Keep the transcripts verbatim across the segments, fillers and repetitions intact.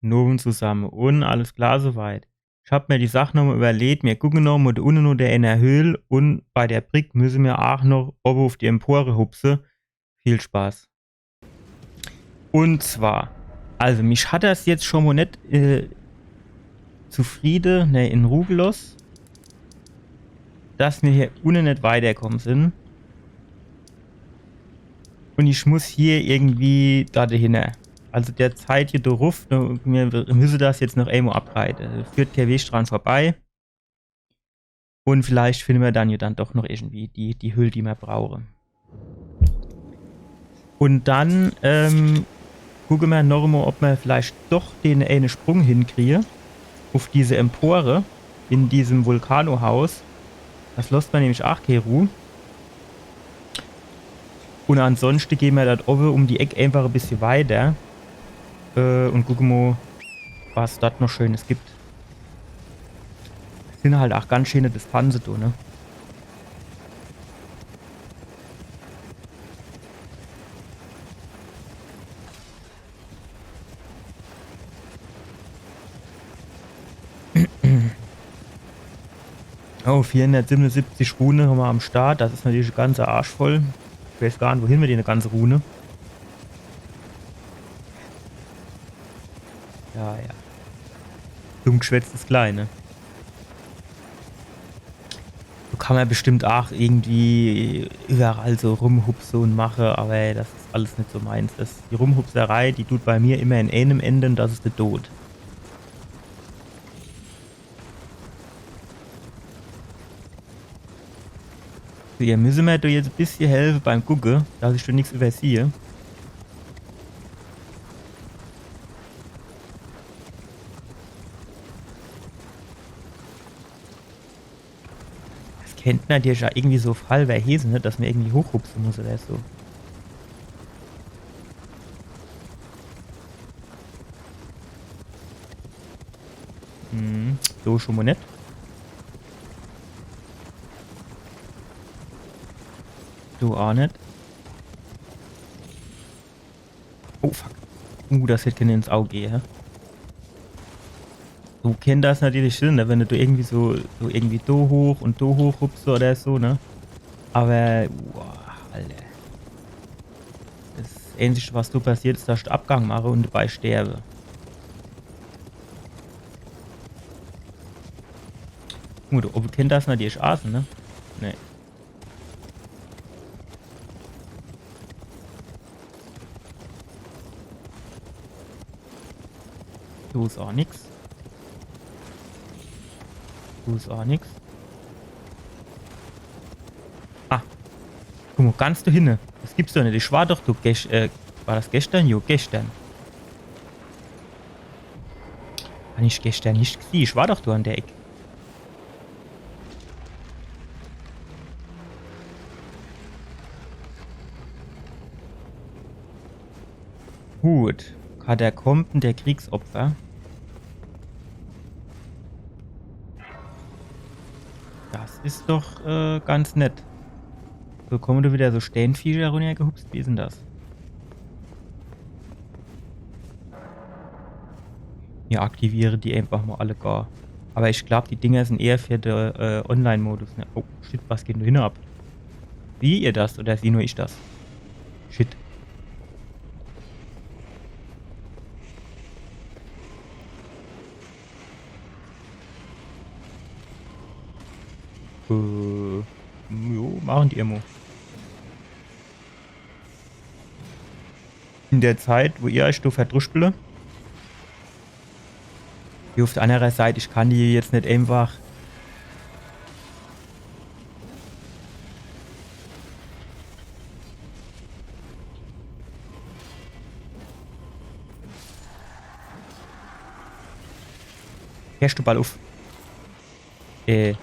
Nowend zusamme. Un alles klar soweit. Ich hab mir die Sach nochmol iwwerleht. Mir gucke nochmol do unne no der, in der Höhl. Un bei der Brick müsse mir aach noch owwe uff die Empore hupse. Viel Spaß. Un zwar, also mich hat das jetzt schun mol net, äh, zufriede, ne, in Ruh geloss, dass mir hier unne net weiterkomme sin. Un ich muss hier irgendwie do dehinner. Also der Zeit hier druff, ne, mir müsse das jetzt noch emol abreite. Führt kee Weg dran vorbei. Un vielleicht finne mer dann jo dann doch noch irgendwie die, die Höhl, die mer brauche. Un dann, ähm, gucke mer noch emol, ob mer vielleicht doch den eene Sprung hinkriege uff diese Empore in diesem Vulkano-Haus. Das losst mer nämlich aach kee Ruh. Un ansonschte gehn mer do owwe um die Eck einfach e bissje weiter, äh, un gucke mol, was dort noch Schönes gibt. Sin halt aach ganz schöne Distanze do, ne? Oh, vierhundertsiebenundsiebzig Rune hammer am Start. Das is natürlich e ganze Arsch voll. Ich weiß gar net, wohin mit dene ganze Rune. Ja, ja. Dumm geschwätzt is klein, ne? Do kann mer bestimmt aach irgendwie iwwerall so rumhupse un mache, awwer das is alles net so meins. Das, die Rumhupserei, die dut bei mir immer in eenem ende, un das is de Tod. So, ihr müsse mer do jetzt e bissje helfe beim Gucke, dass ich do nix iwwersiehe. Das kennt natürlich aach irgendwie so Fall wie hier sin, ne? Dass mer irgendwie hochhupse muss oder so. Hm, so schun mol net. So aach net. Oh, fuck. Uh, das hätt kenne ins Aug gehe, hä? So kennt das natürlich sin, ne? Wenn du irgendwie so, so irgendwie do hoch un do hoch hupst oder so, ne? Awwer, boah, Alter. Das Einzige, was do passiert, is, dass ich de Abgang mache un dabei sterbe. Gut, owwe kennt das natürlich aach sin, ne? Nee. Do is aach nix. Do is aach nix. Ah. Guck mol, ganz do hinne. Das gibt's doch net. Ich war doch do gesch-, äh, war das geschtern? Jo, geschtern. Hann ich geschtern net gesieh. Ich war doch do an der Eck. Gut. Katakomben der Kriegsopfer. Das is doch, äh, ganz nett. So, komme do wieder so Steinviecher runnergehupst? Wie is dann das? Ja, aktiviere die einfach mol alle gar. Awwer ich glaab, die Dinger sin eher für de, äh, Online-Modus, ne? Oh, shit, was geht dann do hinne ab? Sieh ihr das oder sieh nur ich das? Shit. Äh, jo, mache die emol. In der Zeit, wo ihr eich do verdruschpele. Hier uff der annere Seit, ich kann die jetzt net einfach. Hörsch du ball uff? Äh.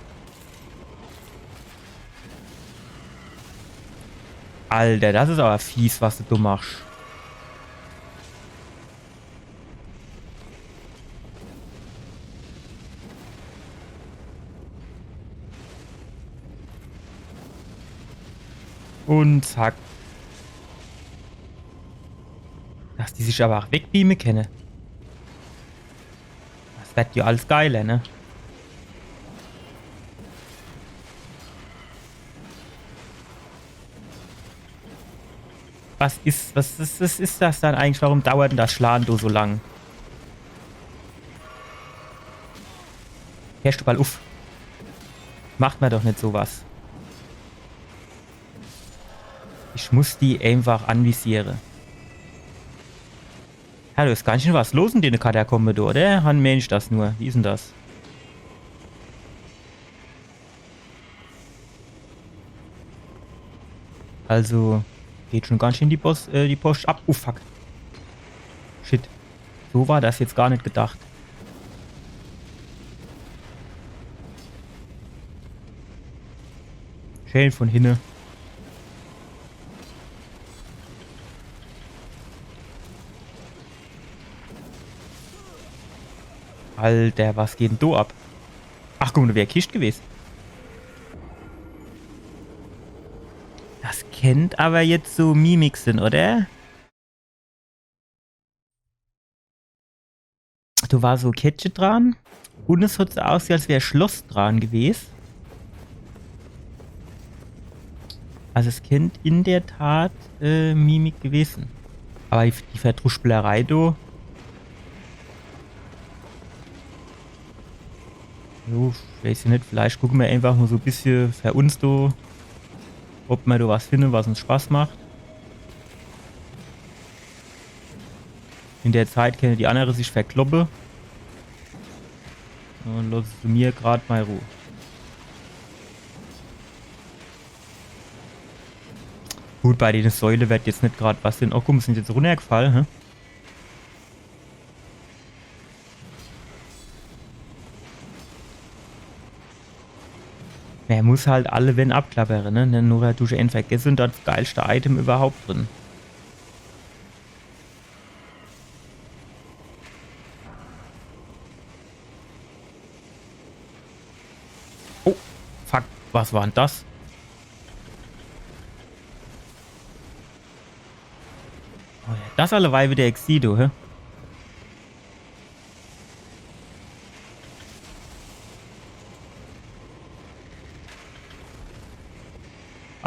Alter, das is awwer fies, was du do machsch. Un zack. Dass die sich awwer aach wegbeame kenne. Werd jo alles geiler, ne? Was is, was is, was is das dann eigentlich? Warum dauert denn das Schlage do so lang? Hersch du ball uff. Macht mer doch net so was. Ich muss die einfach anvisiere. Ja, do is ganz schön was los in dene Katakombe do, oder? Han Mensch das nur. Wie is denn das? Also, geht schon ganz schön die Post, äh, die Post ab. Oh, fuck. Shit. So war das jetzt gar net gedacht. Schön von hinne. Alter, was geht denn do ab? Ach, guck mol, do wär Kischt gewes. Das kennt aber jetzt so Mimic sin, oder? Do war so Kettche dran. Und es hat so ausgesieh, als wär Schloss dran gewes. Also es kennt in der Tat, äh, Mimic gewes sin. Aber die, die Verdruschpelerei do. Jo, ich weiß jo net, vielleicht gucke mer einfach mol so e bissche fer uns do, ob mer do was finne, was uns Spaß macht. In der Zeit kenne die annere sich verkloppe. Und losse se mir grad mei Ruh. Gut, bei dene Säule werd jetzt net grad was sin. Oh, guck, sin jetzt runnergefall, hä? Mer muss halt alle Wänn abklappere, ne? Denn nur du en vergesse und das geilste Item überhaupt drin. Oh, fuck, was war denn das? Oh ja, das alleweil wieder Exido, hä?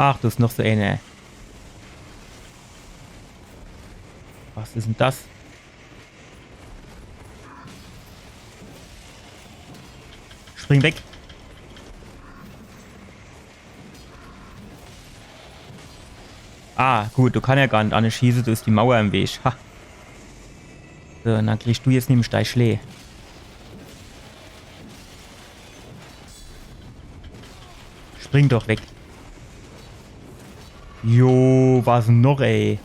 Ach, do is noch so eener. Was is denn das? Spring weg. Ah, gut, du kannsch jo gar net anschieße, do is die Mauer im Weg. Ha. So, und dann kriegsch du jetzt nämlich dei Schlää. Spring doch weg. Jo, was denn noch, ey?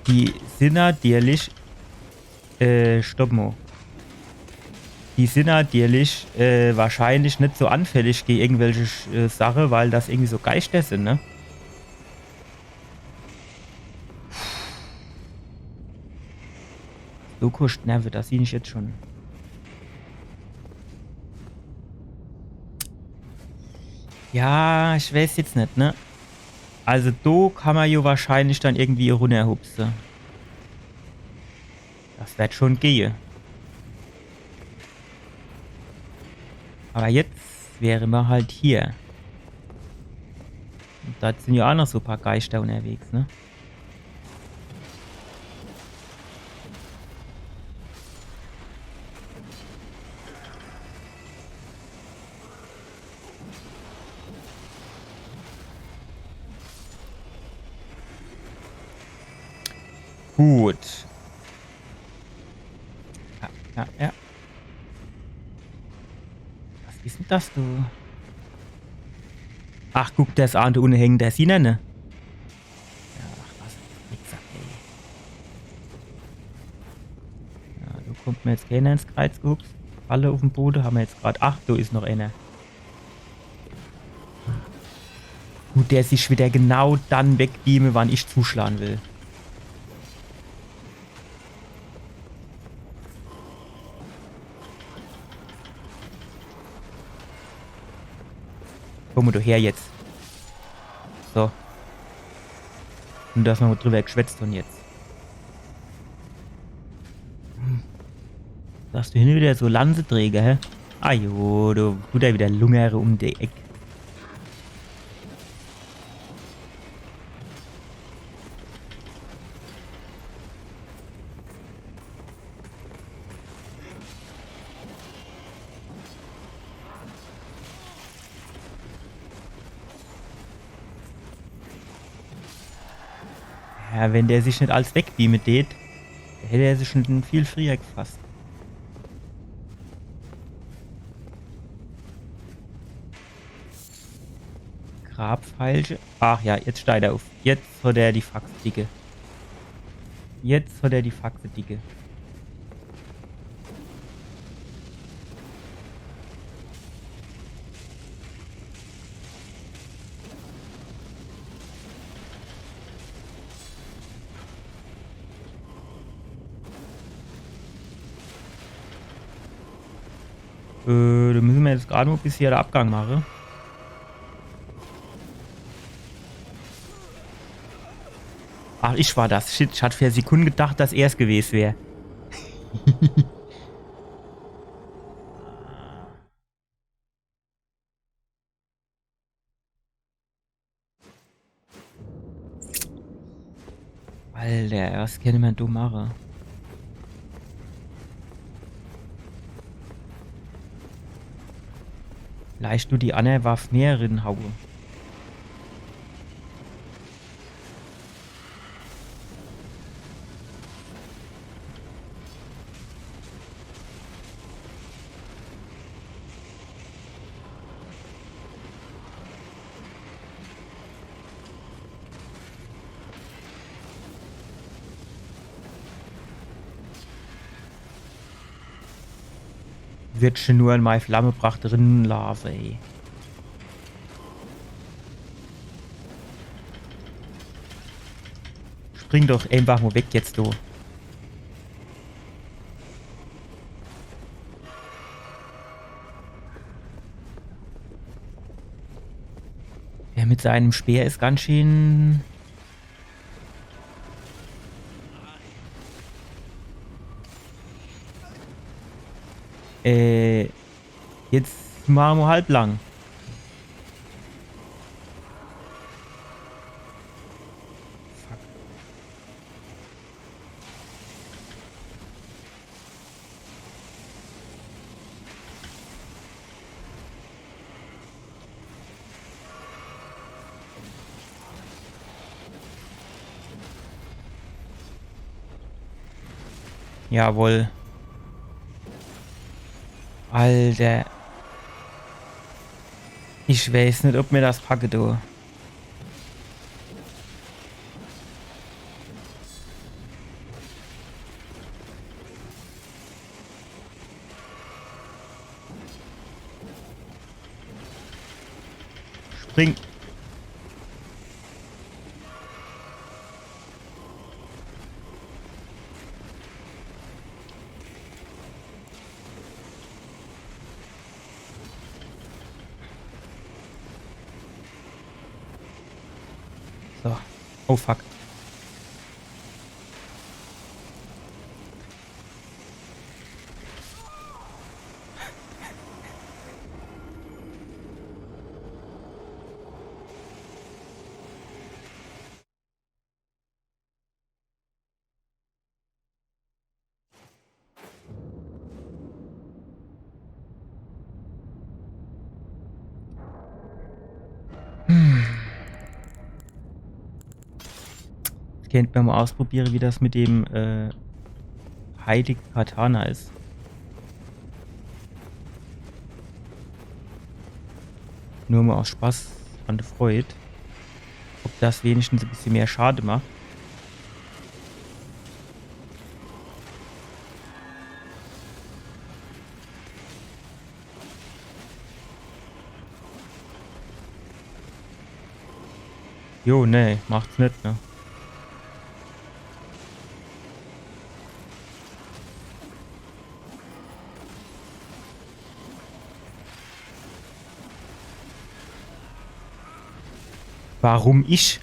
Die sin nadierlich, äh, stopp mo. Die sin nadierlich, äh, wahrscheinlich net so anfällig gege irgendwelche Sch-, äh, Sache, weil das irgendwie so Geischter sin, ne? So koscht Nerve, das sieh ich jetzt schon. Ja, ich weiß jetzt net, ne? Also do kann mer jo wahrscheinlich dann irgendwie runnerhupse. Das werd schon gehe. Aber jetzt wäre mer halt hier. Und do sin jo ach noch so paar Geischter unterwegs, ne? Gut. Ja, ja, ja. Was is denn das, du? Ach, guck der's an, do unne hänge der Sinne, ne? Ja, ach, was e Wichser, ey. Ja, do kommt mer jetzt keener ins Kreiz gehupst. Alle uff em Bode hammer jetzt grad. Ach, do is noch eener. Dut der sich wieder genau dann wegbeame, wann ich zuschlage will. Komm du her jetzt. So. Un do hämmer mol driwwer geschwätzt un jetzt. Hm. Sagst du hin wieder so Lanzeträger, hä? Ah jo, du, du do wieder lungere um die Eck. Ja, wenn der sich net als wegbeame tät, hätt er sich schon viel frieher gefasst. Grabveilche. Ach ja, jetzt steht er uff. Jetzt hat er die Faxe dicke. Jetzt hat er die Faxe dicke. Äh, do müsse mer jetzt grad mol bis hier de Abgang mache. Ach, ich war das. Shit, ich hat für e Sekund gedacht, dass er's gewes wär. Alter, was kenne mer do mache? Vielleicht du die anner Waff mehr rinhaue. Wird schon nur in mei Flammepracht drin laafe, ey. Spring doch einfach mol weg jetzt, du. Der mit seinem Speer is ganz schön. Äh, jetzt mache mer halblang. Fuck. Jawohl. Alter. Ich weiß net, ob mer das packe, du. Spring. So. Oh fuck. Hm. Jetzt kennt mer mol ausprobiere, wie das mit dem, äh, heilige Katana is. Nur mol aus Spaß an de Freud. Ob das wenigstens e bissje mehr Schade macht. Jo, nee, macht's net, ne? Warum ich?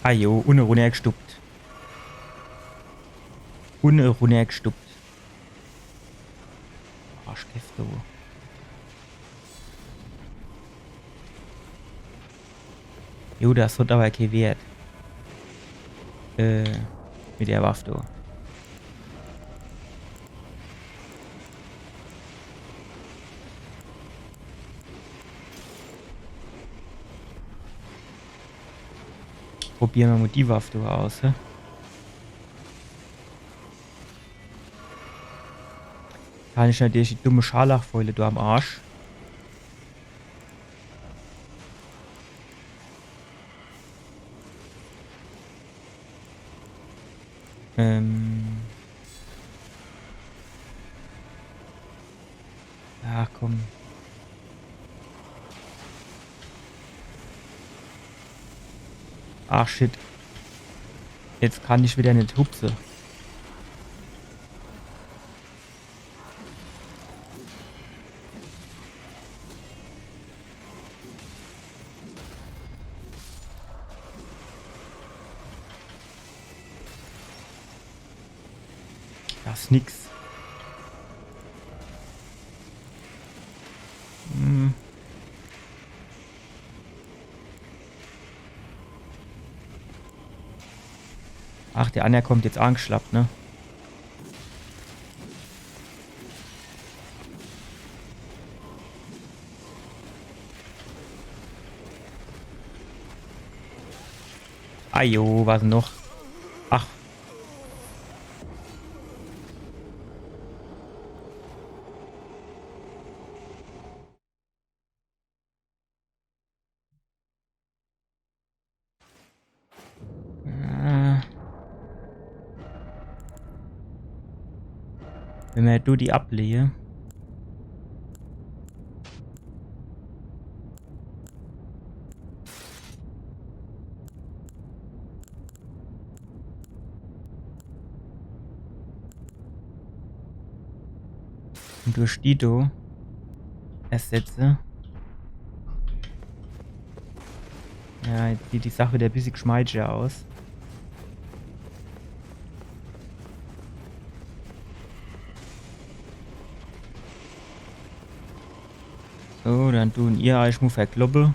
Ah jo, unne runnergestuppt. Unne runnergestuppt. Arschkäfte. Jo, das hat awwer kee Wert. Äh, mit der Waff do. Probiere mer mo die Waff do aus, hä? Kann ich natürlich die dumme Scharlachfäule do am Arsch. Ähm. Ach komm. Ach shit. Jetzt kann ich widder net hupse. Das is nix. Hm. Ach, der anner kommt jetzt angeschlappt, ne? Ajo, was noch? Ach. Äh. Wenn mer do die ablege. Un durch die do ersetze. Ja, jetzt sieht die Sach widder e bissje geschmeidiger aus. So, dann tun ihr eich mo verkloppe.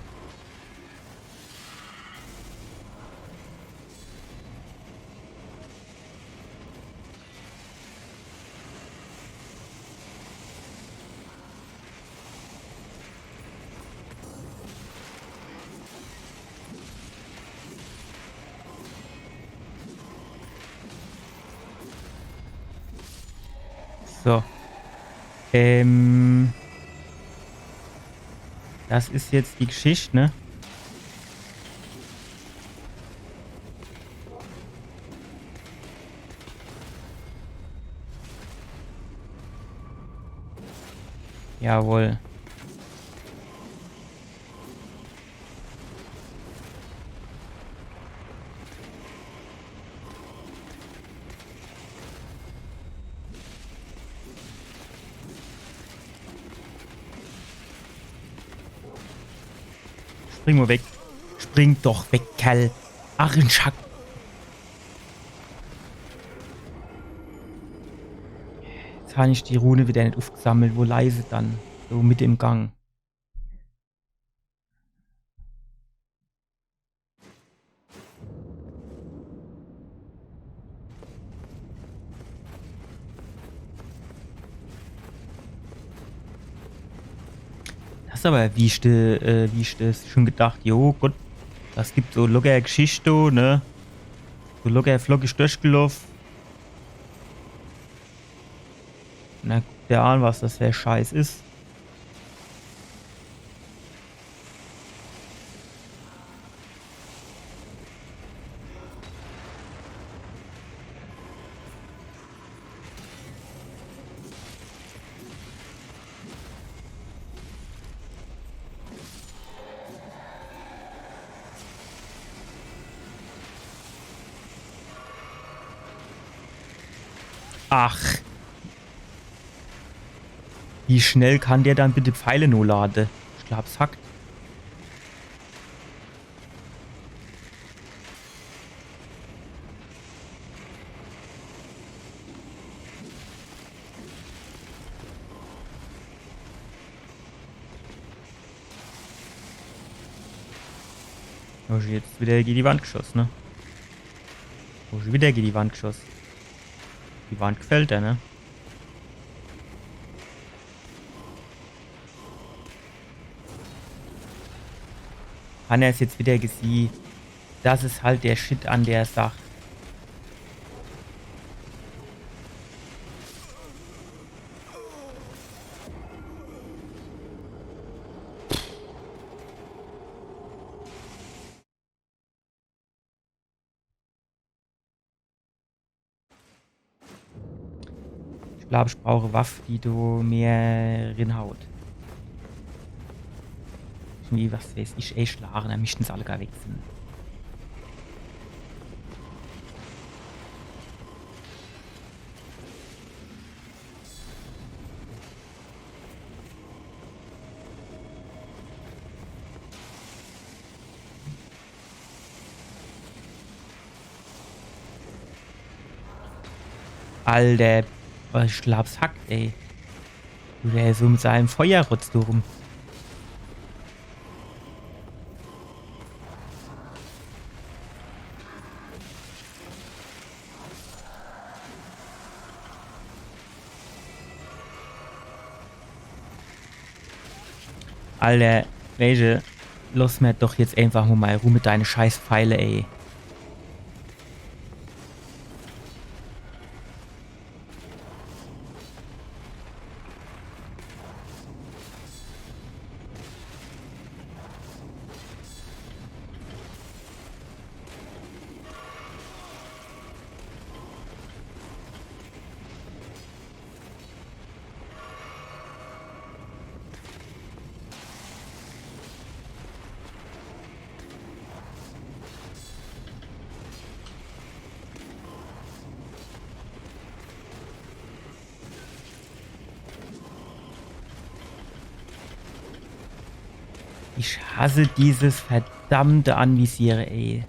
So. Ähm. Das is jetzt die Geschicht, ne? Jawohl. Spring mo weg. Spring doch weg, Kerl. Ach, in Schack. Jetzt han ich die Rune widder net ufgesammelt. Wo lei se dann? So mitte im Gang. Das is awwer, wie ich, äh, wie ich das schun gedacht, jo, gut, das gibt so locker Geschichte, ne? So locker, flockig durchgeloff. Na, guck der an, was das für Scheiß is. Ach. Wie schnell kann der dann bitte Pfeile nolade? Ich glaab's hackt. Hab ich jetzt wieder gege die Wand geschoss, ne? Hab ich wieder gege die Wand geschoss. Die Wand gefällt der, ne? Hann er's jetzt wieder gesieh. Das is halt der Shit an der Sach. Ich glaub, ich brauch e Waff, die do mehr rinhaut. Irgendwie, was weiß ich, ey, Schlage, dann missten se alle gar weg sin. Alter, was ich glaub's hackt, ey. Der is so mit seinem Feuerrotz do rum. Alter, welche? Loss mer doch jetzt einfach mo mei Ruh mit deine scheiß Pfeile, ey. Ich hasse dieses verdammte Anvisiere, ey.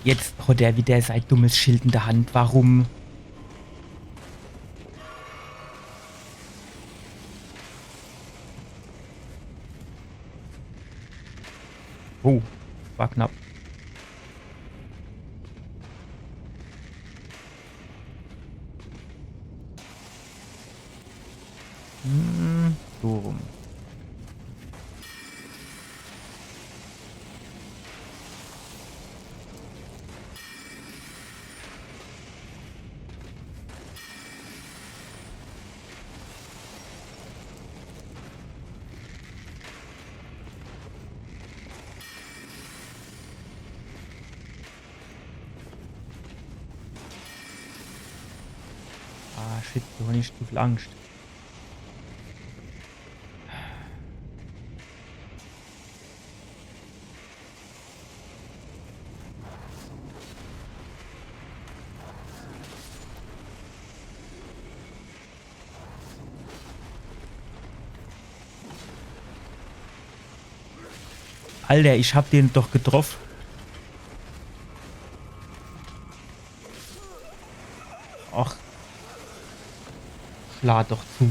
Jetzt hat er wieder sein dummes Schild in der Hand. Warum? Oh, war knapp. Hm, so rum. Ah, shit, do hab ich zu viel Angst. Alter, ich hab den doch getroff. Ach. Schlag doch zu.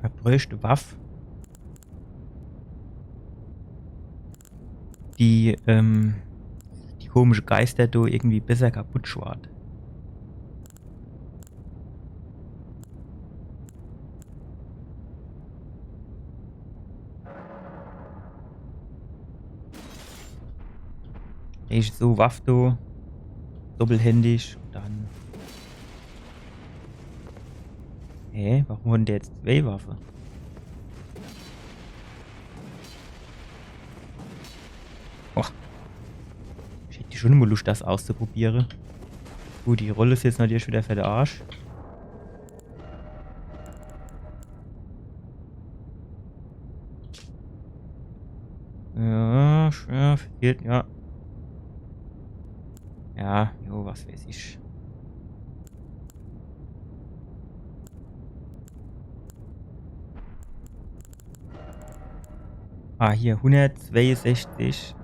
Verbrüscht Waff. Die, ähm, die komische Geister do irgendwie besser kaputt schwart. Ich so Waff do. Doppelhändig und dann. Hä? Warum hat der jetzt zwei Waffe? Och. Ich hätt schon immer Lust, das auszuprobieren. Gut, die Rolle is jetzt natürlich wieder für den Arsch. Ja, ja, fehlt, ja. Ja, jo, was weiß ich. Ah, hier, hundertzweiunsechzig.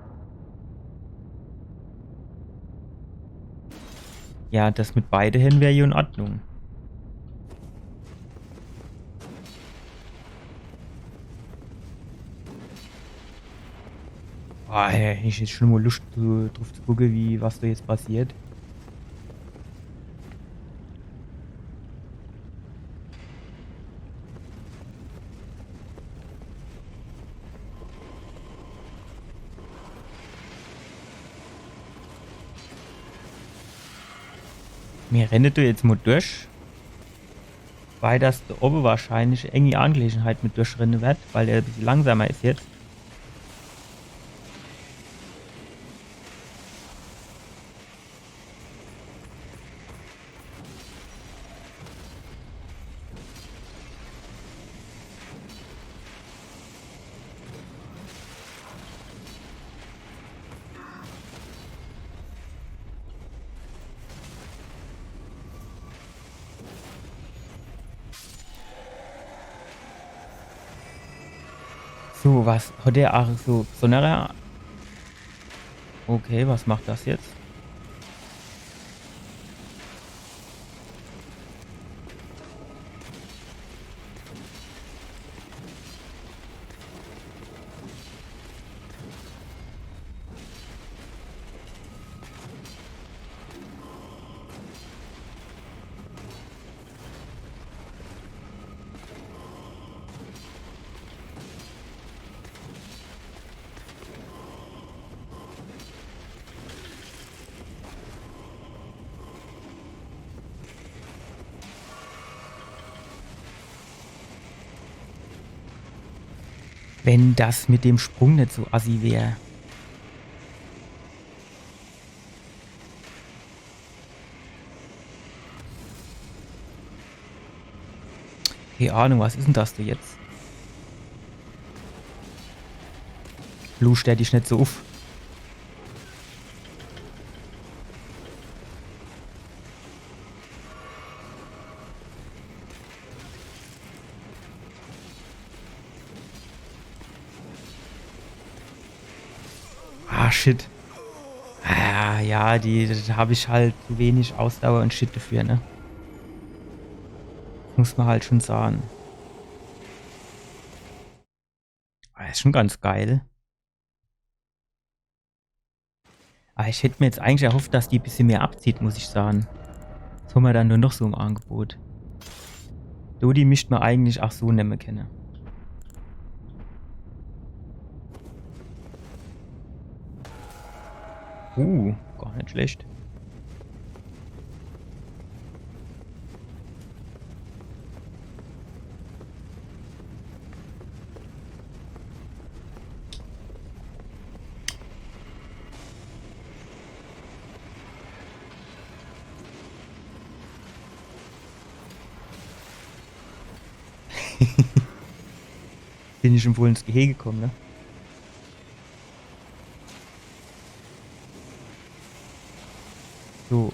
Ja, das mit beide Händ wär jo in Ordnung. Ah, hey, ich hätt schon mo Luscht, zu, druff zu gucke, wie, was do jetzt passiert. Mir renne do jetzt mo durch. Weil das do owwe wahrscheinlich enge Angelegenheit mit durchrenne werd, weil er e bissje langsamer is jetzt. So, was hat der ach so besondere? Okay, was macht das jetzt? Wenn das mit dem Sprung net so assi wär. Kee Ahnung, was is denn das do jetzt? Lu, stell dich net so uff. Ah, shit. Ah, ja, die, do hab ich halt zu wenig Ausdauer und Shit dafür, ne? Muss man halt schon sagen. Ah, is schon ganz geil. Aber ich hätt mir jetzt eigentlich erhofft, dass die bissje mehr abzieht, muss ich sagen. Was hommer dann nur noch so im Angebot? Do, die misst mer eigentlich ach so nemme kenne. Uh, gar net schlecht. Bin ich schon wohl ins Gehege gekommen, ne? So.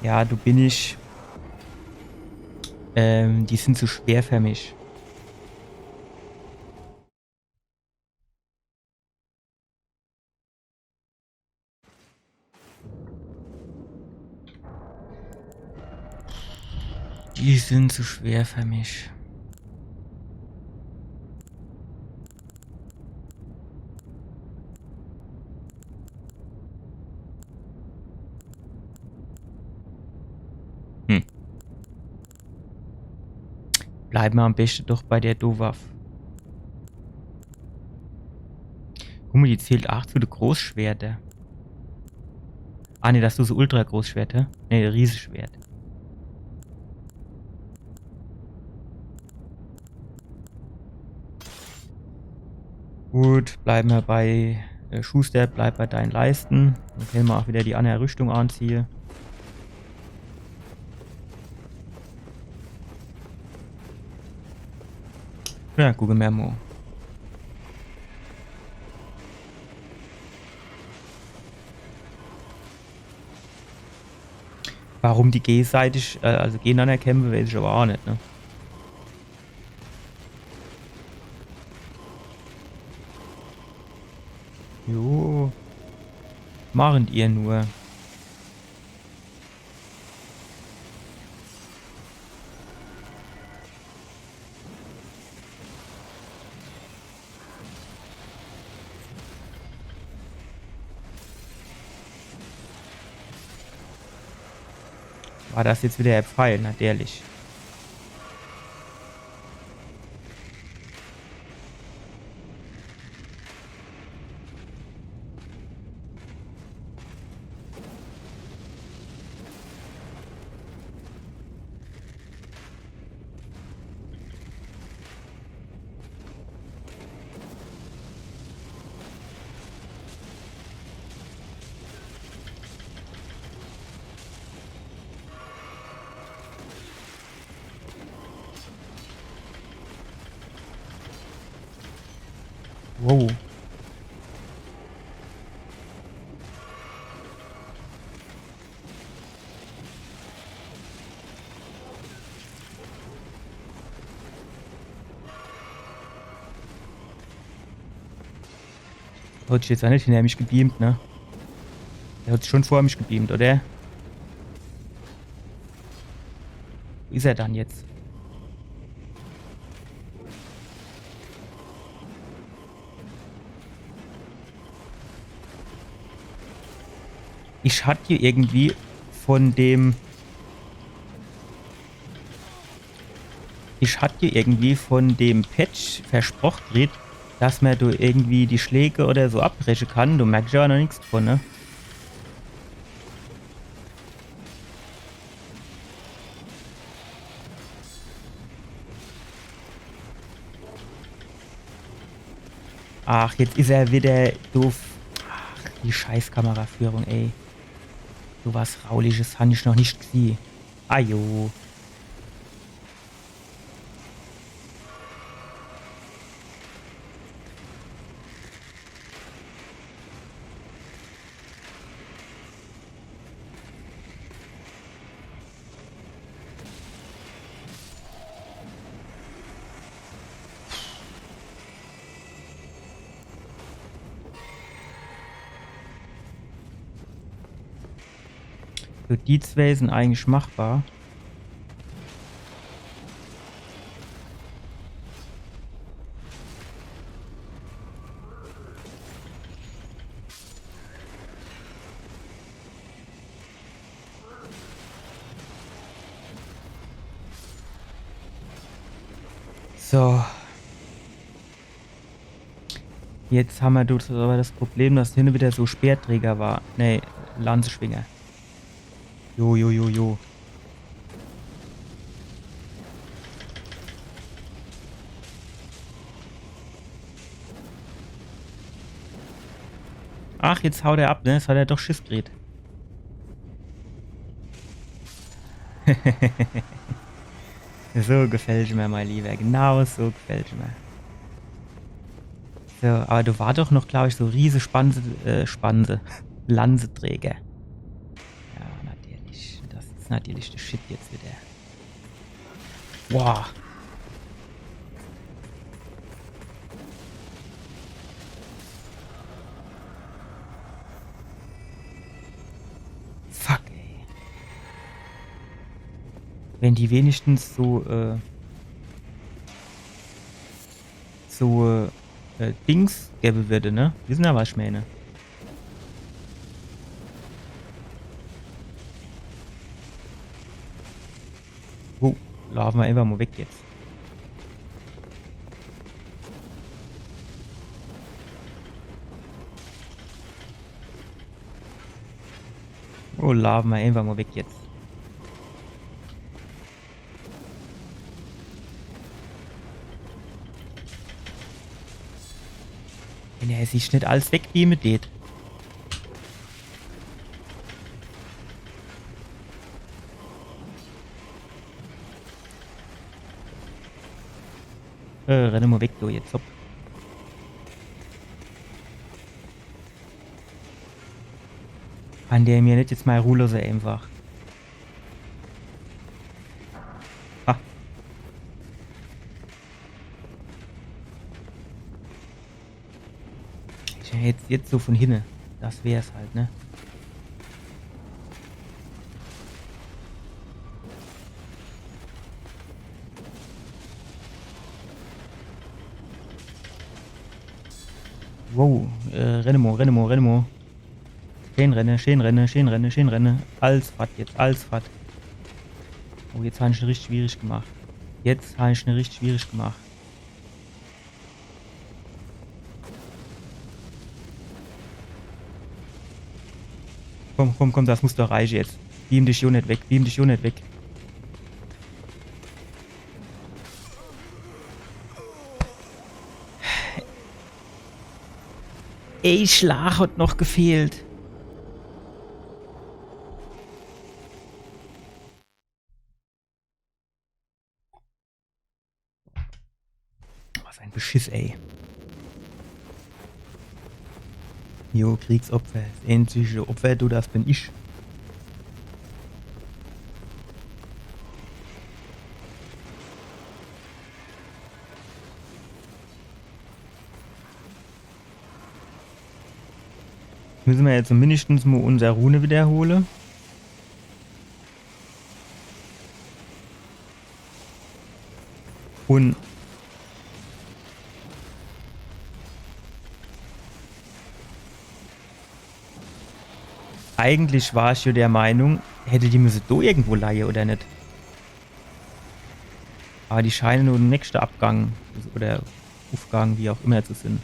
Ja, do bin ich. Ähm, die sind zu schwer für mich. Die sind zu schwer für mich. Hm. Bleibe mer am beschte doch bei der do Waff. Guck mo, die zählt ach zu de Großschwerter. Ah, nee, das is so Ultra-Großschwert, hä? Nee, Rieseschwert. Gut, bleibe mer bei, äh, Schuster, bleib bei deine Leiste. Dann kenne mer ach widder die anner Rüschtung anziehe. Ja, gucke mer mo. Warum die gegeseitig, äh, also gegenanner kämpfe, weiß ich awwer ach net, ne? Jo. Mache ihr nur. War das jetzt widder de Pfeil? Natürlich. Wow. Hat sich jetzt ach net hinner mich gebeamt, ne? Der hat sich schon vor mich gebeamt, oder? Wo is er dann jetzt? Ich hat jo irgendwie von dem, ich hat jo irgendwie von dem Patch versproch kriet, dass mer do irgendwie die Schläge oder so abbreche kann. Do merksch awwer noch nix davon, ne? Ach, jetzt is er widder doof. Ach, die scheiß Kameraführung, ey. So was Rauliches han ich noch net gesieh. Ajo. So, die zwee sin eigentlich machbar. So. Jetzt hammer do awwer das Problem, dass hinne widder so Speerträger war. Nee, Lanzeschwinger. Jo, jo, jo, jo. Ach, jetzt haut er ab, ne? Jetzt hat er doch Schiss gekriet. So gefällt's mer, mein Lieber. Genau so gefällt's mer. So, awwer do war doch noch, glaab ich, so riese Spanse, äh, Spanse. Lanzeträger. Ja, natürlich. Das is natürlich de Shit jetzt widder. Boah. Fuck, ey. Wenn die wenigstens so, äh, so, äh, Dings gewwe würde, ne? Wisst ihr, was ich meine? Oh, laafe mer einfach mo weg jetzt. Oh, laafe mer einfach mo weg jetzt. Wenn er sich net alles wegbeame deet. Äh, renne mo weg, du, jetzt, hopp. Kann der mir net jetzt mol Ruh losse, einfach? Ah. Tja, jetzt, jetzt so von hinne. Das wär's halt, ne? Wow, äh, renne mo, renne mo, renne mo. Schön renne, schön renne, schön renne, schön renne. Alles fort jetzt, alles fort. Oh, jetzt han ich en richtig schwierig gemacht. Jetzt han ich en richtig schwierig gemacht. Komm, komm, komm, das muss doch reiche jetzt. Beam dich jo net weg, beam dich jo net weg. Ei Schlag hat noch gefehlt. Was ein Beschiss, ey. Jo, Kriegsopfer. Das einzige Opfer, du, das bin ich. Müsse mer jetzt mindestens mo unser Rune wiederhole. Un eigentlich war ich jo der Meinung, hätte die müsse do irgendwo leie, oder net? Aber die scheine nur de nächste Abgang oder Ufgang, wie auch immer, zu sin.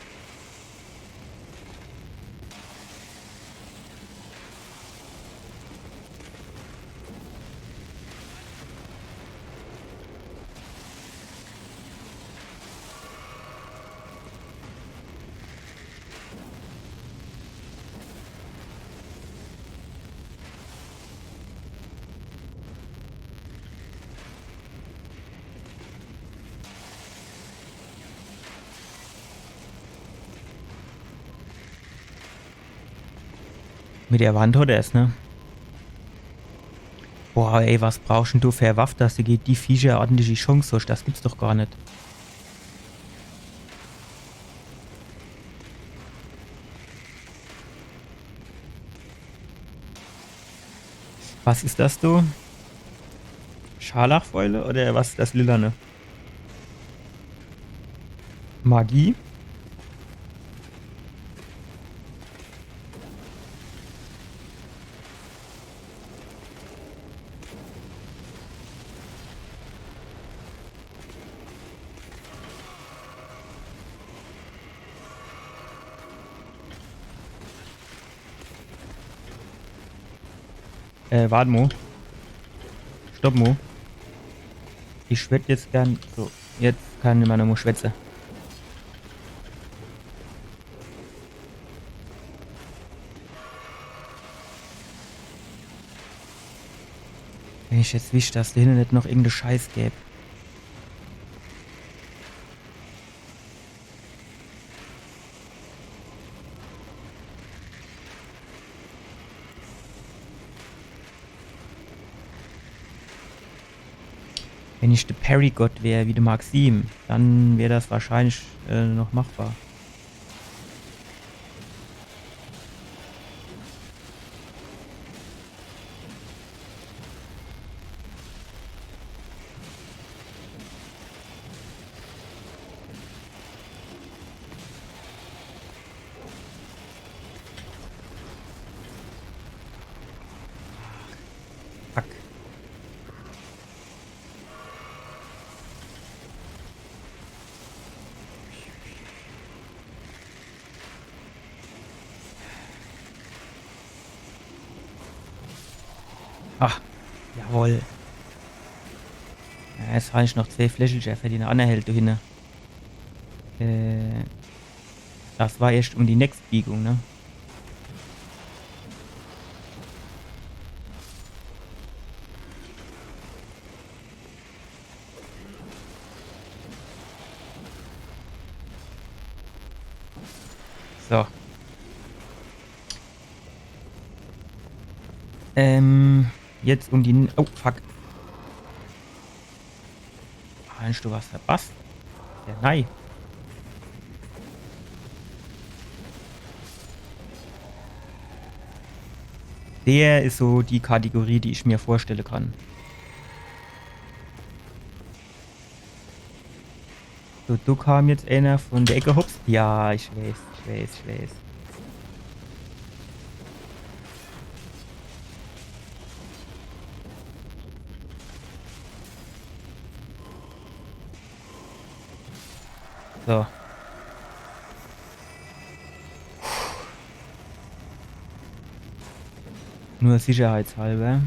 Mit der Wand hat er's, ne? Boah, ey, was brauchst denn du für e Waff, dass du gege die Viecher e ordentliche Chance hast? Das gibt's doch gar net. Was is das, du? Scharlachfäule oder was is das Lilane? Magie? Äh, wart mo. Stopp mo. Ich würd jetzt gern. So, jetzt kann mer nomo schwätze. Wenn ich jetzt wisst, dass do hinne net noch irgend e Scheiß gäb. Wenn ich de Parry-Gott wär, wie de Maxim, dann wär das wahrscheinlich, äh, noch machbar. Fuck. Ah, jawohl. Ja, jetzt han ich noch zwee Fläschelcher für den annere Held do hinne. Äh. Das war erscht um die nächst Biegung, ne? So. Ähm, jetzt um die N-, oh, fuck. Hoscht du was verpasst? Ja, nei. Der is so die Kategorie, die ich mir vorstelle kann. So, do kam jetzt ener von der Eck gehupst. Ja, ich weiß, ich weiß, ich weiß. So. Nur sicherheitshalber.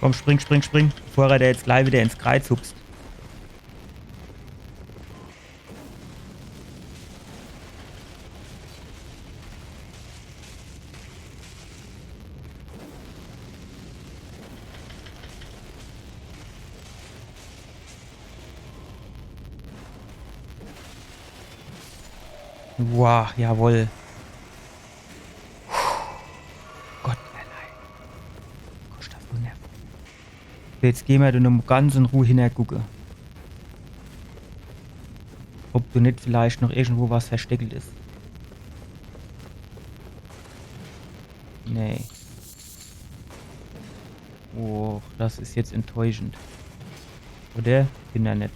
Komm, spring, spring, spring. Bevor er der jetzt gleich wieder ins Kreiz hupst. Wow, jawohl. Puh. Gott, allein. Koscht das nur Nerven. So, jetzt geh mer do noch ganz in Ruh hinner gucke. Ob do net vielleicht noch irgendwo was versteckelt is. Nee. Och, das is jetzt enttäuschend. Oder? Bin do net.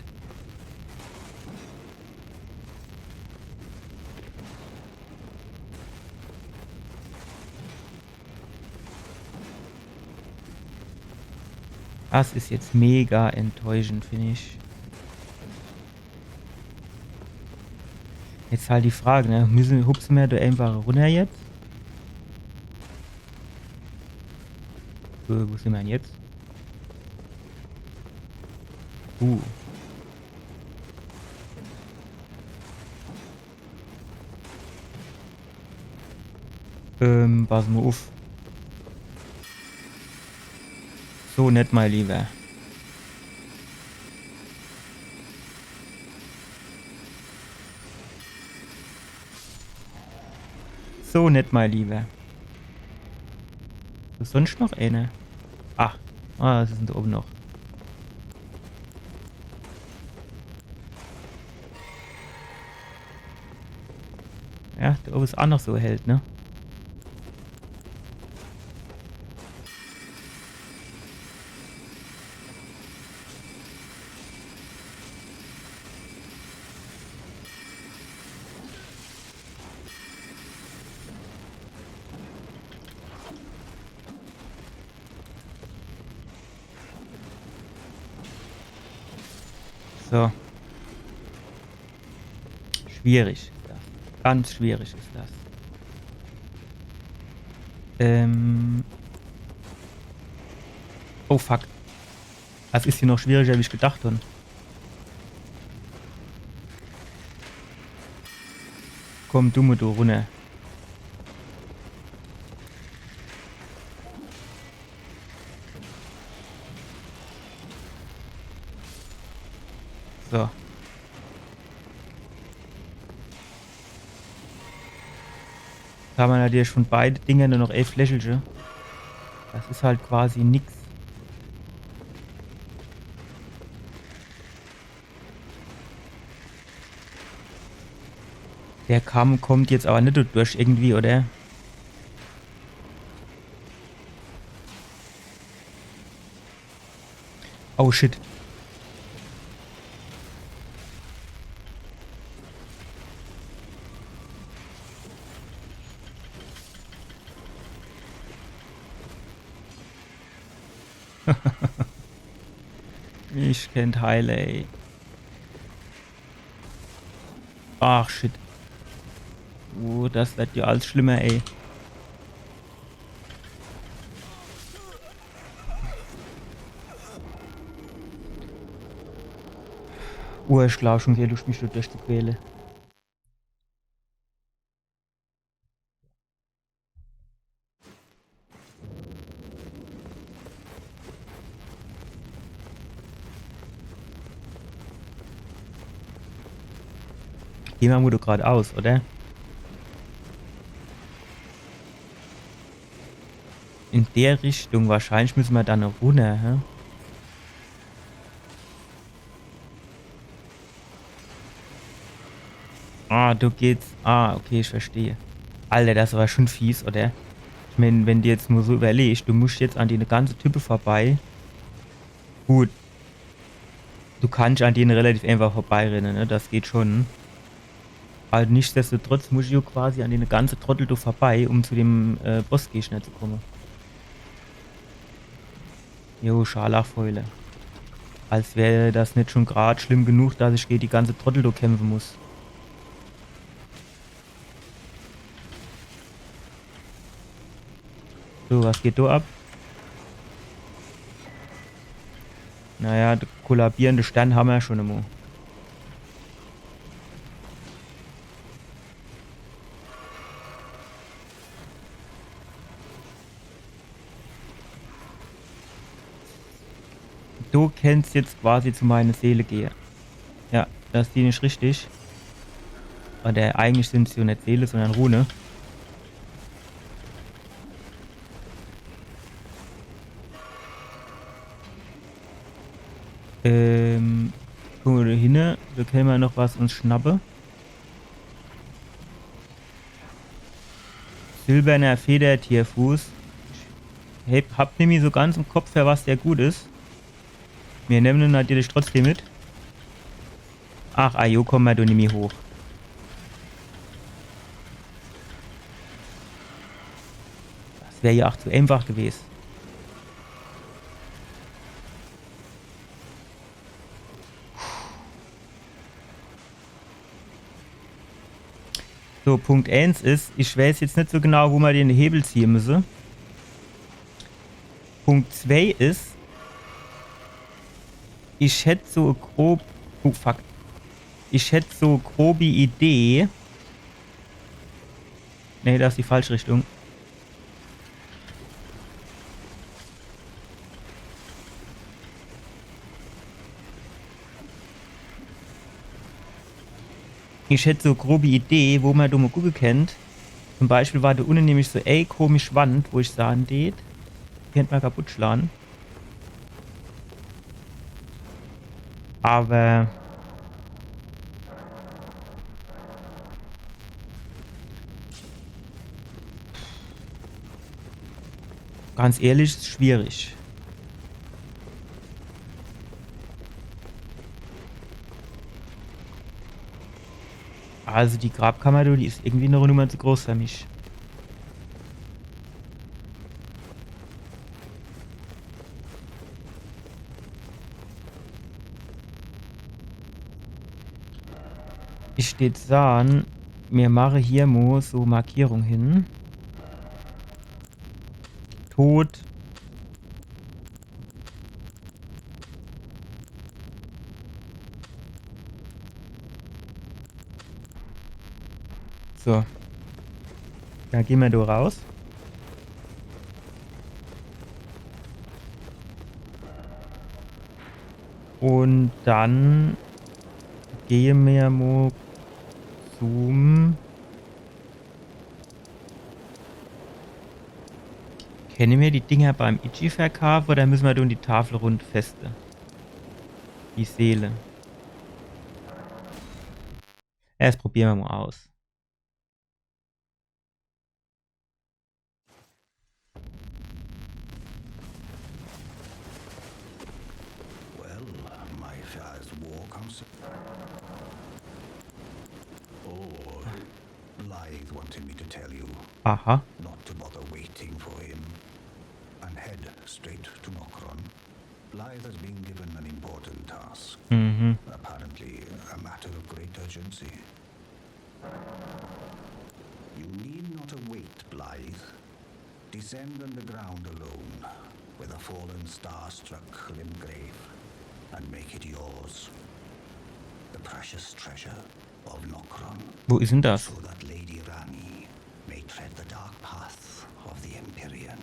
Das is jetzt mega enttäuschend, find ich. Jetzt halt die Frage, ne? Müsse, hupse mer do einfach runner jetzt? Wo, wo sin mer denn jetzt? Uh. Ähm, pass mo uff. So net, mein Lieber. So net, mein Lieber. Is sonscht noch eener? Ah, ah, das is do owwe noch. Ja, do owwe is aa noch so hell, ne? So. Schwierig is das. Ganz schwierig is das. Ähm. Oh fuck. Das is hier noch schwieriger, wie ich gedacht hab. Komm, du mo do runner. So. Do hammer natürlich von beide Dinger nur noch elf Lächelche. Das is halt quasi nix. Der Kamm kommt jetzt awwer net durch irgendwie, oder? Oh shit. Ich kennt heile, ey. Ach shit. Oh, das werd jo alles schlimmer, ey. Oh, ich glaab schun, kee Luscht, mich do durchzuquäle. Geh mer mo do gradaus, oder? In der Richtung. Wahrscheinlich misse mer dann runner, hä? Ah, do geht's. Ah, okay, ich versteh. Alter, das war schun fies, oder? Ich mään, wenn de jetzt mo so iwwerlegscht, du muscht jetzt an dene ganze Type vorbei. Gut. Du kannscht an dene relativ eenfach vorbeirenne, ne? Das geht schun. Awwer nichtsdestotrotz muscht du quasi an dene ganze Trottel do vorbei, um zu dem, äh, Bossgegner zu kumme. Jo, Scharlachfäule. Als wär das net schun grad schlimm genug, dass ich gege die ganze Trottel do kämpfe muss. So, was geht do ab? Naja, de kollabierende Stern hammer jo schun emol. Du kannscht jetzt quasi zu meine Seele gehe. Ja, das is net richtig. Oder eigentlich sin se jo net Seele, sondern Rune. Ähm, gucke mer do hinne. Do kenne mer noch was uns schnappe. Silberner Federtierfuß. Ich heb, hab nimmi so ganz im Kopf, für was der gut is. Mir nemme en natürlich trotzdem mit. Ach, ajo, kumm mer do nimmi hoch. Das wär jo ach zu eenfach gewes. So, Punkt eens is, ich weiß jetzt net so genau, wo mer den Hebel ziehe misse. Punkt zwee is, ich hätt so grob, oh fuck, ich hätt so grobi Idee. Nee, das is die falsch Richtung. Ich hätt so grobi Idee, wo mer do mo gucke kennt. Zum Beispiel war do unne nämlich so e komisch Wand, wo ich sage, die kennt mer kaputt schlage. Awwer ganz ehrlich, is schwierig. Also die Grabkammer, du, die is irgendwie noch e Nummer zu groß für mich. Ich deet saan, mir mache hier mo so Markierung hin. Tod. So. Dann gehn mer do raus. Un dann gehn mer mo zum Kenne mer die Dinger beim Itchy verkaafe oder misse mer do in die Tafelrund feste? Die Seele. Erst probiere mer mo aus. Oh, Blaidd wanted me to tell you Aha. not to bother waiting for him and head straight to Nokron. Blaidd has been given an important task, Mhm. apparently a matter of great urgency. You need not await Blaidd. Descend underground alone, where the fallen star struck Limgrave, and make it yours. The precious treasure of Nokron, Wo is denn das? So that Lady Ranni may tread the dark path of the Empyrean.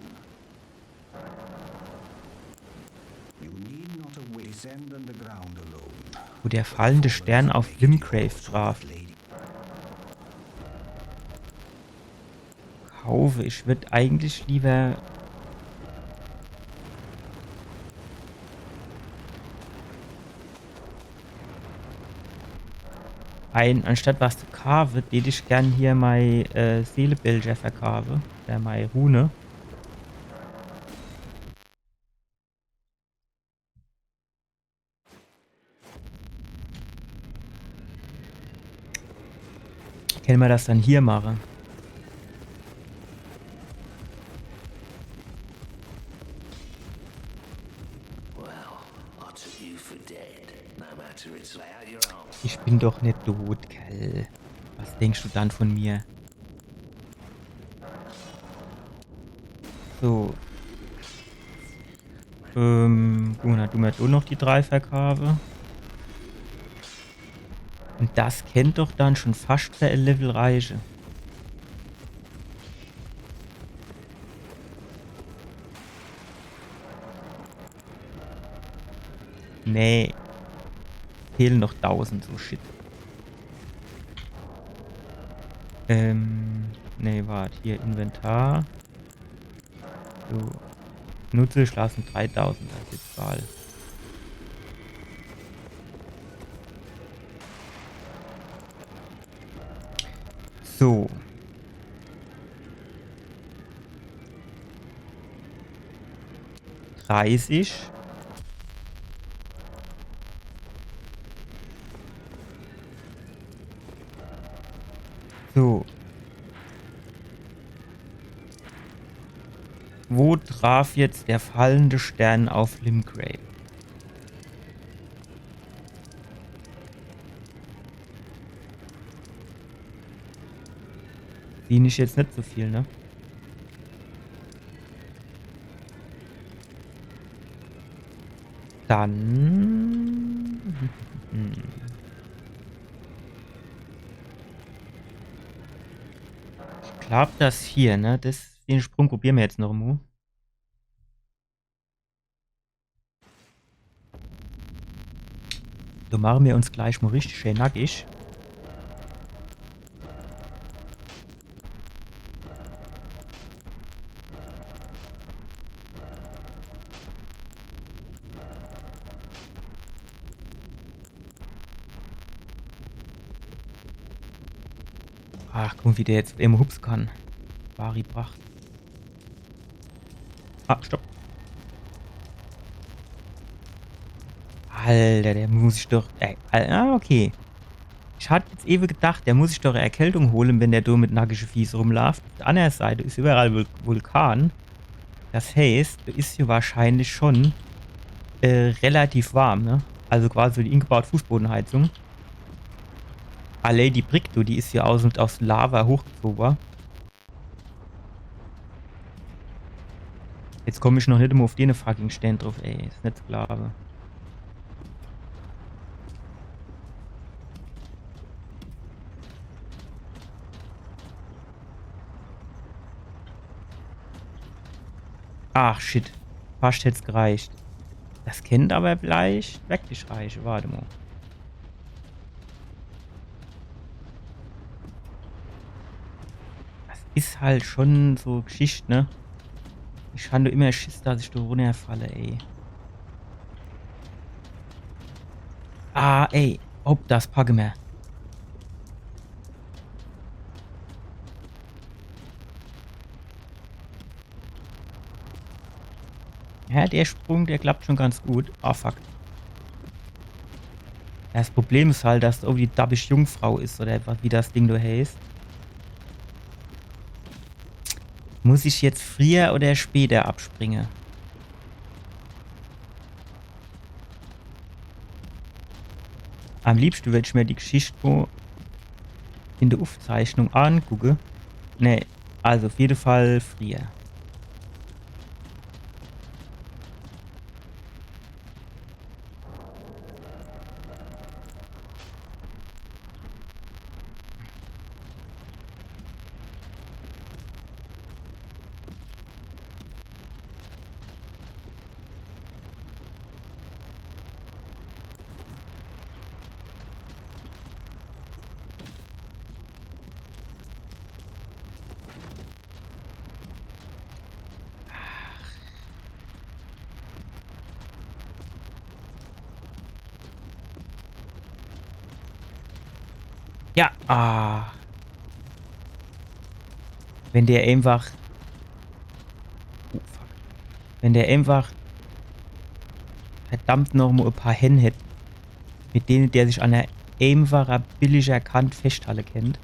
You need not await. Descend underground alone. Wo der fallende Stern auf Limgrave traf. Kaufe. Ich würd eigentlich lieber ein, anstatt was zu kaufe, tät ich gern hier mei äh, Seelebildcher verkaufe. Oder mei Rune. Kenne mer das dann hier mache? Well, I took you for dead. No matter, it's lay out your arms. Ich bin doch net tot, Kerl. Was denkst du dann von mir? So. Ähm, gut, dann du mer do noch die drei verkaufe. Und das kennt doch dann schon fascht für e Level reiche. Nee. Fehlen noch tausend, so shit. Ähm, nee, wart, hier Inventar. So. Nutze Schlafen dreitausend als jetzt Wahl. So. Dreißig. So. Wo traf jetzt der fallende Stern auf Limgrave? Sieh ich jetzt net so viel, ne? Dann. Hm. Ich glaub, das hier, ne? Das, den Sprung probiere mer jetzt noch emol. Do mache mer uns gleich mol richtig schön nackig. Ach, guck mol, wie der jetzt uff emol hupse kann. Bari Pracht. Ah, stopp. Alter, der muss sich doch. Ey, Al- ah, okay. Ich hat jetzt ewe gedacht, der muss sich doch e Erkältung hole, wenn der do mit nackische Fieß rumlaaft. Uff der annere Seit is iwwerall Vul Vulkan. Das heißt, do is hier wahrscheinlich schon äh, relativ warm, ne? Also quasi so die ingebaut Fußbodenheizung. Allee, die Brick, du, die is hier aus und aus Lava hochgezoge. Jetzt komm ich noch net emol uff dene fucking Stern druff, ey. Is net zu glaawe. Ach, shit. Fascht hätt's gereicht. Das kennt awwer vielleicht werklich reiche. Wart emol. Das is halt schon so Geschicht, ne? Ich han do immer Schiss, dass ich do runnerfalle, ey. Ah, ey. Hopp, das packe mer. Ja, der Sprung, der klappt schon ganz gut. Oh, fuck. Das Problem is halt, dass do die dabbisch Jungfrau is, oder wa-, wie das Ding do heißt. Muss ich jetzt frieher oder später abspringe? Am liebschte würd ich mir die Geschicht mo in der Aufzeichnung angucke. Nee, also auf jede Fall frieher. Ja, ah. Wenn der einfach. Oh, fuck. Wenn der einfach verdammt noch mo e paar Hänn hätt, mit dene der sich an der einfacher, billiger Kant feschthalle kennt.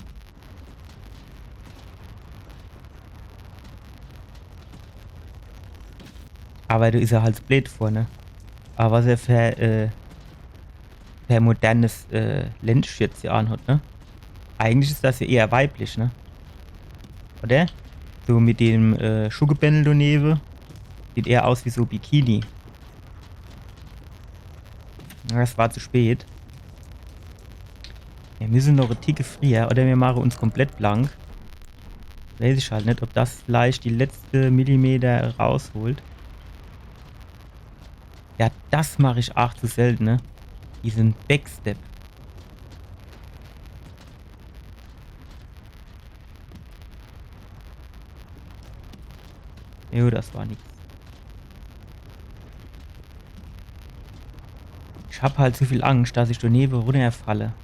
Aber do is er halt bleed vor, ne? Aber was er für, äh, für modernes, äh, Lensch jetzt hier anhat, ne? Eigentlich is das ja eher weiblich, ne? Oder? So mit dem, äh, Schuhgebändel donewe. Sieht eher aus wie so Bikini. Ja, es war zu spät. Mir müsse noch e Ticke frieher oder mir mache uns komplett blank. Weiß ich halt net, ob das vielleicht die letzte Millimeter rausholt. Ja, das mach ich ach zu selten, ne? Diesen Backstep. Jo, das war nix. Ich hab halt zu viel Angst, dass ich donewe runnerfalle.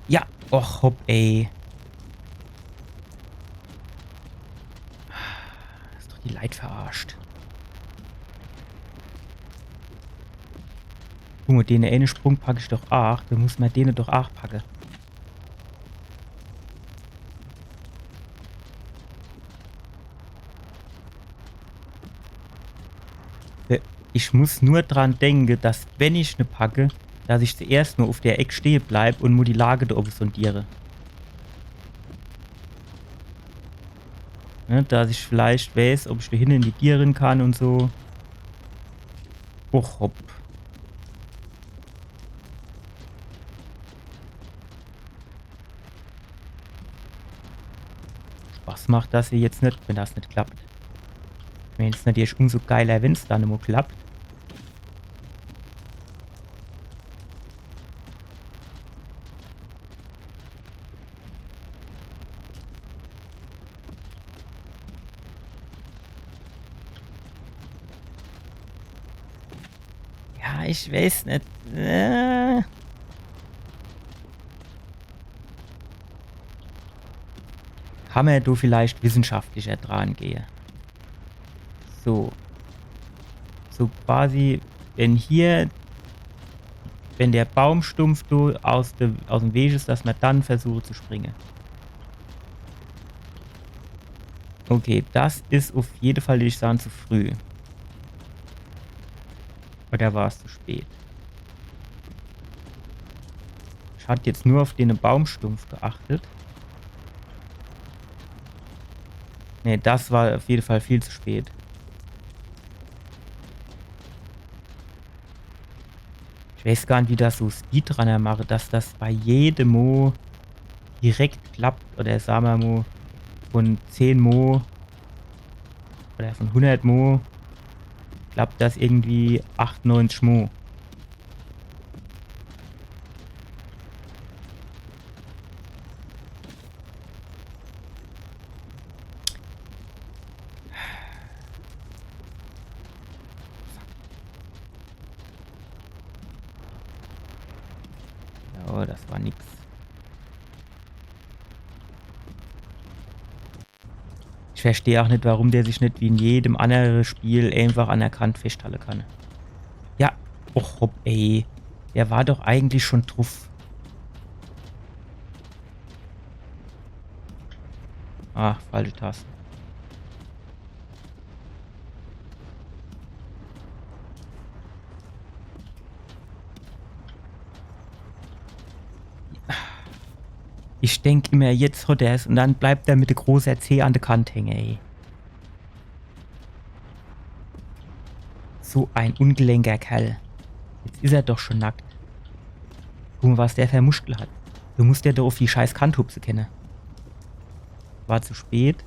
Ja, och, hopp, ey. Is doch die Leit verarscht. Guck mo, den ene Sprung pack ich doch ach. Do muss mer den doch ach packe. Äh, ich muss nur dran denke, dass, wenn ich ne packe, dass ich zuerscht mo uf der Eck stehe bleib un mo die Lage do owwe sondiere. Ne, dass ich vielleicht weiß, ob ich do hinne in die Diere kann un so. Och, hopp. Spaß macht das hier jetzt net, wenn das net klappt. Wenn's natürlich umso geiler, wenn's dann mo klappt. Ja, ich weiß net. Äh. Kann mer do vielleicht wissenschaftlicher dran gehe? So. So quasi, wenn hier, wenn der Baumstumpf do aus de, aus em Weg is, dass mer dann versucht zu springe. Okay, das is uf jede Fall, würd ich sage, zu früh. Oder war's zu spät? Ich hat jetzt nur uf den Baumstumpf geachtet. Nee, das war uf jede Fall viel zu spät. Ich weiß gar net, wie das so Speedrunner mache, dass das bei jedem Mo direkt klappt. Oder sa mer mo, von zehn Mo oder von hundert Mo klappt das irgendwie acht, neunzig Mo. Ja, das war nix. Ich versteh auch net, warum der sich net wie in jedem annere Spiel einfach an der Kant feschthalle kann. Ja, och, hopp, ey. Der war doch eigentlich schon druff. Ah, falsche Taste. Ich denk immer, jetzt hat er's und dann bleibt er mit de großer Zeh an de Kant hänge, ey. So ein ungelenker Kerl. Jetzt is er doch schon nackt. Guck mal, was der für Muskel hat. Du musst ja doch auf die scheiß Kant hupse kenne. War zu spät.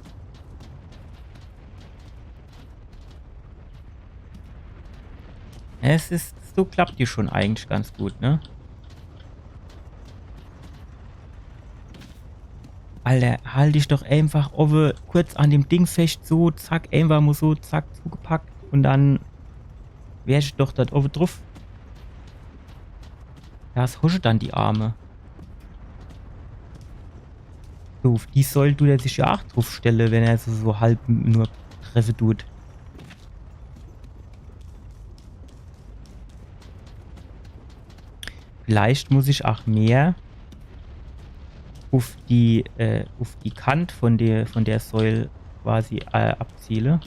Es is, so klappt die schon eigentlich ganz gut, ne? Alter, halt dich doch einfach owwe kurz an dem Ding fescht, so, zack, einfach mo so, zack, zugepackt und dann wär ich doch dort owwe druff. Ja, was hosche dann die Arme? So, uff die Säul dut er sich ja ach druffstelle, wenn er so, so halb nur treffe dut. Vielleicht muss ich ach mehr uff die, äh, uff die Kant von der, von der Säul quasi, äh, abziele.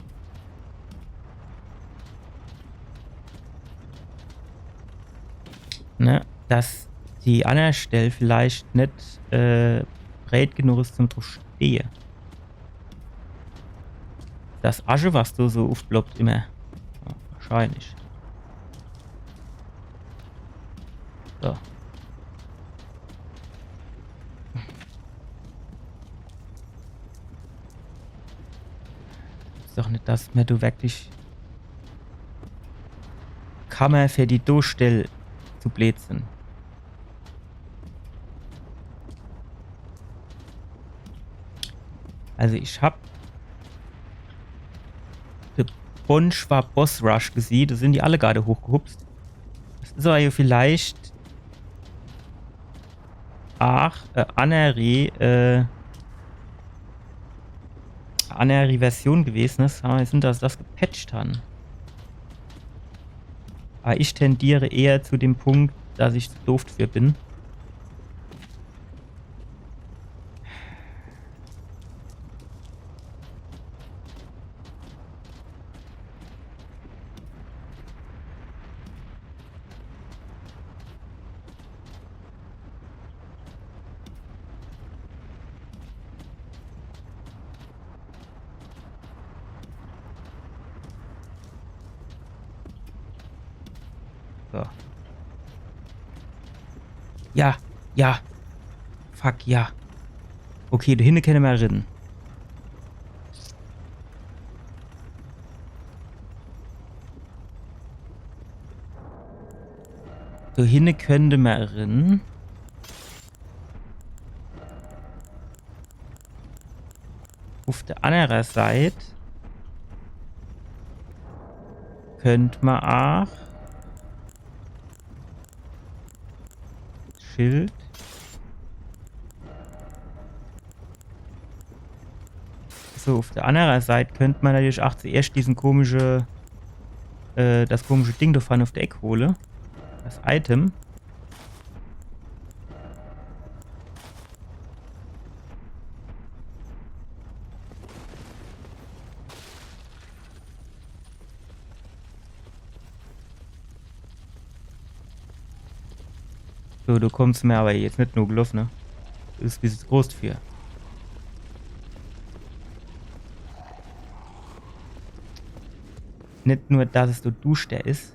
Ne? Dass die anner Stell vielleicht net, äh, breit genug is zum druff stehe. Das Asche, was do so uffploppt immer. Ja, wahrscheinlich. So. Is doch net, dass mer do wirklich Kammer für die Dostell zu blöd sin. Also ich hab de Bonchwa Boss Rush gesieh, do sin die alle grad hochgehupst. Das is aber jo vielleicht ach, äh, anneri, äh, anneri Version gewesen is, aber sin, dass se das gepatcht han. Aber ich tendiere eher zu dem Punkt, dass ich zu doof dafür bin. So. Ja, ja. Fuck, ja. Okay, do hinne kenne mer rin. Do hinne kenne mer rin. Uff de anner Seit könnt ma aach Schild. So, uff de anner Seit könnt ma natürlich aach zuerscht diesen komische, äh, das komische Ding do vorne uff de Eck hole. Das Item. So, du kommst mir aber jetzt net nur Luft, ne? Du bist, bist groß dafür. Net nur, dass es so duster is.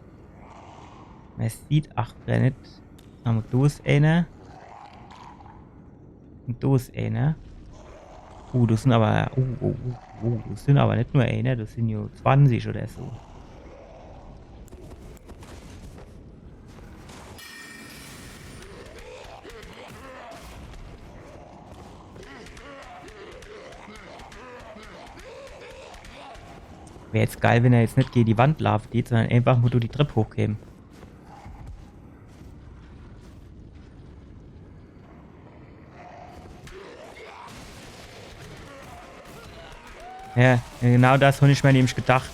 Mer sieht, ach, gar net. Hammer, do is eener. Un do is eener. Uh, das sin aber, uh, uh, uh, uh, das sin aber net nur eener, das sin jo zwanzig oder so. Wär jetzt geil, wenn er jetzt net gege die Wand laafe geht, sondern einfach nur durch die Trepp hochkäm. Ja, genau das hab ich mir nämlich gedacht.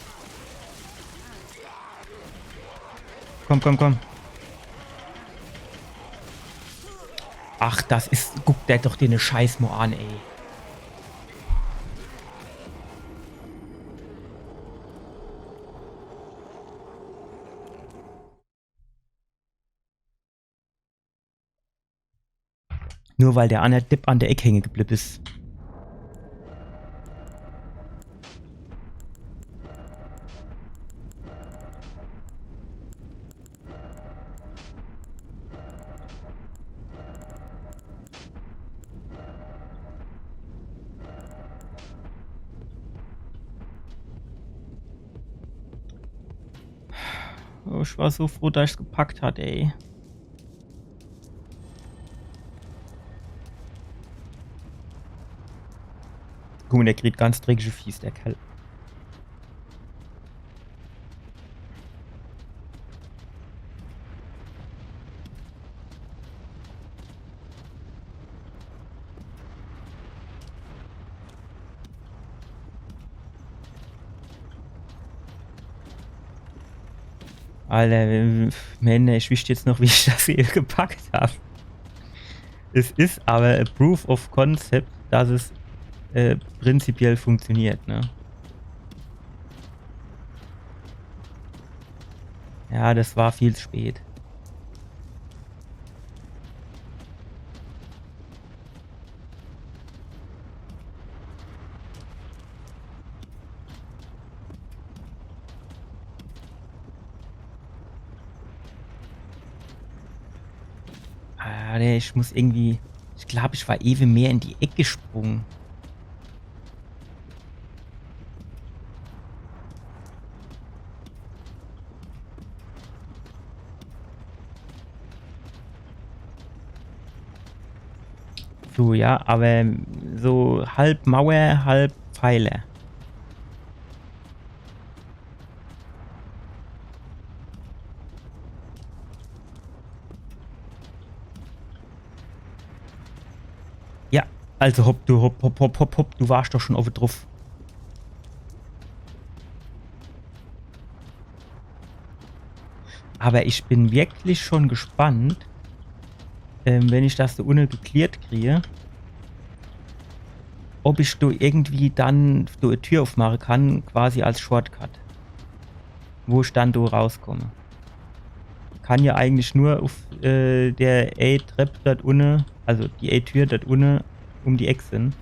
Komm, komm, komm. Ach, das is, guck der doch den Scheiß mo an, ey. Nur weil der anner Depp an der Eck hänge geblieb is. Oh, ich war so froh, dass ich's gepackt hat, ey. Guck mo, der kriegt ganz dreckische Fieß, der Kerl. Alter, Mann, ich wüsst jetzt noch, wie ich das hier gepackt hab. Es is aber a Proof of Concept, dass es äh, prinzipiell funktioniert, ne? Ja, das war viel zu spät. Ah, nee, ich muss irgendwie. Ich glaub, ich war ewe mehr in die Eck gesprungen. So, ja, aber so halb Mauer, halb Pfeiler. Ja, also hopp, du, hopp, hopp, hopp, hopp, hopp, du warst doch schon owe druff. Aber ich bin wirklich schon gespannt, ähm, wenn ich das do unne geklärt kriege, ob ich do irgendwie dann do e Tür aufmache kann, quasi als Shortcut. Wo ich dann do rauskomme. Kann ja eigentlich nur auf äh, der A-Trepp dort unne, also die A-Tür dort unne um die Eck sin.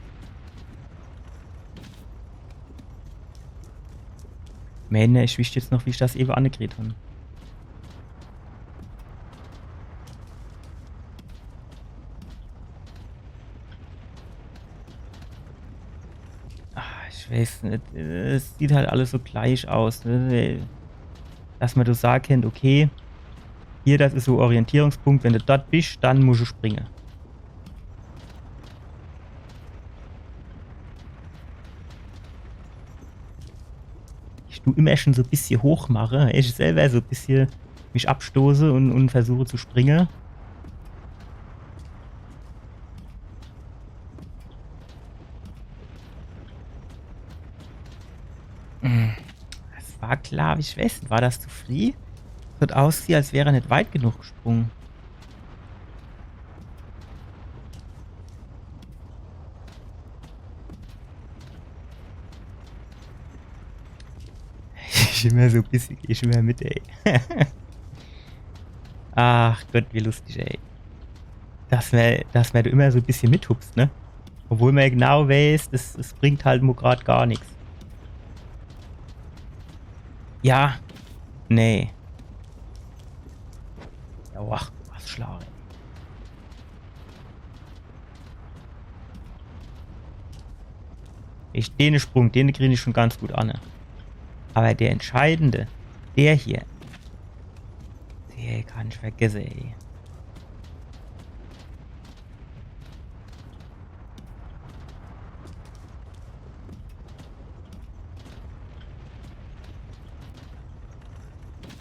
Männer, ich wüsst jetzt noch, wie ich das ewe annekriet hab. Ah, ich weiß net, es sieht halt alles so gleich aus, ne? Dass man do sage kennt, okay, hier, das is so Orientierungspunkt, wenn du dort bist, dann musst du springe. Ich du immer schon so e bissje hoch mache, ich selber so e bissje mich abstoße und, und versuche zu springe. Hm. Das war klar, ich weiß net, war das zu früh? Das hat ausgesehen, als wär er net weit genug gesprungen. Ich immer so e bissje, ich immer mit, ey. Ach Gott, wie lustig, ey. Dass mer, dass mer do immer so e bissje mithupst, ne? Obwohl mer genau weiß, das, das bringt halt mo grad gar nix. Ja. Nee. Ja, ach, was Schlag, ey. Ich, den Sprung, den krie ich schon ganz gut anne. Aber der entscheidende, der hier, der kann ich vergesse, ey.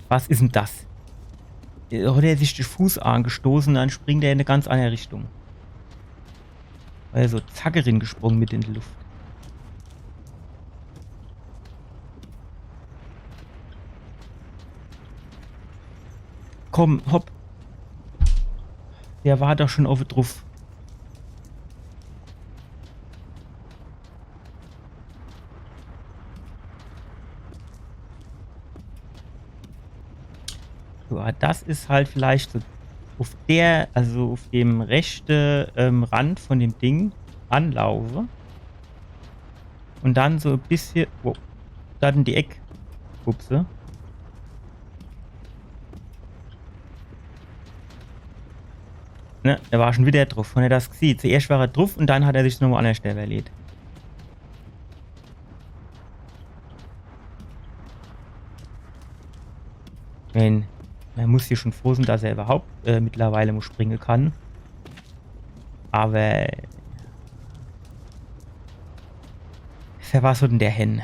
Was is denn das? Äh, hat er sich de Fuß angestoße, dann springt er in e ganz andere Richtung. Also, zack, ringesprungen mit in die Luft. Komm, hopp. Der war doch schon owwe druff. So, ah, das is halt vielleicht so uff der, also uff dem rechte, ähm, Rand von dem Ding anlaufe. Un dann so e bissje, wow, do in die Eck. Upse. Ne, er war schon wieder druff. Wenn er das sieht, zuerscht war er druff un dann hat er sich nochmal an der Stelle überlegt. Ich mein, mer muss hier schon froh sein, dass er überhaupt, äh, mittlerweile mo springe kann. Aber für was soll denn der hin?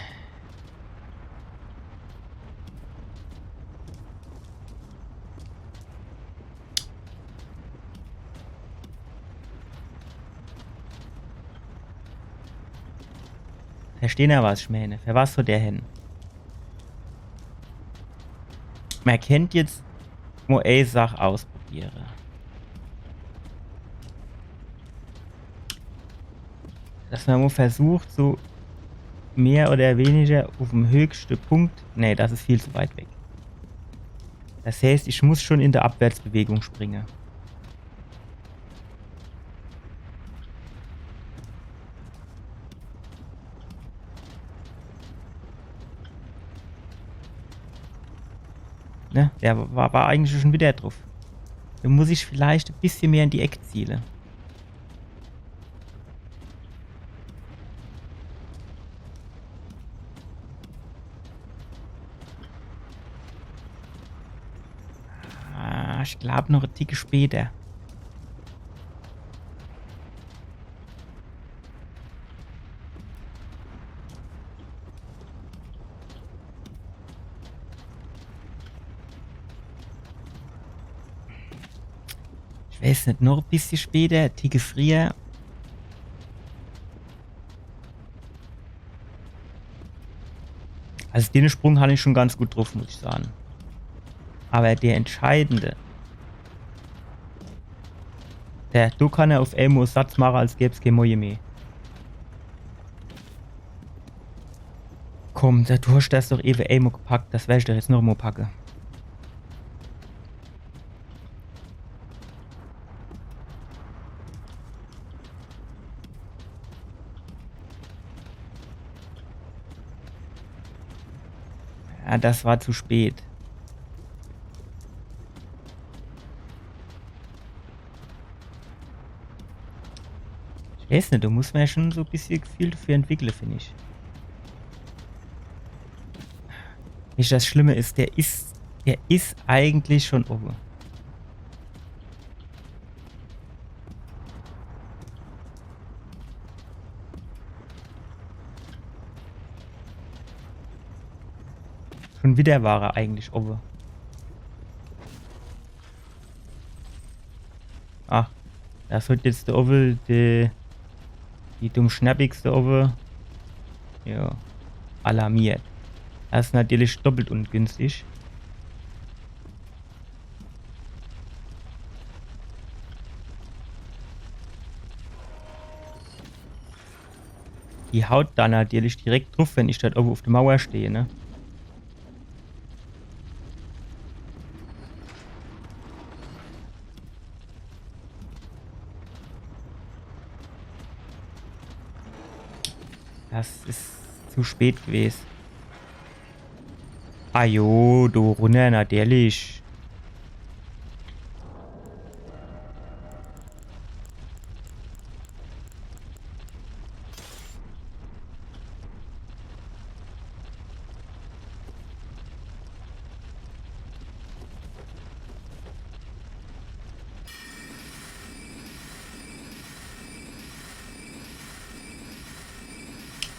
Verstehn er, was ich meine? Für was soll der hin? Mer kennt jetzt mo e Sach ausprobiere. Dass mer mo versucht, so mehr oder weniger uff dem höchste Punkt. Nee, das is viel zu weit weg. Das heißt, ich muss schon in der Abwärtsbewegung springe. Ne? Der war, war eigentlich schon wieder druff. Do muss ich vielleicht e bissje mehr in die Eck ziele. Ah, ich glaub, noch e Tick später. Ich weiß net, noch e bissje später, e Tick frieher. Also den Sprung han ich schon ganz gut druff, muss ich sage. Aber der entscheidende, der, do kann er uff emol Satz mache, als gäb's kee Morje mehr. Komm, do, du hasch das doch ewe emol gepackt, das werr ich doch jetzt noch emol packe. Ja, das war zu spät. Ich weiß net, do muss mer ja schon so e bissje Gefühl dafür entwickle, find ich. Net, das Schlimme is, der is, der is eigentlich schon owwe. Schon wieder war er eigentlich owwe. Ah, das hat jetzt do owwe, die, die dumm schnappigste owwe. Ja, alarmiert. Das is natürlich doppelt ungünstig. Die haut dann natürlich direkt druff, wenn ich dort owwe uff de Mauer steh, ne? Das is zu spät gewes. Ah jo, do runner, natürlich.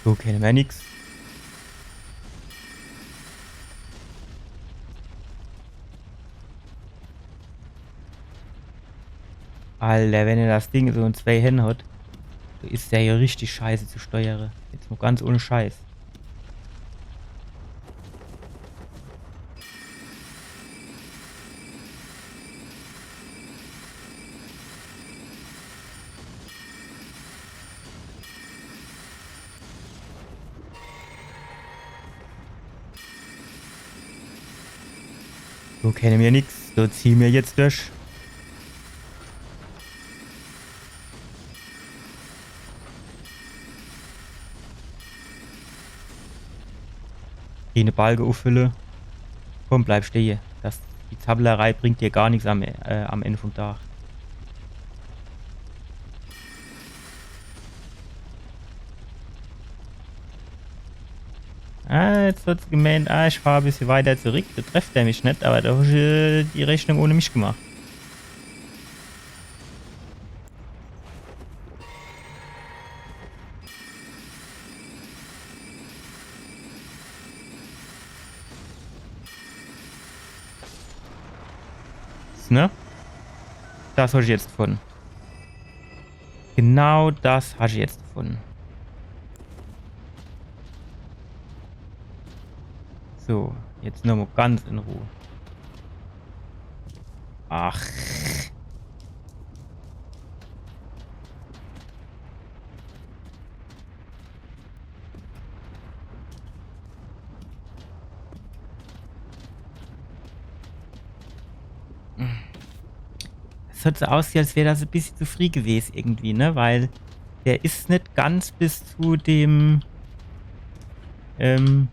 So, kenne mer nix. Alter, wenn er das Ding so in zwei Hände hat, do is der ja richtig scheiße zu steuere. Jetzt mo ganz ohne Scheiß. So kenne mir nix. So ziehe mir jetzt durch. Kee Balke uffülle. Komm, bleib stehe. Das, die Zapplerei bringt dir gar nix am, äh, am Ende vom Tag. Ah, jetzt hot se gemeent, ah, ich fahr e bissje weiter zurück, do trefft er mich net, aber do hab ich, äh, die Rechnung ohne mich gemacht. Ne? Das hab ich jetzt gefunne. Genau das hab ich jetzt gefunne. So, jetzt nochmo ganz in Ruhe. Ach. Es hot so ausgesieh, als wär das e bissje zu frieh gewes irgendwie, ne? Weil der is net ganz bis zu dem, ähm,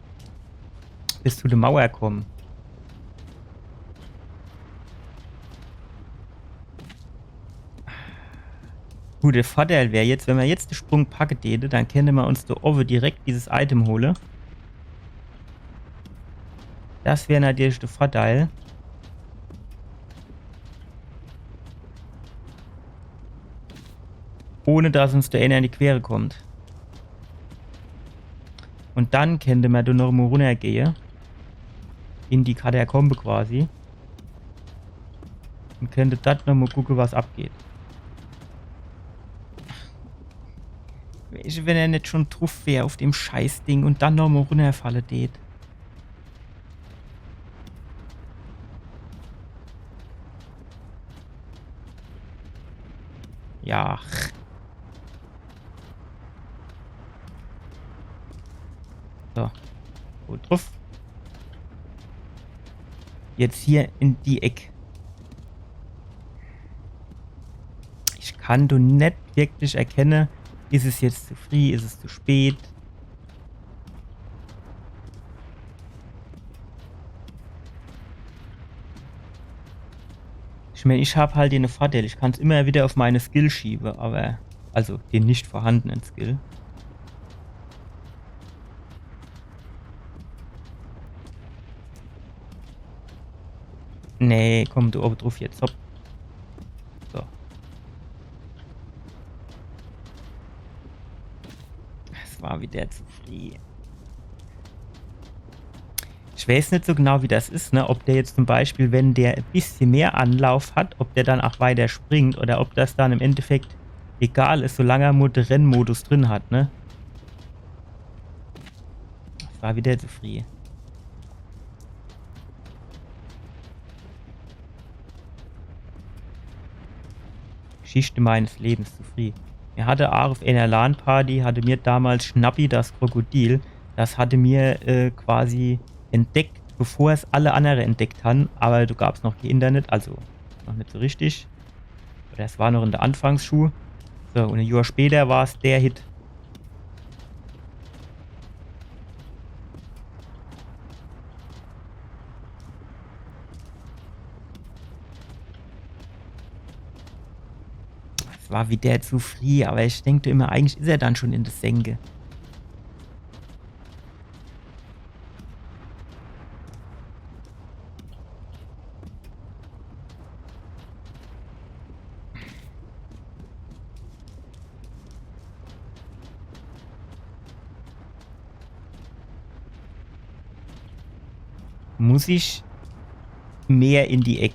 bis zu der Mauer komm. Gut, der Vorteil wär jetzt, wenn mer jetzt de Sprung packe däte, dann kennte mer uns do owwe direkt dieses Item hole. Das wär natürlich de Vorteil. Ohne dass uns do eener in die Quere kommt. Un dann kennte mer do noch mo runnergehe. In die Katakombe quasi. Un kennte do noch mo gucke, was abgeht. Weescht, wenn er net schon druff wär uf dem Scheißding un dann noch mo runnerfalle dät. Ja. So. Gut druff. Jetzt hier in die Eck. Ich kann do net wirklich erkenne, is es jetzt zu frieh, is es zu spät. Ich mein, ich hab halt den Vorteil, ich kann's immer wieder uf meine Skill schiebe, aber, also den nicht vorhandenen Skill. Nee, komm, du owwe druff jetzt, hopp. So. Es war wieder zu frieh. Ich weeß net so genau, wie das is, ne? Ob der jetzt zum Beispiel, wenn der e bissje mehr Anlauf hat, ob der dann ach weiter springt oder ob das dann im Endeffekt egal is, solang er mo de Rennmodus drin hat, ne? Es war wieder zu frieh. Geschichte meines Lebens, zu frieh. Mir hatte ach uf ener LAN-Party, hatte mir damals Schnappi, das Krokodil, das hatte mir, äh, quasi entdeckt, bevor's alle annere entdeckt han, aber do gab's noch kee Internet, also noch net so richtig. Oder es war noch in de Anfangsschuh. So, un e Johr später war's der Hit. Es war wieder zu frieh, aber ich denk immer, eigentlich is er dann schon in de Senke. Muss ich mehr in die Eck?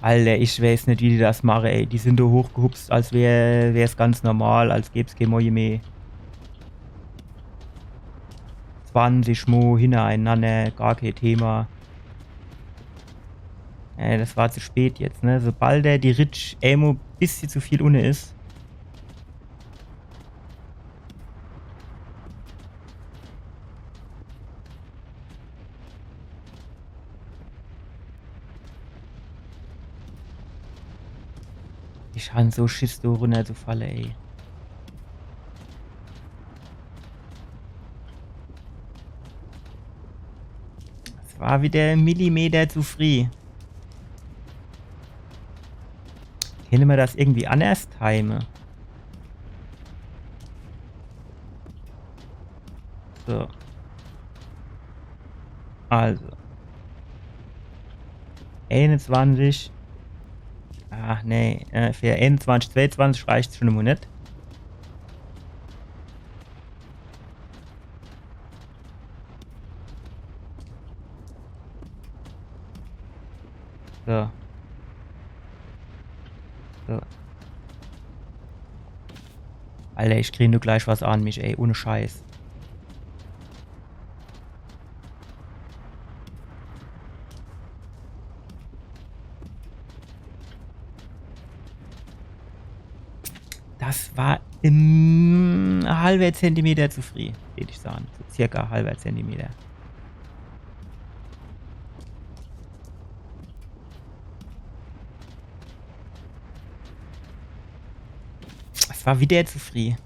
Alter, ich weeß net, wie die das mache, ey. Die sin do hochgehupst, als wär, wär's ganz normal, als gäb's kee Morje meh. Zwanzig Mo hinnereinanner, gar kee Thema. Äh, das war zu spät jetzt, ne? Sobald er die Ritsch emo bissje zu viel unne is, Ich han so Schiss, do runnerzufalle, ey. Das war wieder en Millimeter zu frieh. Kenne mer das irgendwie annerscht time? So. Also. Eenunzwanzig. Ach nee, äh, für eenunzwanzig, zweeunzwanzig reicht's schon immer net. So. So. Alter, ich krie nur gleich was an mich, ey, ohne Scheiß. Das war en halwer Zentimeter zu frieh, würd ich sage. So circa halwer Zentimeter. Das war wieder zu frieh.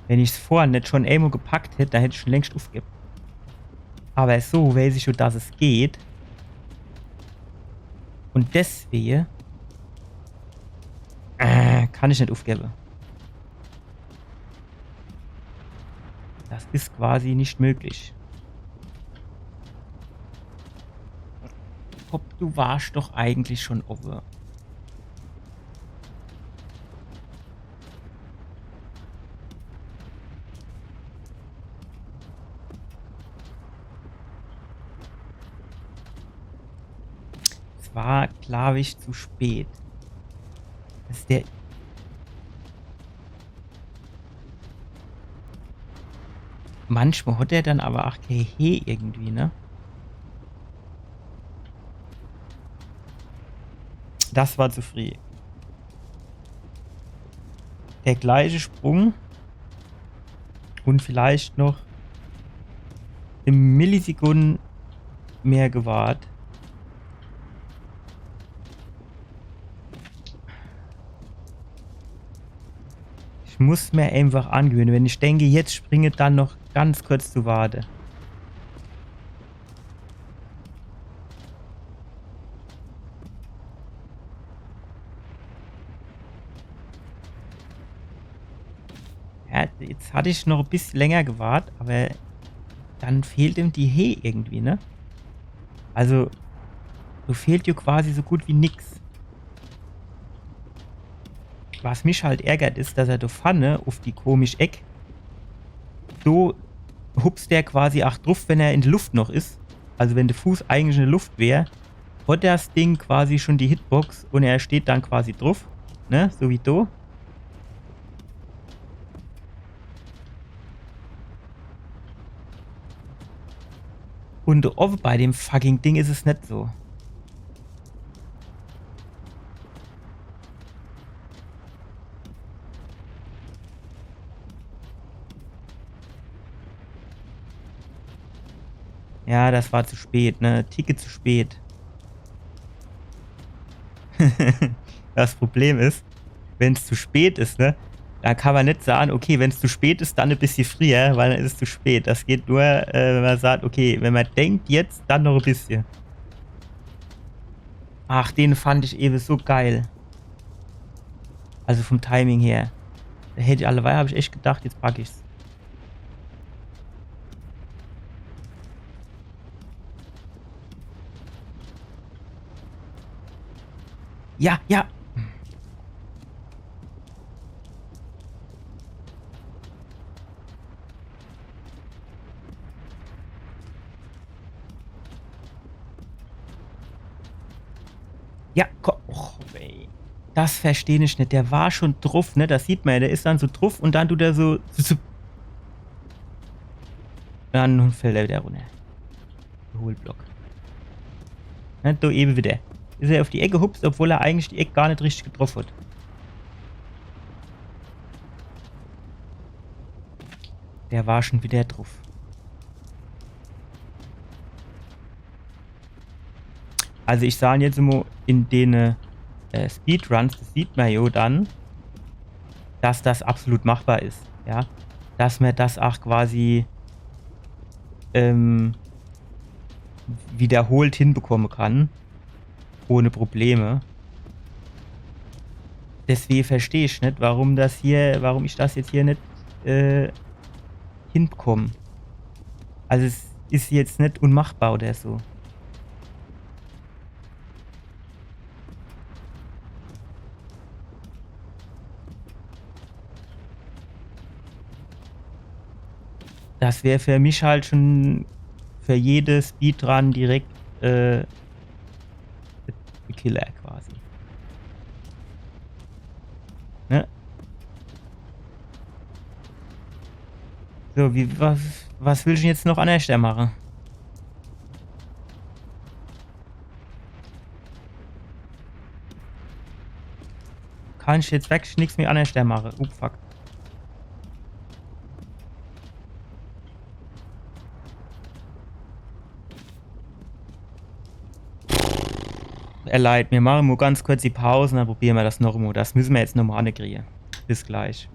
Wenn ich's vorher net schon emol gepackt hätt, dann hätt ich schon längst ufgebb. Aber so weiß ich schon, dass es geht. Und deswege, äh, kann ich net ufgewwe. Das is quasi net möglich. Hopp, du warsch doch eigentlich schon owwe. Es war, glaub ich, zu spät. Das is der. Manchmal hat er dann aber ach kee Heh irgendwie, ne? Das war zu frieh. Der gleiche Sprung und vielleicht noch e Millisekunde mehr gewart. Ich muss mir einfach angewöhne, wenn ich denke, jetzt springe, dann noch ganz kurz zu warte. Ja, jetzt hatt ich noch e bissje länger gewart, aber dann fehlt ihm die Heh irgendwie, ne? Also, do fehlt jo quasi so gut wie nix. Was mich halt ärgert, is, dass er do vorne uf die komisch Eck, do hupst er quasi ach druf, wenn er in de Luft noch is. Also wenn de Fuß eigentlich in de Luft wär, hat das Ding quasi schon die Hitbox und er steht dann quasi druf, ne? So wie do. Und owwe bei dem fucking Ding is es net so. Ja, das war zu spät, ne? Ticke zu spät. Das Problem is, wenn's zu spät is, ne? Da kann man net sagen, okay, wenn's zu spät is, dann e bissje frieher, weil dann is es zu spät. Das geht nur, äh, wenn man sagt, okay, wenn man denkt jetzt, dann noch e bissje. Ach, den fand ich ewe so geil. Also vom Timing her. Da hätt ich alleweil, hab ich echt gedacht, jetzt pack ich's. Ja, ja. Ja, ko-, och, ey. Das versteh ich net. Der war schon druf, ne? Das sieht man ja, der is dann so druf und dann tut er so, so, so. Dann fällt er wieder runter. Hohlblock. Ne, do ewe wieder. Is er uf die Eck gehupst, obwohl er eigentlich die Eck gar net richtig getroff hat. Der war schon wieder druf. Also ich sag jetzt immer, in dene, äh, Speedruns, das sieht mer jo dann, dass das absolut machbar is, ja. Dass mer das ach quasi, ähm, wiederholt hinbekomme kann, ohne Probleme. Deswege versteh ich net, warum das hier, warum ich das jetzt hier net, äh, hinbekomm. Also es is jetzt net unmachbar oder so. Das wär für mich halt schon für jede Speedrun direkt, äh, de Killer quasi. Ne? So, wie, was, was will ich denn jetzt noch annerschter mache? Kann ich jetzt wirklich nix mehr annerschter mache? Oh, fuck. Ehr Leit, mir mache mo ganz kurz die Pause, dann probiere mer das noch mo. Das müsse mer jetzt noch mo ankriege. Bis gleich.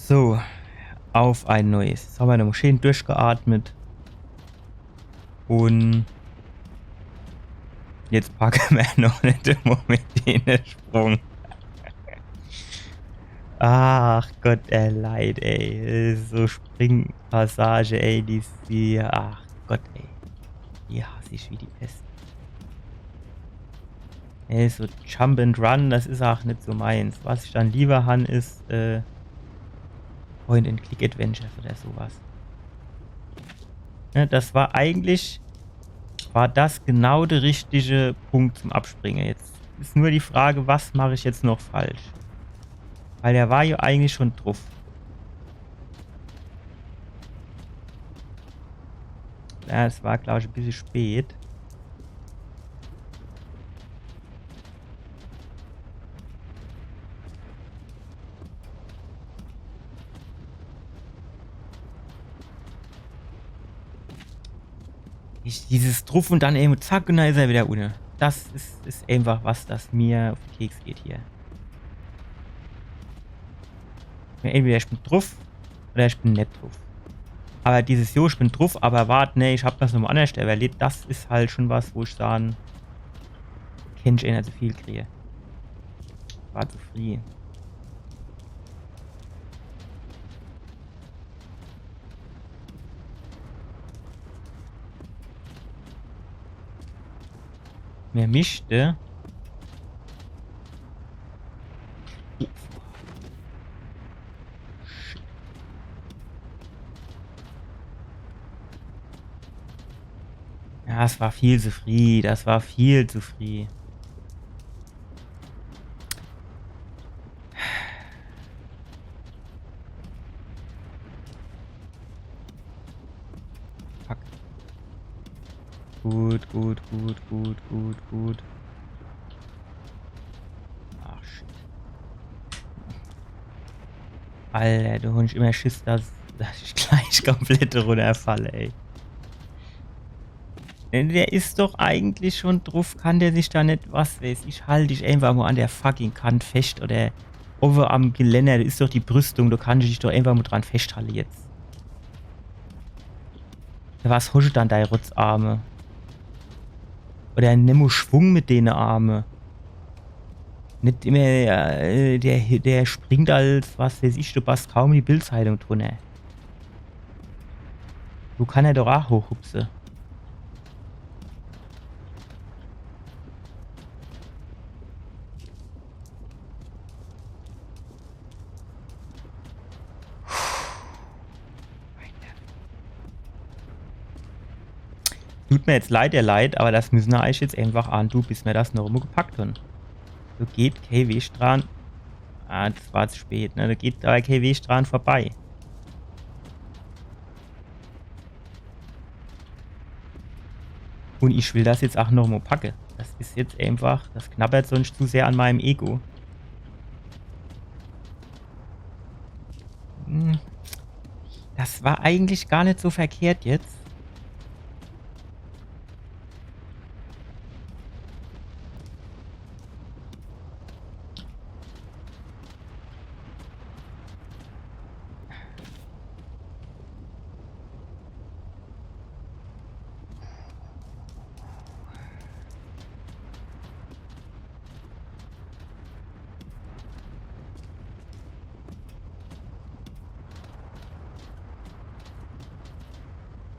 So, auf ein Neues. Jetzt haben wir noch schön durchgeatmet. Und jetzt packen wir noch nicht im Moment den Sprung. Ach Gott, der Leid, ey. So Springpassage, ey, die sie. Ach Gott, ey. Die hasse ich wie die Pest. Ey, so Jump and Run, das is auch nit so meins. Was ich dann lieber han, is, äh, Point-and-Click-Adventures oder sowas. Ne, das war eigentlich, war das genau der richtige Punkt zum Abspringen. Jetzt is nur die Frage, was mache ich jetzt noch falsch? Weil der war ja eigentlich schon druff. Ja, es war, glaub ich, ein bisschen spät. Ich, dieses druff und dann eben zack und dann is er wieder unne. Das is, is einfach was, das mir auf de Keks geht hier. Entweder ich bin druff oder ich bin net druff. Aber dieses Jo, ich bin druff, aber wart, nee, ich hab das nochmal anders überlegt, das is halt schon was, wo ich sagen, kenn ich eh net so viel kriege. War zu früh. Mehr Mischte. Ja, es war viel zu früh. Das war viel zu früh. Fuck. Gut, gut, gut, gut, gut, gut. Ach, shit. Alter, du hab ich immer Schiss, dass, dass ich gleich komplett runterfalle, ey. Denn der is doch eigentlich schon druff, kann der sich da net, was weiß ich, halt dich einfach nur an der fucking Kant fescht oder owwe am Geländer, da is doch die Brüstung, da kann ich dich doch einfach nur dran feschthalle jetzt. Ja, was hosch du dann, dei Rotzarme? Oder nimm mo Schwung mit dene Arme. Net immer, äh, der, der springt als, was weiß ich, du passt kaum in die Bildzeitung drunner. So kann er doch auch hochhupse. Tut mir jetzt leid, ihr Leit, aber das müssen wir euch jetzt einfach antun, bis wir das noch mo gepackt haben. Da geht kei Weg dran. Ah, das war zu spät, ne? Da geht aber kei Weg dran vorbei. Und ich will das jetzt auch noch mo packe. Das is jetzt einfach, das knabbert sonst zu sehr an meinem Ego. Hm. Das war eigentlich gar net so verkehrt jetzt.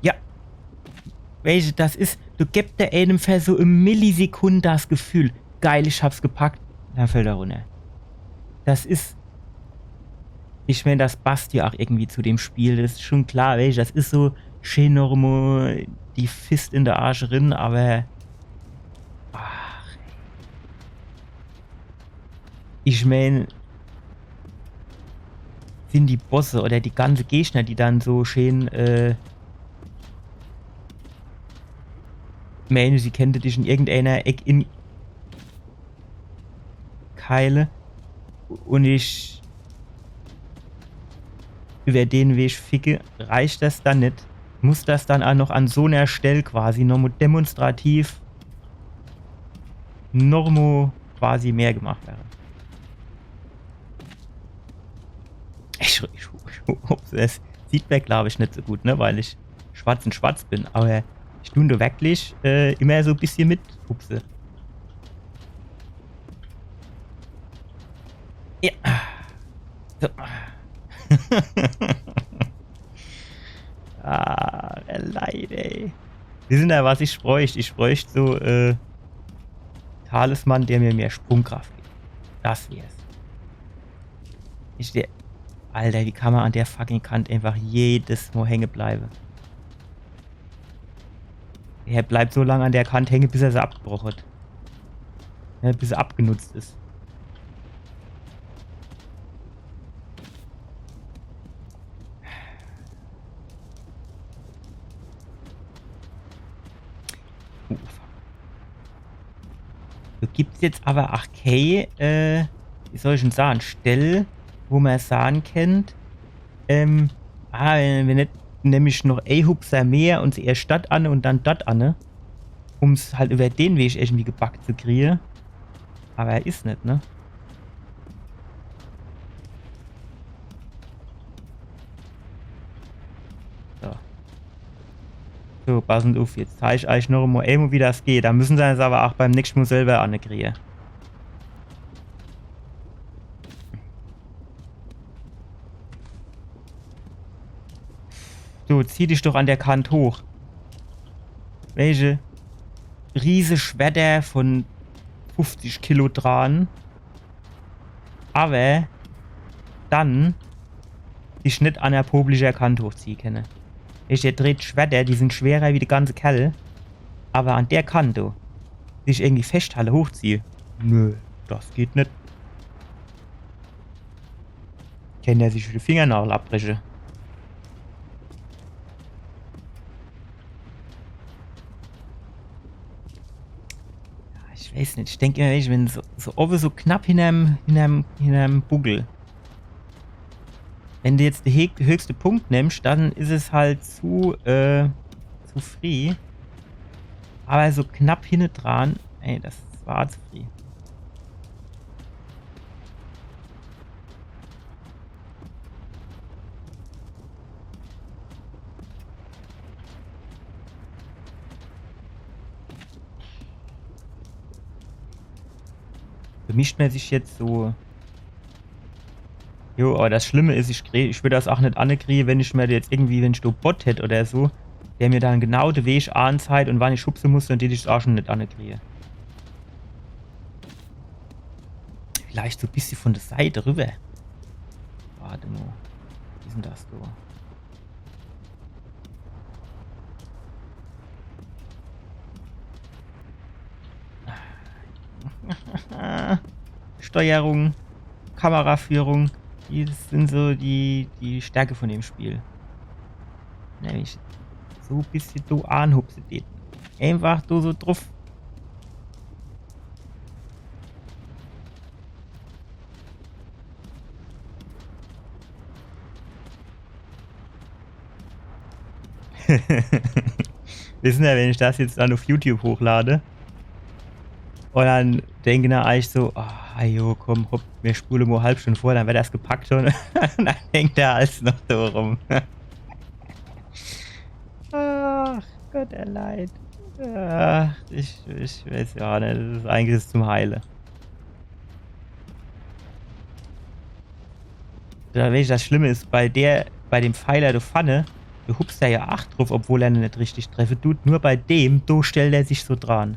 Ja. Welche, das is, du gibst der einem für so e Millisekunde das Gefühl, geil, ich hab's gepackt, dann fällt er runter. Das is, ich mein, das passt ja auch irgendwie zu dem Spiel, das is schon klar, welche, das is so schön noch mo die Fist in der Arsch rin, aber, ach, ich mein, sind die Bosse oder die ganze Gegner, die dann so schön, äh, meinen, sie kennte dich in irgendeiner Eck in Keile und ich über den Weg ficke, reicht das dann net? Muss das dann auch noch an so ner Stell quasi noch mo demonstrativ noch mo quasi mehr gemacht werden? Ich Ich, ich, ich, ups, das sieht mer, glaub ich, net so gut, ne? Weil ich schwarz un schwarz bin, awwer ich dun do wirklich äh, immer so e bissje mithupse. Ja. So. Ah, Leid, ey. Wissener, was ich bräucht? Ich bräucht so, äh, Talisman, der mir mehr Sprungkraft gibt. Das wär's. Ich, der, Alter, wie kann mer an der fucking Kant einfach jedes Mol hänge bleiwe? Er bleibt so lang an der Kant hänge, bis er se abgebroch hat. Ja, bis er abgenutzt is. Oh, fuck. Do gibt's jetzt awwer ach kee, äh, wie soll ich dann sahn, Stell, wo mer sahn kennt, ähm, ah, wenn, wenn net, nemm ich noch e Hupser mehr un zuerscht dort anne un dann dort anne, um's halt iwwer den Weg irgendwie gebackt zu krieje. Awwer is net, ne? So. So, passend uff, jetzt zeig ich eich noch emol, emol, wie das geht. Do müssen se jetzt awwer ach beim nächschte Mol selwer anne krieje. Du, zieh dich doch an der Kant hoch. Welche Rieseschwerter von fuffzig Kilo dran. Awwer dann dich net an der poplicher Kant hochziehe kenne. Ich, der dreht Schwerter, die sin schwerer wie de ganze Kerl. Awwer an der Kant, du, dich irgendwie feschthalle, hochziehe. Nö, das geht net. Kennt er sich de Fingernagel abbreche. Ja, ich weiß net, ich denk immer, wenn ich so, so owwe so knapp hinnerm, hinnerm, hinnerm Buckel. Wenn du jetzt de he-, höchste Punkt nimmst, dann is es halt zu, äh, zu frieh. Awwer so knapp hinne dran, ey, das war zu frieh. Vermischt mer sich jetzt so. Jo, awwer das Schlimme is, ich krie-, ich würd das ach net anne krieje, wenn ich mer jetzt irgendwie, wenn ich do Bot hätt oder so, der mir dann genau de Weg anzeigt un wann ich hupse muss, dann dät ich's ach schun net anne krieje. Vielleicht so e bissje von der Seit riwwer. Wart mol. Wie is dann das do? Steuerung, Kameraführung, die sin so die, die Stärke von dem Spiel. Nämlich so e bissje do anhupse dät. Einfach do so druff. Wissen er, wenn ich das jetzt dann uff YouTube hochlade un dann denken er eigentlich so, ah, jo, komm, hopp, mir spule mol e halb Stund vor, dann werd das gepackt un dann hängt er als noch do rum. Ach Gott, er Leid. Ach, ich, ich weiß jo net, das is eigentlich zum Heile. Do, weescht, das Schlimme is, bei der, bei dem Pfeiler do vorne, do hupst er jo ach druff, obwohl er net richtig treffe dut. Nur bei dem, do stellt er sich so dran.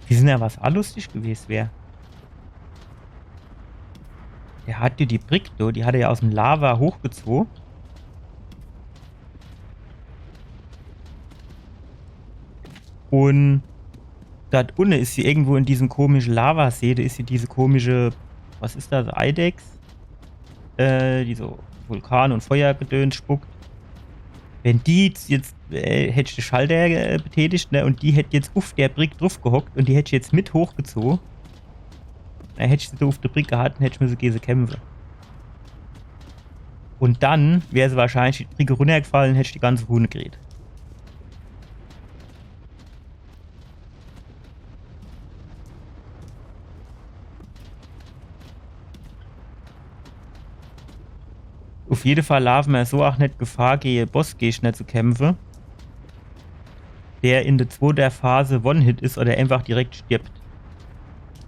Wissen er, was ach lustig gewest wär? Der hat jo die Brick do, die hat er jo aus'm Lava hochgezoh. Un dort unne is se irgendwo in diesem komische Lavasee, do is se diese komische, was is das, Eidechs? Äh, die so Vulkan- un Feuergedöns spuckt. Wenn die jetzt, jetzt äh, hätt ich de Schalter äh, betätigt, ne, un die hätt jetzt uff der Brick druff gehockt un die hätt ich jetzt mit hochgezoh, dann hätt ich se do uff der Brick gehat un hätt ich müsse gege se kämpfe. Un dann wär se wahrscheinlich die Brick runnergefall un hätt ich die ganze Rune gedreht. Uf jede Fall laafe mer so ach net Gefahr, gege Bossgegner zu kämpfe, der in de zwote Phase One-Hit is oder einfach direkt stirbt.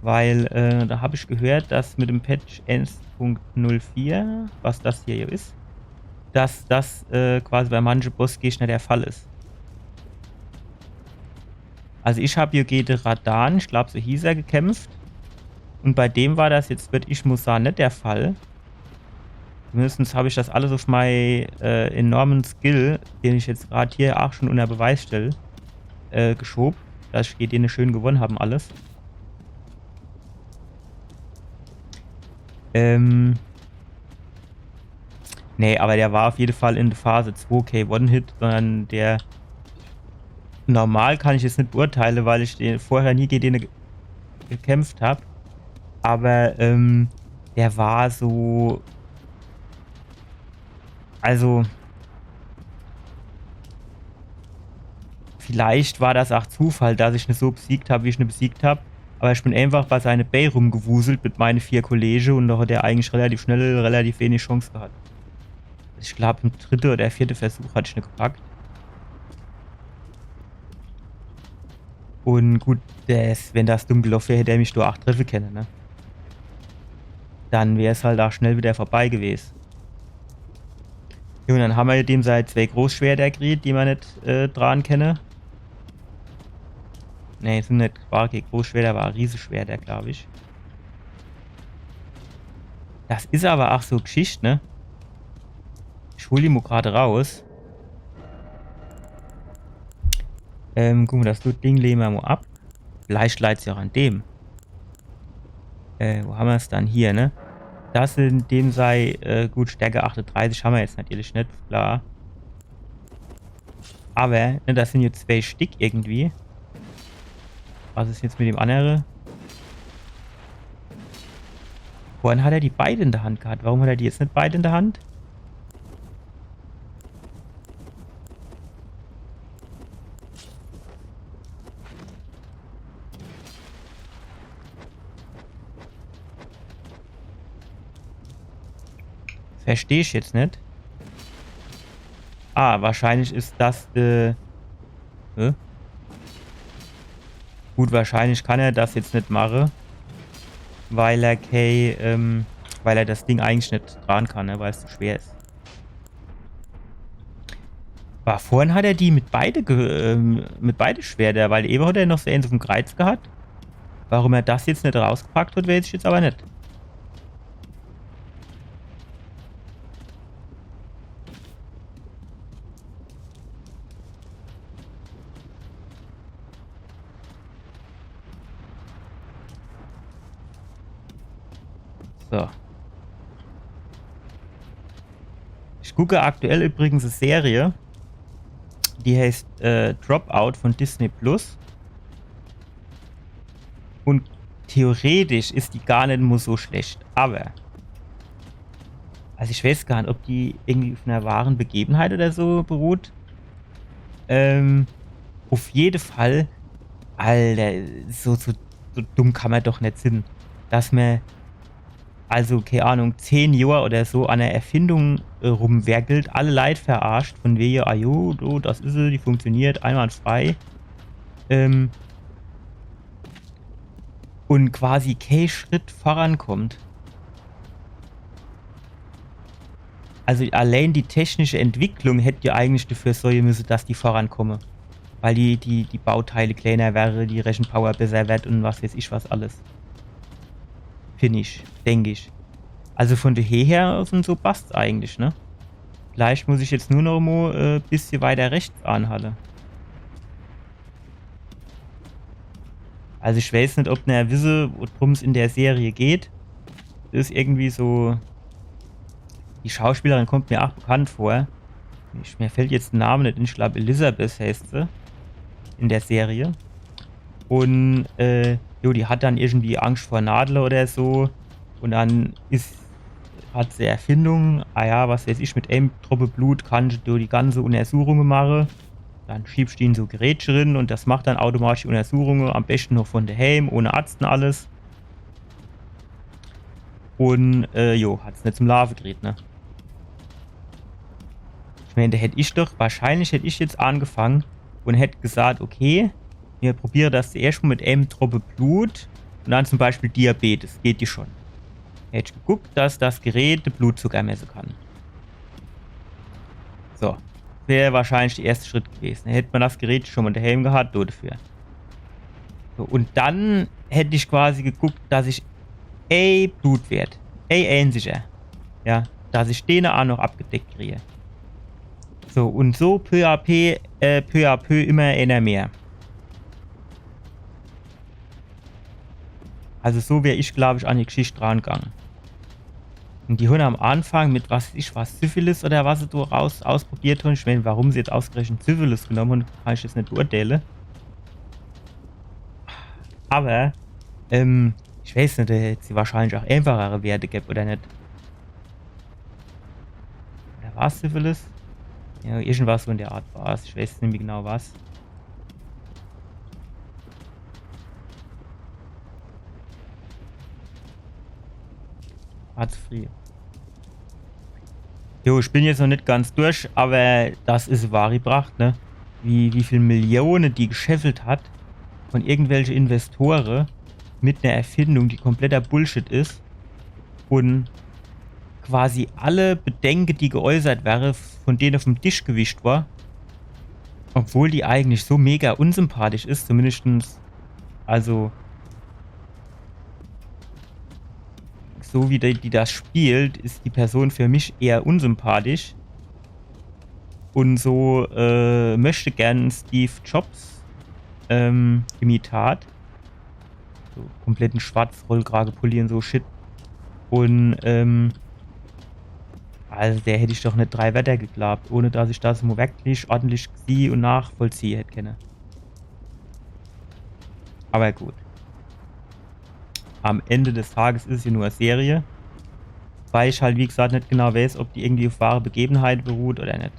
Weil, äh, do hab ich gehört, dass mit dem Patch eins Punkt null vier, was das hier is, dass das, äh, quasi bei manche Bossgegner der Fall is. Also ich hab hier gege Radahn, ich glaub, so hieß er, gekämpft. Und bei dem war das jetzt, würd ich mo sage, net der Fall. Zumindest hab ich das alles uf mei, äh, enormen Skill, den ich jetzt grad hier ach schon unner Beweis stell, äh, geschob, dass ich gege dene schön gewonn hab und alles. Ähm, nee, aber der war uf jede Fall in Phase zwei kee One-Hit, sondern der, normal kann ich jetzt net beurteile, weil ich den vorher nie gege den ge-, gekämpft hab. Aber, ähm, der war so, also, vielleicht war das ach Zufall, dass ich ne so besiegt hab, wie ich ne besiegt hab. Aber ich bin einfach bei seine Bää rumgewuselt mit meine vier Kollege und do hat er eigentlich relativ schnell relativ wenig Chance gehat. Ich glaub, im dritte oder vierte Versuch hat ich ne gepackt. Und gut, das, wenn das dumm geloffe wär, hätt er mich do ach treffe kenne, ne? Dann wär's halt ach schnell wieder vorbei gewes. Jo, und dann hammer dem sei zwee Großschwerter gekriet, die mer net, äh, dran kenne. Nee, es sind net, war kee Großschwerter, war Rieseschwerter, glaub ich. Das is aber ach so Geschicht, ne? Ich hol die mo grad raus. Ähm, guck mo, das Loot-Ding lege mer mo ab. Vielleicht leit's ja ach an dem. Äh, wo hammer's dann? Hier, ne? Das in dem sei, äh, gut, Stärke achtedreißig hammer jetzt natürlich net, klar. Aber, ne, das sind jetzt zwee Stick irgendwie. Was is jetzt mit dem annere? Vorhin hat er die beide in der Hand gehat. Warum hat er die jetzt net beide in der Hand? Versteh ich jetzt net. Ah, wahrscheinlich is das, äh, hä? Gut, wahrscheinlich kann er das jetzt net mache, weil er kee, ähm, weil er das Ding eigentlich net dran kann, ne, weil's zu schwer is. War vorhin hat er die mit beide, ge-, ähm, mit beide Schwerter, weil ewe hat er noch so eens uf dem Kreiz gehat. Warum er das jetzt net rausgepackt hat, wees ich jetzt aber net. So. Ich gucke aktuell übrigens e Serie, die heißt, äh, Dropout von Disney Plus. Und theoretisch is die gar net mo so schlecht, aber, also ich wees gar net, ob die irgendwie uf ner wahren Begebenheit oder so beruht. Ähm, uf jede Fall, Alter, so, so, so dumm kann mer doch net sin, dass mer also, kee Ahnung, zehn Johr oder so an der Erfindung, äh, rumwerkelt, alle Leit verarscht, von wege, ah jo, du, das is se, die funktioniert einwandfrei. Ähm, und quasi kee Schritt vorankommt. Also allein die technische Entwicklung hätt ja eigentlich dafür sorge müsse, dass die vorankomme. Weil die, die, die Bauteile kleiner wäre, die Rechenpower besser werd und was wees ich was alles. Find ich, denk ich. Also von der Höh her und so passt's eigentlich, ne? Vielleicht muss ich jetzt nur noch mo, äh, bissje weiter rechts anhalle. Also ich wees net, ob ner wisse, worum's in der Serie geht. Is irgendwie so, die Schauspielerin kommt mir ach bekannt vor. Ich, mir fällt jetzt de Name net in, ich glaub, Elizabeth heißt se in der Serie. Und, äh, jo, die hat dann irgendwie Angst vor Nadle oder so. Und dann is, hat se Erfindung, ah ja, was wees ich, mit eem Troppe Blut kannsch du die ganze Untersuchunge mache. Dann schiebsch du in so Gerätche rin und das macht dann automatisch die Untersuchunge, am beschte noch von daheim, ohne Arzt und alles. Und, äh, jo, hat's net zum Laafe gekriet, ne? Ich mein, do hätt ich doch, wahrscheinlich hätt ich jetzt angefangen und hätt gesagt, okay, mir probiere das zuerscht mal mit eenem Troppe Blut und dann zum Beispiel Diabetes, geht die schon. Hätt ich geguckt, dass das Gerät de Blutzucker messe kann. So, wär wahrscheinlich de erschte Schritt gewesen. Hätt mer das Gerät schon mal daheim gehabt, do dafür. So, und dann hätt ich quasi geguckt, dass ich e Blutwert, e eenziger, ja, dass ich dene aa noch abgedeckt kriege. So, und so peu à peu, äh, peu à peu immer eener mehr. Also so wär ich, glaub ich, an die Geschicht rangegangen. Und die hunn am Anfang mit, was weiß ich, was, Syphilis oder was se do raus ausprobiert hunn. Ich mein, warum se jetzt ausgerechnet Syphilis genommen hunn, kann ich jetzt net beurteile. Aber, ähm, ich weiß net, do hätt se wahrscheinlich auch einfachere Werte gebb, oder net? Oder war's Syphilis? Ja, irgendwas so in der Art war's. Ich weiß net mehr genau was. War zu frieh. Jo, ich bin jetzt noch net ganz durch, aber das is wahri Pracht, ne? Wie, wie viel Millione die gescheffelt hat von irgendwelche Investore mit ner Erfindung, die kompletter Bullshit is. Und quasi alle Bedenke, die geäußert wäre, von dene vom Tisch gewischt war. Obwohl die eigentlich so mega unsympathisch is, zumindestens, also, so wie die, die das spielt, is die Person für mich eher unsympathisch. Und so, äh, möchte gern Steve Jobs, ähm, Imitat. So kompletten Schwarz-Rollkragepulli und so Shit. Und, ähm, also der hätt ich doch net drei Wörter geglaubt, ohne dass ich das mo werklich ordentlich sieh und nachvollzieh hätt kenne. Aber gut. Am Ende des Tages is es ja nur e Serie. Weil ich halt, wie gesagt, net genau weiß, ob die irgendwie auf wahre Begebenheit beruht oder net.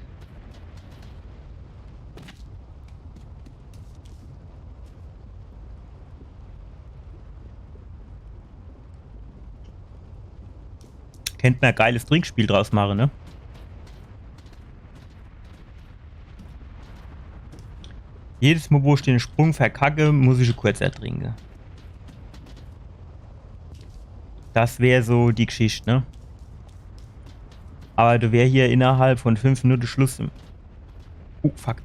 Kennt mer e geiles Trinkspiel draus mache, ne? Jedes Mo, wo ich den Sprung verkacke, muss ich e Kurzer trinke. Das wär so die Geschicht, ne? Aber do wär hier innerhalb von fünf Minute Schluss. Oh, fuck.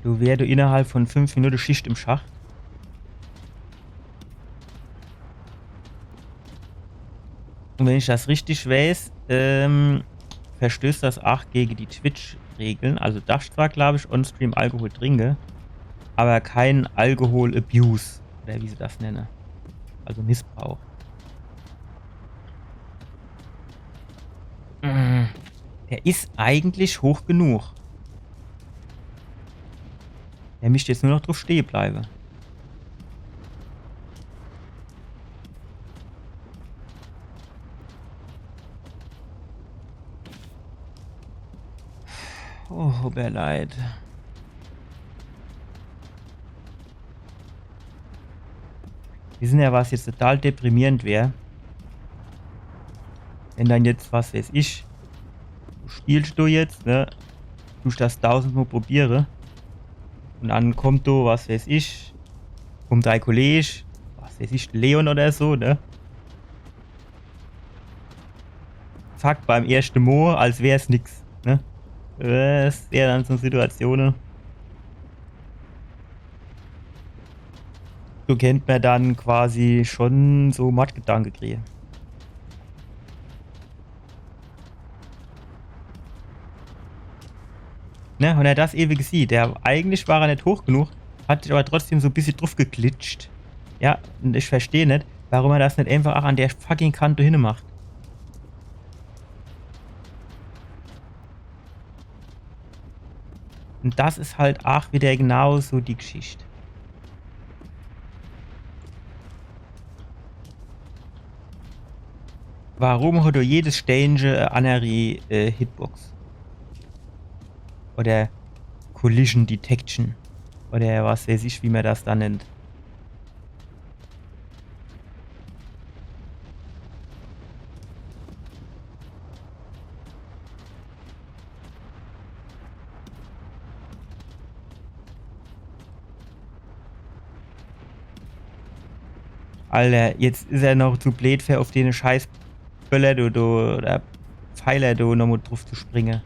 Do wär do innerhalb von fünf Minute Schicht im Schacht. Und wenn ich das richtig weiß, ähm, verstößt das auch gegen die Twitch-Regeln. Also darfst zwar, glaub ich, on-stream Alkohol trinke, aber kein Alkohol-Abuse, oder wie se das nenne. Also Missbrauch. Mm, der is eigentlich hoch genug. Er misst jetzt nur noch drauf stehe bleibe. Oh, tut mir leid. Wissen er, was jetzt total deprimierend wär? Wenn dann jetzt, was weiß ich, du spielst du jetzt, ne? Du das tausendmal probiere. Und dann kommt du, was weiß ich, kommt dei Kollege, was weiß ich, Leon oder so, ne? Zack, beim erschte Mo, als wär's nix, ne? Das wär dann so Situationen. Do kennt mer dann quasi schon so Mordgedanke kriege. Ne, und er das ewig sieht. Der, eigentlich war er net hoch genug, hat sich aber trotzdem so e bissje drauf geglitscht. Ja, und ich versteh net, warum er das net einfach auch an der fucking Kante hinne macht. Und das is halt auch wieder genauso die Geschicht. Warum hat do jedes Steinche e anneri, äh, Hitbox? Oder Collision Detection. Oder was weiß ich, wie mer das da nennt. Alter, jetzt is er noch zu bleed, fer uff dene scheiß Böller do, do, oder Pfeiler do nochmo druff zu springe.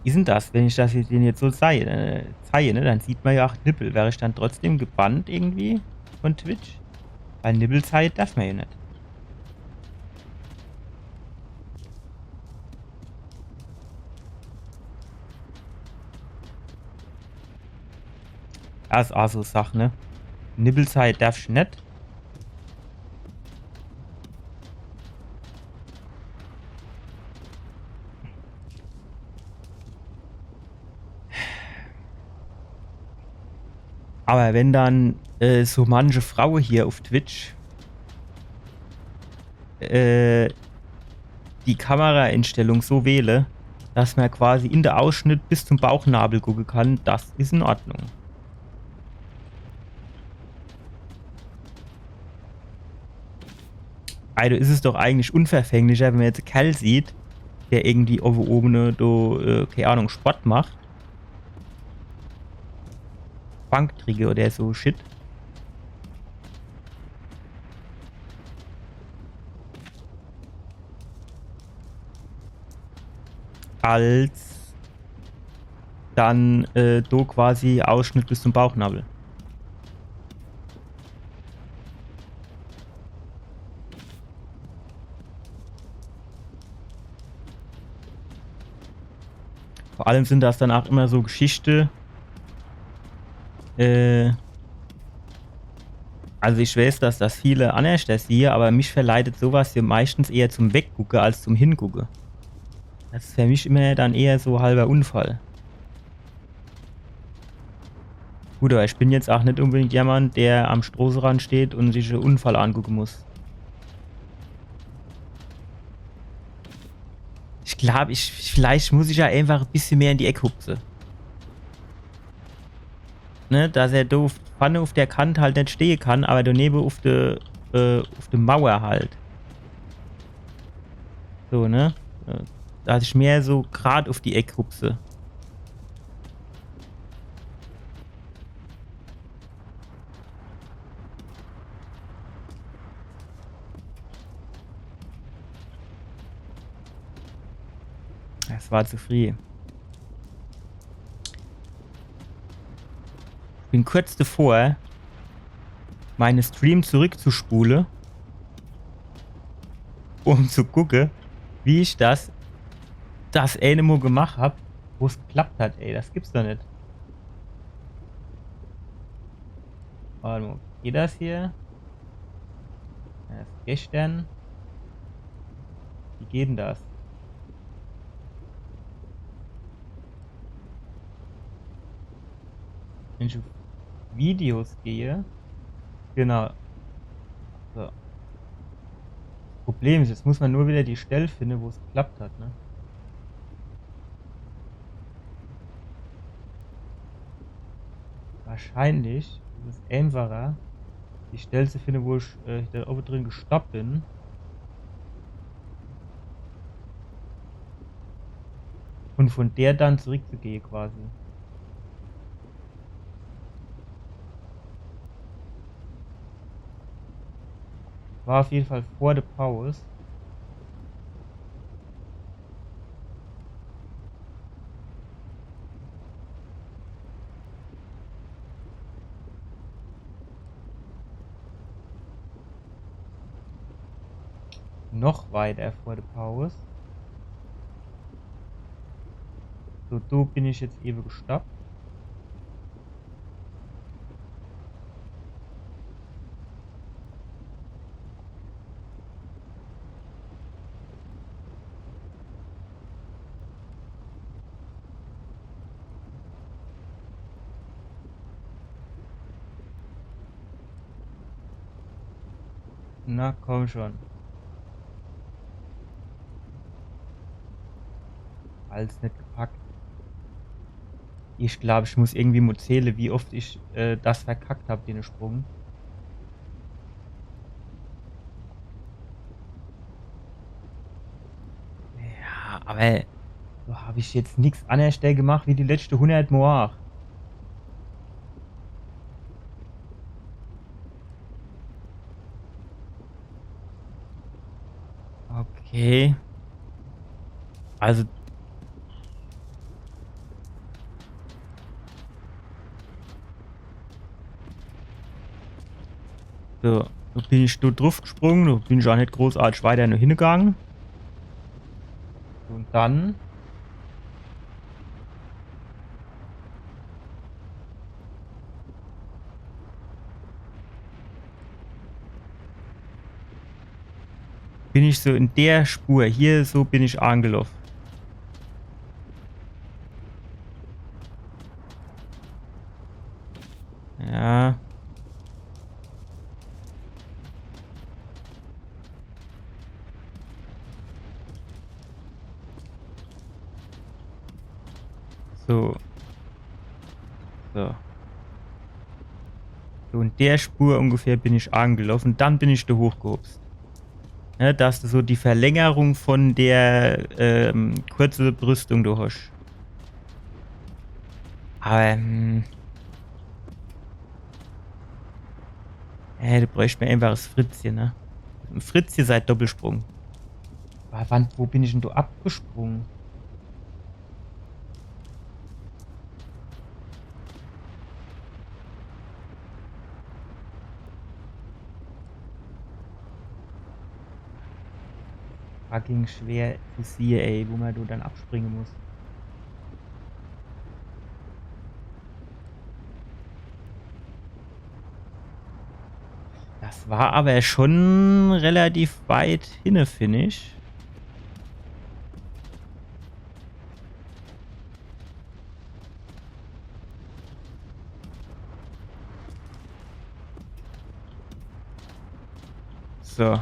Wie is dann das, wenn ich das jetzt, den jetzt so zeige, äh, zeige, ne? Dann sieht mer ja ach Nippel. Wär ich dann trotzdem gebannt irgendwie von Twitch? Weil Nippel zeige darf mer ja net. Das is ach so Sach, ne? Nippel zeige darfsch net. Aber wenn dann, äh, so manche Fraue hier uff Twitch, äh, die Kameraeinstellung so wähle, dass mer quasi in de Ausschnitt bis zum Bauchnabel gucke kann, das is in Ordnung. Also is es doch eigentlich unverfänglicher, wenn mer jetzt e Kerl sieht, der irgendwie owwe owwe do, äh, kee Ahnung, Sport macht. Bankdricke oder so Shit. Als dann, äh, do quasi Ausschnitt bis zum Bauchnabel. Vor allem sin das dann ach immer so Geschichte, äh, also ich weiß, dass das viele annerschter siehe, aber mich verleitet so was hier meistens eher zum Weggucke als zum Hingucke. Das is fer mich immer dann eher so halber Unfall. Gut, aber ich bin jetzt ach net unbedingt jemand, der am Stroßerand steht und sich en Unfall angucke muss. Ich glaub, ich, vielleicht muss ich ja einfach e bissje mehr in die Eck hupse. Ne, dass er do vorne uff der Kant halt net stehe kann, aber danebe uff de, äh, uff de Mauer halt. So, ne? Äh, dass ich mehr so grad uff die Eck hupse. Das war zu früh. Bin kurz davor, meine Stream zurückzuspule, um zu gucke, wie ich das, das eine Mal gemacht hab, wo's geklappt hat, ey. Das gibt's doch net. Warte mal, geht das hier? Erst gestern. Wie geht denn das? Wenn ich auf Videos gehe. Genau. So. Problem is, jetzt muss man nur wieder die Stell finde, wo's geklappt hat, ne? Wahrscheinlich is es einfacher, die Stell zu finde, wo ich, äh, da oben drin gestoppt bin. Und von der dann zurückzugehe quasi. War auf jeden Fall vor der Pause. Noch weiter vor der Pause. So, do bin ich jetzt eben gestoppt. Na, komm schon. Alles net gepackt. Ich glaab, ich muss irgendwie mo zähle, wie oft ich äh, das verkackt hab, den Sprung. Ja, awwer so hab ich jetzt nix annerschter gemacht wie die letschte hunnert Mol. Okay. Also. So, do bin ich do druff gesprunge, do bin ich aa net großartig weiter noch hingegange. Und dann bin ich so in der Spur. Hier so bin ich angeloffe. Ja. So. So. So, in der Spur ungefähr bin ich angeloffe. Dann bin ich do hochgehupst. Ne, dass du so die Verlängerung von der ähm, kurze Brüstung do hosch. Awwer, ähm, ey, du bräuchscht mer einfach das Fritzche, ne? Fritzche sei Doppelsprung. Awwer wann, wo bin ich denn do abgesprunge? Fucking schwer zu siehe, ey, wo mer do dann abspringe muss. Das war awwer schon relativ weit hinne, find ich. So.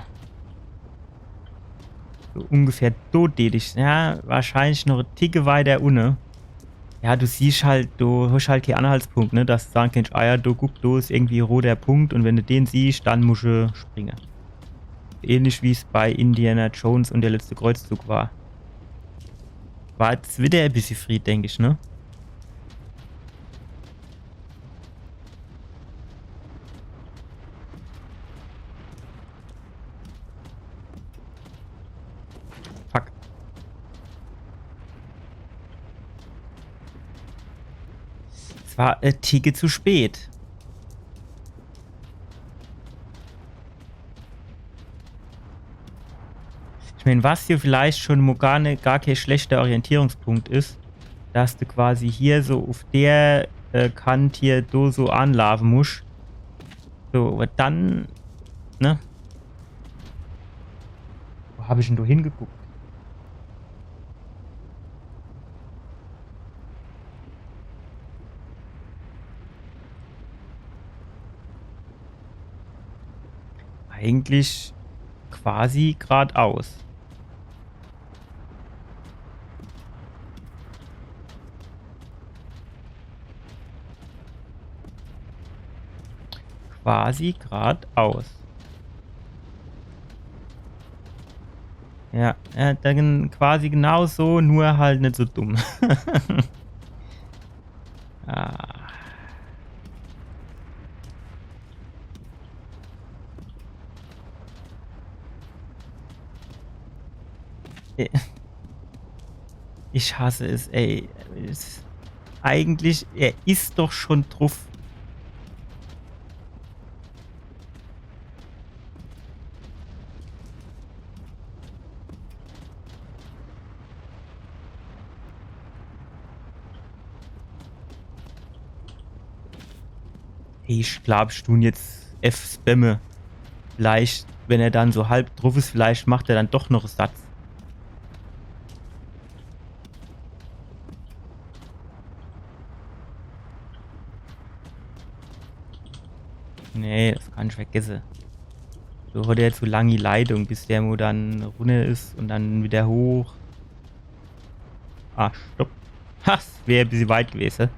So ungefähr do deet ich. Ja, wahrscheinlich noch e Ticke weiter unne. Ja, du siehscht halt, du hosch halt kee Anhaltspunkt, ne? Dass du sage kannsch, ah ja, do guck, do is irgendwie e roter Punkt und wenn du den siehscht, dann musch du springe. Ähnlich wie's bei Indiana Jones und der letzte Kreuzzug war. War jetzt wieder e bissje frieh, denk ich, ne? Fuck. Es war e Ticke zu spät. Ich mein, was hier vielleicht schon mo gar, ne, gar kee schlechter Orientierungspunkt is, dass du quasi hier so uf der äh, Kant hier do so anlaafe musch. So, awwer dann, ne? Wo hab ich denn do hingeguckt? Eigentlich quasi gradaus. Quasi gradaus. Ja, ja, dann quasi genau so, nur halt net so dumm. Ah. Äh. Ich hasse es, ey. Es, eigentlich, er is doch schon druff. Hey, ich glaab, ich tun jetzt F spamme. Vielleicht, wenn er dann so halb druff is, vielleicht macht er dann doch noch Satz. Nee, das kann ich vergesse. So hat er zu lange die Leitung, bis der mo dann runner is und dann wieder hoch. Ah, stopp. Ha, das wär e bissje weit gewese.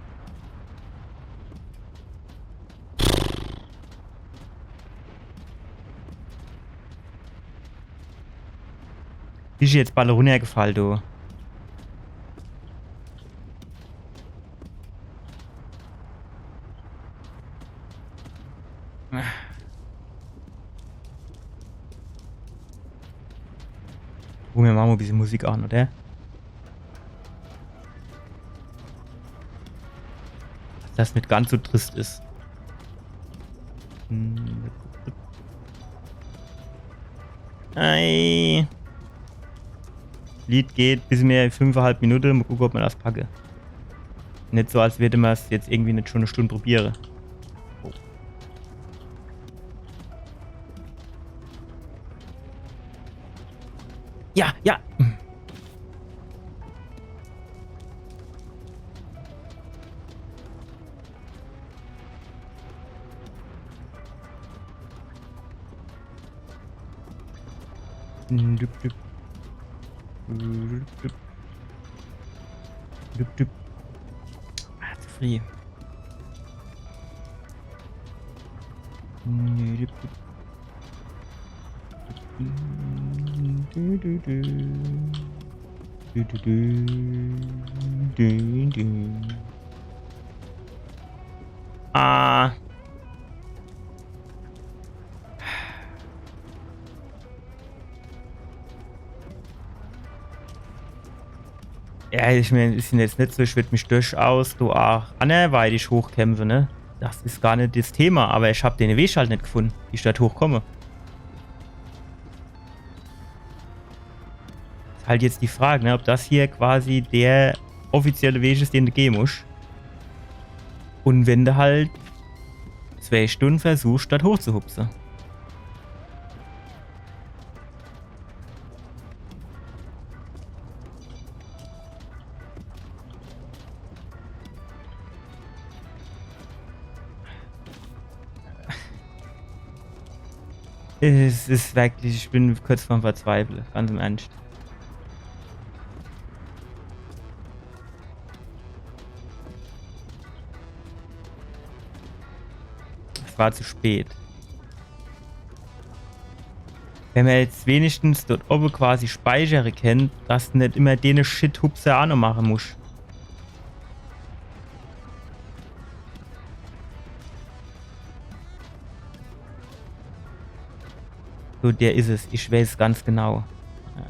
Is jetzt bald runnergefall, du. Wo mir mache e bissel Musik an, oder? Dass das net ganz so trist is. Hm. Ei. Lied geht bis mehr fünfeinhalb Minute. Mol gucke, ob mer das packe. Net so, als werd mer's jetzt irgendwie net schon e Stund probiere. Oh. Ja, ja. Düpp, düpp. Düpp, düpp. Düpp, düpp. Ah, zu früh. Düpp, düpp. Dü, dü, dü. Dü, dü, dü. Dü, dü. Ah. Ja, ich mein, is jetzt net so, ich würd mich durchaus do ach annerweitig hochkämpfe, ne? Das is gar net das Thema, aber ich hab den Weg halt net gefunn, wie ich dort hochkomme. Is halt jetzt die Frage, ne, ob das hier quasi der offizielle Weg is, den du gehe musch. Und wenn du halt zwei Stunde versuchsch, dort hochzuhupse. Es is wirklich, ich bin kurz vorm Verzweifle, ganz im Ernst. Es war zu spät. Wenn mer jetzt wenigstens dort obe quasi speichere kennt, dass du net immer dene Shit-Hupse ach noch mache musch. So, der is es. Ich weiß ganz genau. Ja.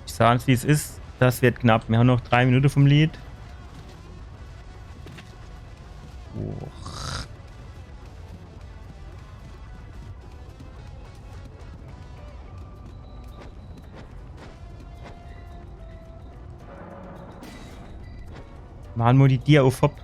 Ich sag's, wie es is. Das wird knapp. Mir hän noch drei Minute vom Lied. Uch. Mache mer die Dier uff, hopp.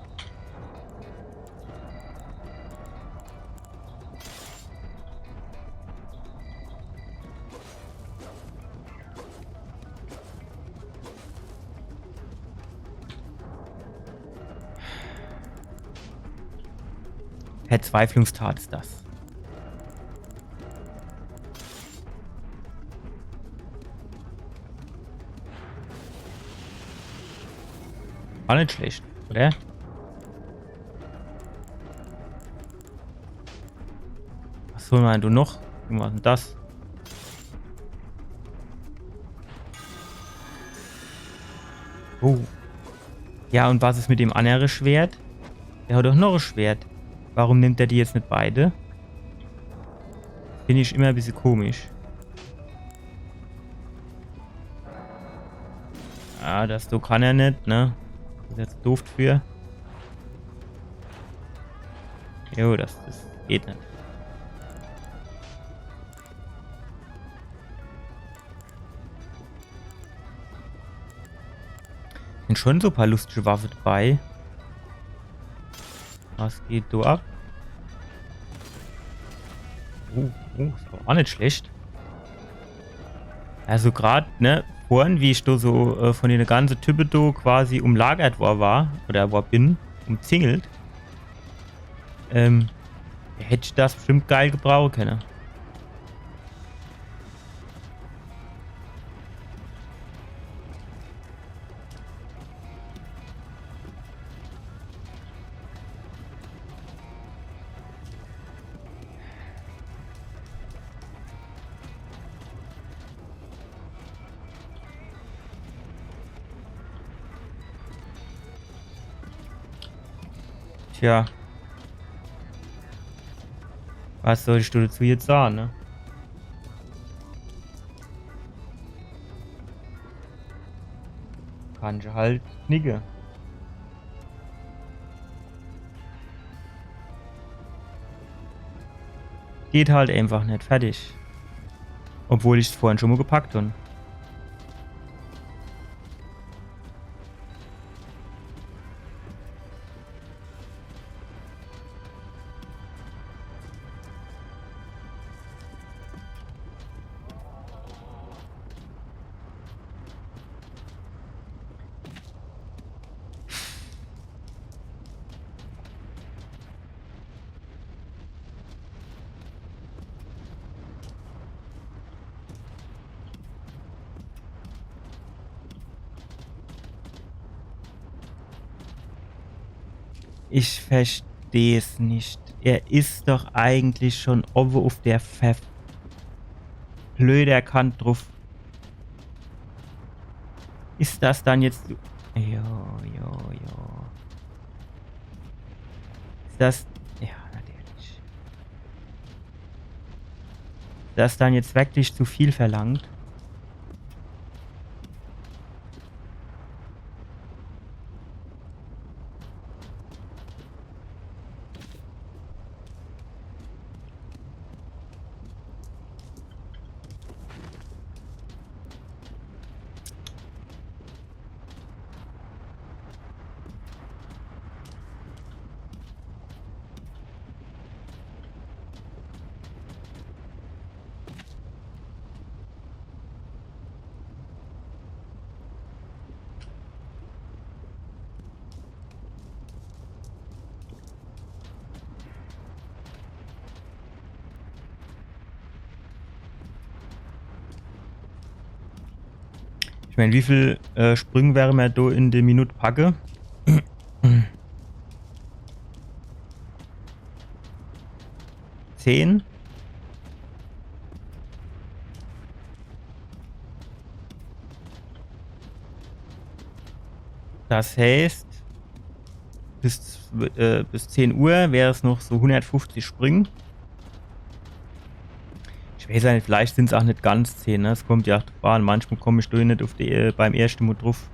Verzweiflungstat is das. War net schlecht, oder? Was soll mer dann noch? Was is dann das? Oh. Ja, und was is mit dem annere Schwert? Der hat doch noch e Schwert. Warum nimmt er die jetzt net beide? Find ich immer e bissel komisch. Ah, das do kann er net, ne? Is jetzt doof dafür. Jo, das, das geht net. Sin schon so paar lustige Waffe dabei. Was geht do ab? Oh, oh, is doch ach net schlecht. Also grad, ne, vorhin, wie ich do so, äh, von dene ganze Type do quasi umlagert wor war, oder wor bin, umzingelt, ähm, hätt ich das bestimmt geil gebrauche kenne. Tja. Was soll ich dazu jetzt sagen, ne? Kann ich halt knicke. Geht halt einfach net, fertig. Obwohl ich's vorhin schon mal gepackt hab. Ich versteh's nicht. Er is doch eigentlich schon owwe uf der Pfeff. Blöder Kant druf. Is das dann jetzt zu... Jo, jo, jo. Is das... Ja, natürlich. Das dann jetzt wirklich zu viel verlangt? Ich mein, wie viel, äh, Sprünge wäre mer do in de Minut packe? Zehn? Das heißt, bis, äh, bis zehn Uhr wär's noch so hundertfünfzig Sprünge. Ich weiß ja net, vielleicht sind's auch net ganz zehn, ne? Es kommt ja auch drauf an, manchmal komm ich do net uf die, äh, beim erschte Mal druf.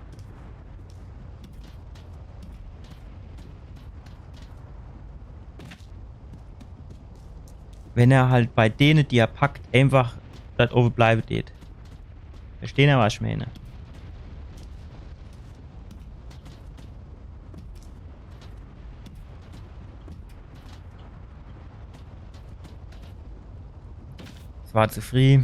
Wenn er halt bei dene, die er packt, einfach dort owwe bleibe tät. Verstehn er, was ich meine? Es war zu früh.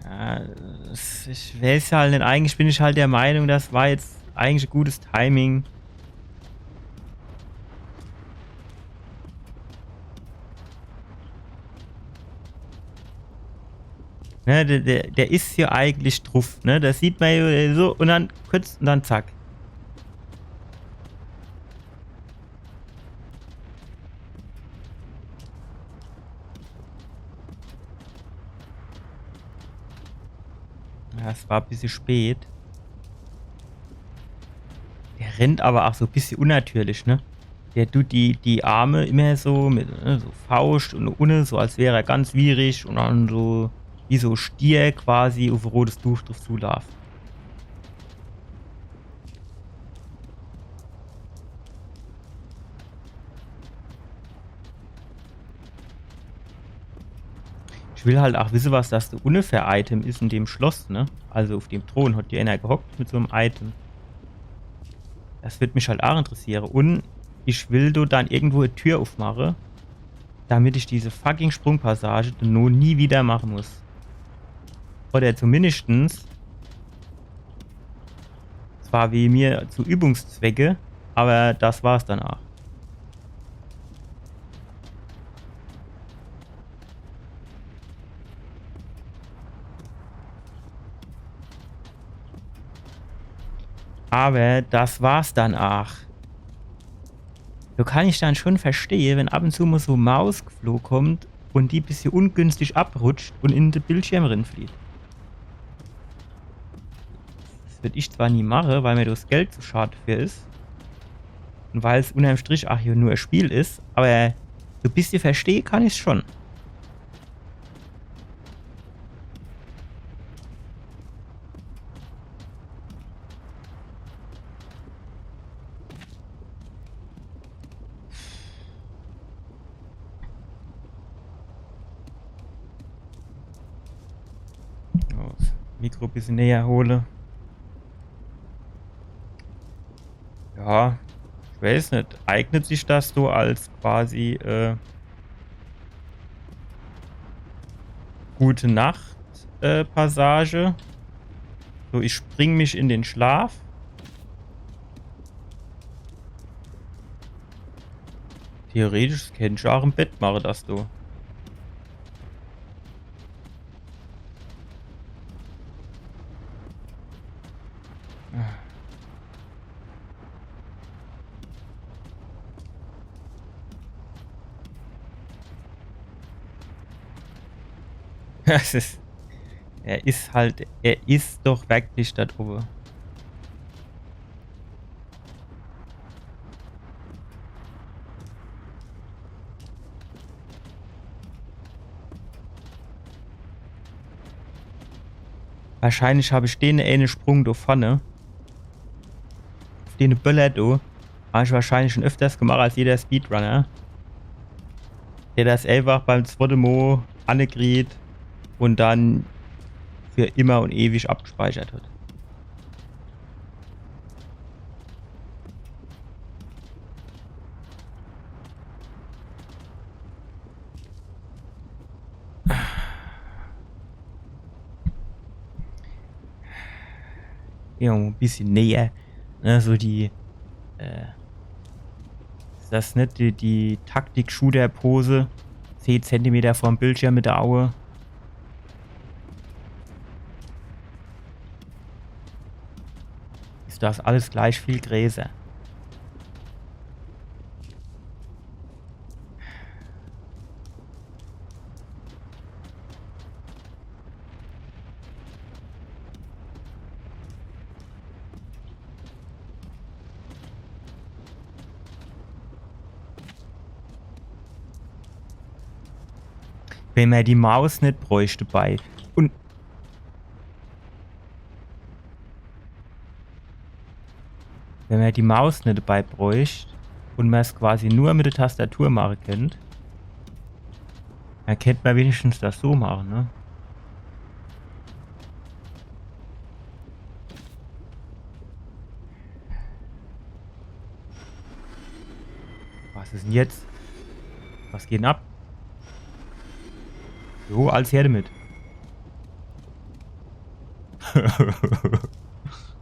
Ja, es, ich weiß halt net, eigentlich bin ich halt der Meinung, das war jetzt eigentlich gutes Timing. Ne, der, der, der is hier eigentlich druf, ne? Das sieht mer ja so und dann kurz und dann zack. Ja, es war e bissje spät. Der rennt aber auch so e bissje unnatürlich, ne? Der tut die, die Arme immer so mit, ne, so Fauscht und unne, so als wär er ganz wierig und dann so wie so Stier quasi uf e rotes Tuch druf zulaafe. Ich will halt auch wisse, was das do unne für e Item is in dem Schloss, ne? Also uf dem Thron hat ja einer gehockt mit so em Item. Das würd mich halt auch interessiere. Und ich will do dann irgendwo e Tür ufmache, damit ich diese fucking Sprungpassage dann no nie wieder mache muss. Oder zumindestens, zwar wie mir zu Übungszwecke, aber das war's dann auch. Aber das war's dann auch. So kann ich dann schon verstehe, wenn ab und zu mo so Maus gefloh kommt und die bissje ungünstig abrutscht und in de Bildschirm rinflieht. Das würd ich zwar nie mache, weil mir das Geld zu schad dafür is. Und weil's unterm Strich ach hier nur e Spiel is, aber so bissje verstehe kann ich's schon. So, das Mikro bissje näher hole. Ja, ich weiß net. Eignet sich das so als quasi, äh, Gute Nacht, äh, Passage? So, ich spring mich in den Schlaf. Theoretisch kennt ich ach im Bett mache, das do. Das is, er is halt, er is doch wirklich dort owwe. Wahrscheinlich hab ich den eene Sprung do vorne. Uff dene Böller do. Hab ich wahrscheinlich schon öfters gemacht als jeder Speedrunner. Der das einfach beim zwotte Mo annekriet und dann für immer und ewig abgespeichert hat. Geh mer mo e bissje näher. Ne, so die, äh, is das net die, die Taktik-Shooter-Pose? Zehn Zentimeter vorm Bildschirm mit de Aue. Is das alles gleich viel gräser? Wenn mer die Maus net bräuchte bei. Und wenn mer die Maus net dabei bräucht und mer's quasi nur mit der Tastatur mache kennt, dann kennt mer wenigstens das so mache, ne? Was is denn jetzt? Was geht denn ab? So, alles her damit.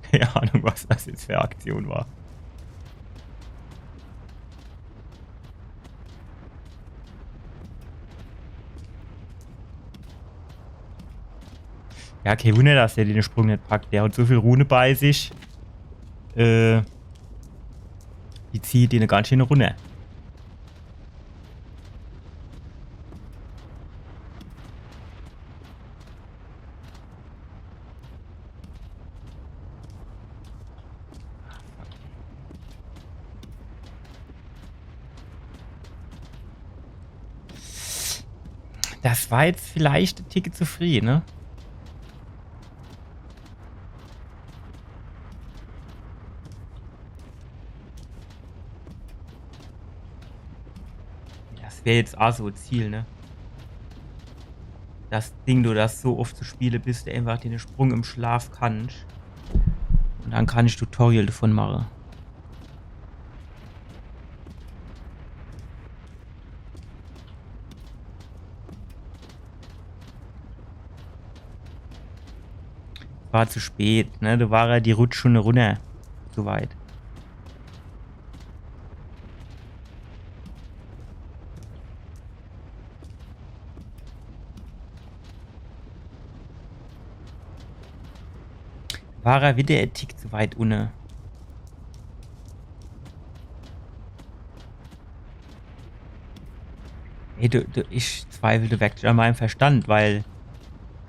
Keine Ahnung, was das jetzt für e Aktion war. Ja, kein Wunder, dass der den Sprung net packt. Der hat so viel Rune bei sich. Äh, die zieht den ganz schön runter. Das war jetzt vielleicht e Tick zu früh, ne? Das wär jetzt ach so e Ziel, ne? Das Ding, du das so oft zu spiele, bis du einfach den Sprung im Schlaf kannst. Und dann kann ich Tutorial davon mache. War zu spät, ne? Da war er die Rutsch schon runner. Zu weit. War er wieder e Tick zu weit unne. Ey, du, du, ich zweifle wirklich an meinem Verstand, weil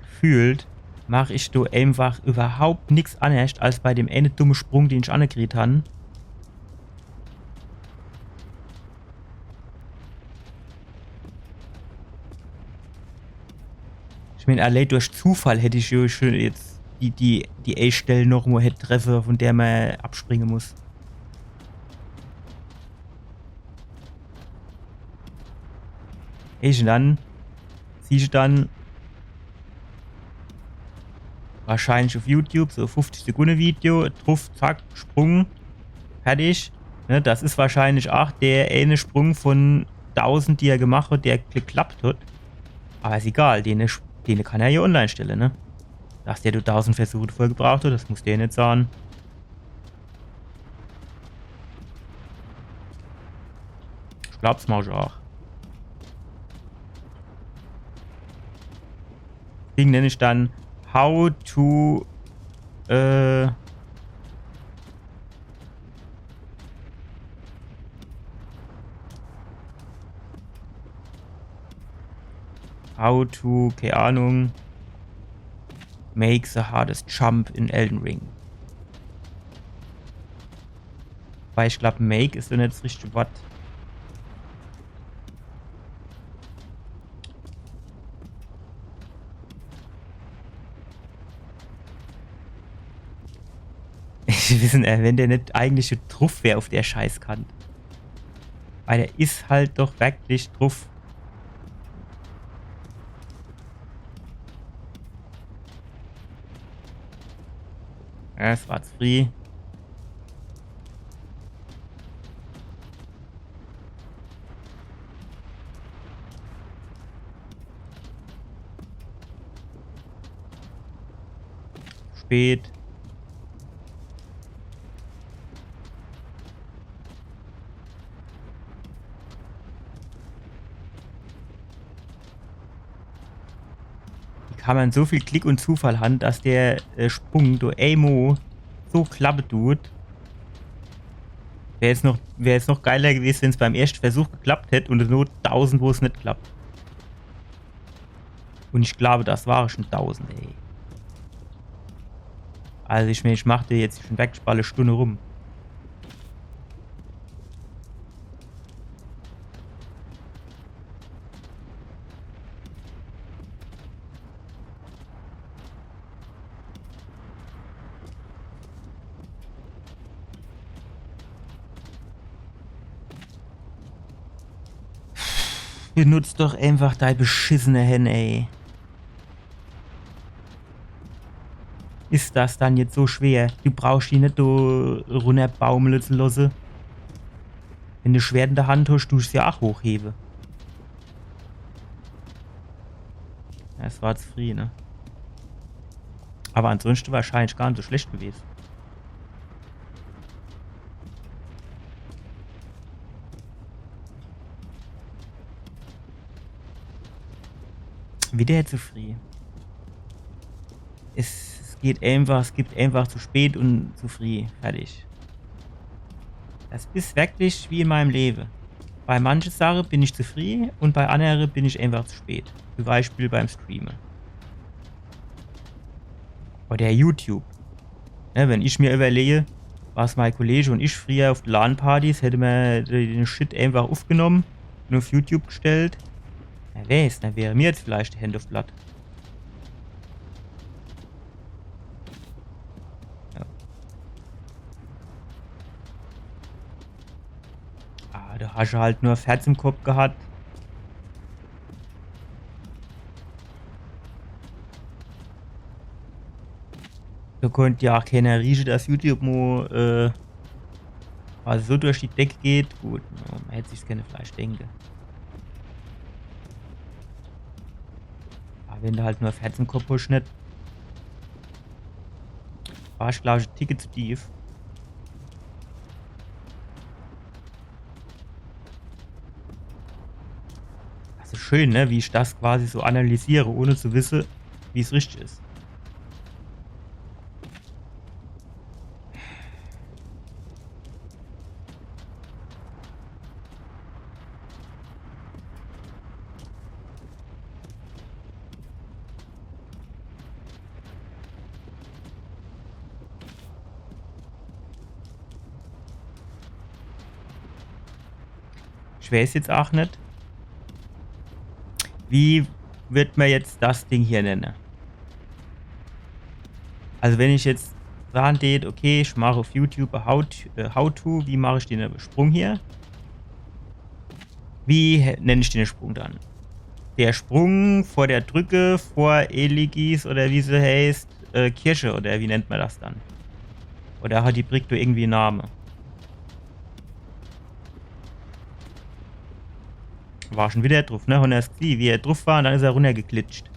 gefühlt mach ich do einfach überhaupt nix annerscht als bei dem ene dumme Sprung, den ich annekriet han. Ich mein, allee durch Zufall hätt ich jo schon jetzt die, die, die Stell noch mo hätt treffe, von der mer abspringe muss. Ey, und dann siehsch dann wahrscheinlich auf YouTube so fünfzig Sekunde Video, druff, zack, Sprung, fertig. Ne, das is wahrscheinlich ach der eine Sprung von tausend, die er gemacht hat, der geklappt hat. Aber is egal, den, den kann er ja online stelle, ne? Dass der do tausend Versuche dafür gebraucht hat, das muss der net sagen. Ich glaub's mach ich auch. Ding nenn ich dann How to, äh, How to, keine Ahnung, make the hardest jump in Elden Ring. Weil ich glaub, make is doch net das richtige Wort. Ich wissen, äh, wenn der net eigentlich so druff wär auf der Scheißkant. Weil er is halt doch wirklich druff. Ja, es war zu früh. Spät. Wie kann man so viel Glück und Zufall han, dass der, äh, Sprung do emo so klappe tut? Wär jetzt noch, wär jetzt noch geiler gewesen, wenn's beim ersten Versuch geklappt hätt und nur tausend, wo es net klappt. Und ich glaub, das war schon tausend, ey. Also ich mein, ich mach der jetzt schon weg, ich balle Stunde rum. Benutz doch einfach dei beschissene Hänn, ey. Is das dann jetzt so schwer? Du brauchst die net do runnerbaumle zu losse. Wenn du Schwert in der Hand hast, tust du ja auch hochhebe. Ja, es war zu früh, ne? Aber ansonsten wahrscheinlich gar net so schlecht gewesen. Wieder zu früh. Es, es geht einfach, es gibt einfach zu spät und zu früh. Fertig. Das is wirklich wie in meinem Leben. Bei manche Sache bin ich zu früh und bei andere bin ich einfach zu spät. Zum Beispiel beim Streamen. Oder YouTube. Ne, wenn ich mir überlege, was mein Kollege und ich früher auf de LAN-Partys, hätte mer den Shit einfach aufgenommen und auf YouTube gestellt, wer weiß, dann wäre mir jetzt vielleicht die Hand auf Blatt. Ja. Ah, du hast halt nur Fett im Kopf gehabt. Do konnt ja auch keiner rieche, dass YouTube mo, äh, also so durch die Decke geht. Gut, ja, man hätt sich's kenne vielleicht denke. Aber wenn du halt nur Fett im Kopf hast, net. War ich, glaub ich, ein Tick zu tief. Das is schön, ne? Wie ich das quasi so analysiere, ohne zu wisse, wie's richtig is. Ich weiß jetzt ach net. Wie wird mer jetzt das Ding hier nenne? Also wenn ich jetzt sage tät, okay, ich mach uff YouTube e How, äh, How-to, wie mach ich den Sprung hier? Wie he-, nenn ich den Sprung dann? Der Sprung vor der Brücke, vor Eligis oder wie se heißt, äh, Kirche oder wie nennt mer das dann? Oder hat die Brick do irgendwie en Name? War schon wieder druff, ne? Hon er's gesieh, wie er druff war, un dann is er runnergeglitscht.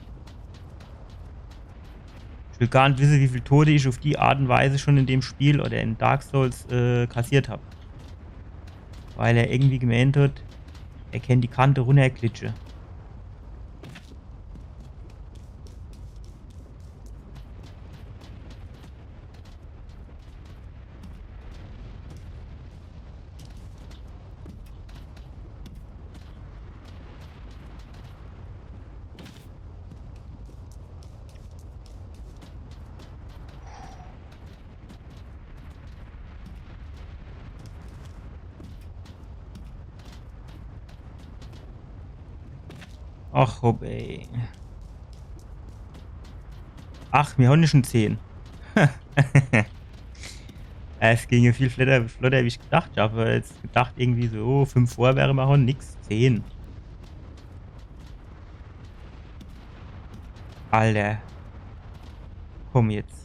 Ich will gar net wisse, wie viel Tode ich uff die Art un Weise schon in dem Spiel oder in Dark Souls, äh, kassiert hab. Weil er irgendwie gemeent hat, er kennt die Kante runnerglitsche. Ach, hopp, ey. Ach, mir hon schon zehn. Es ging jo viel flotter, flotter, wie ich gedacht hab. Jetzt gedacht irgendwie so, oh, fünf vor wäre mer hon, nix, zehn. Alter. Komm jetzt.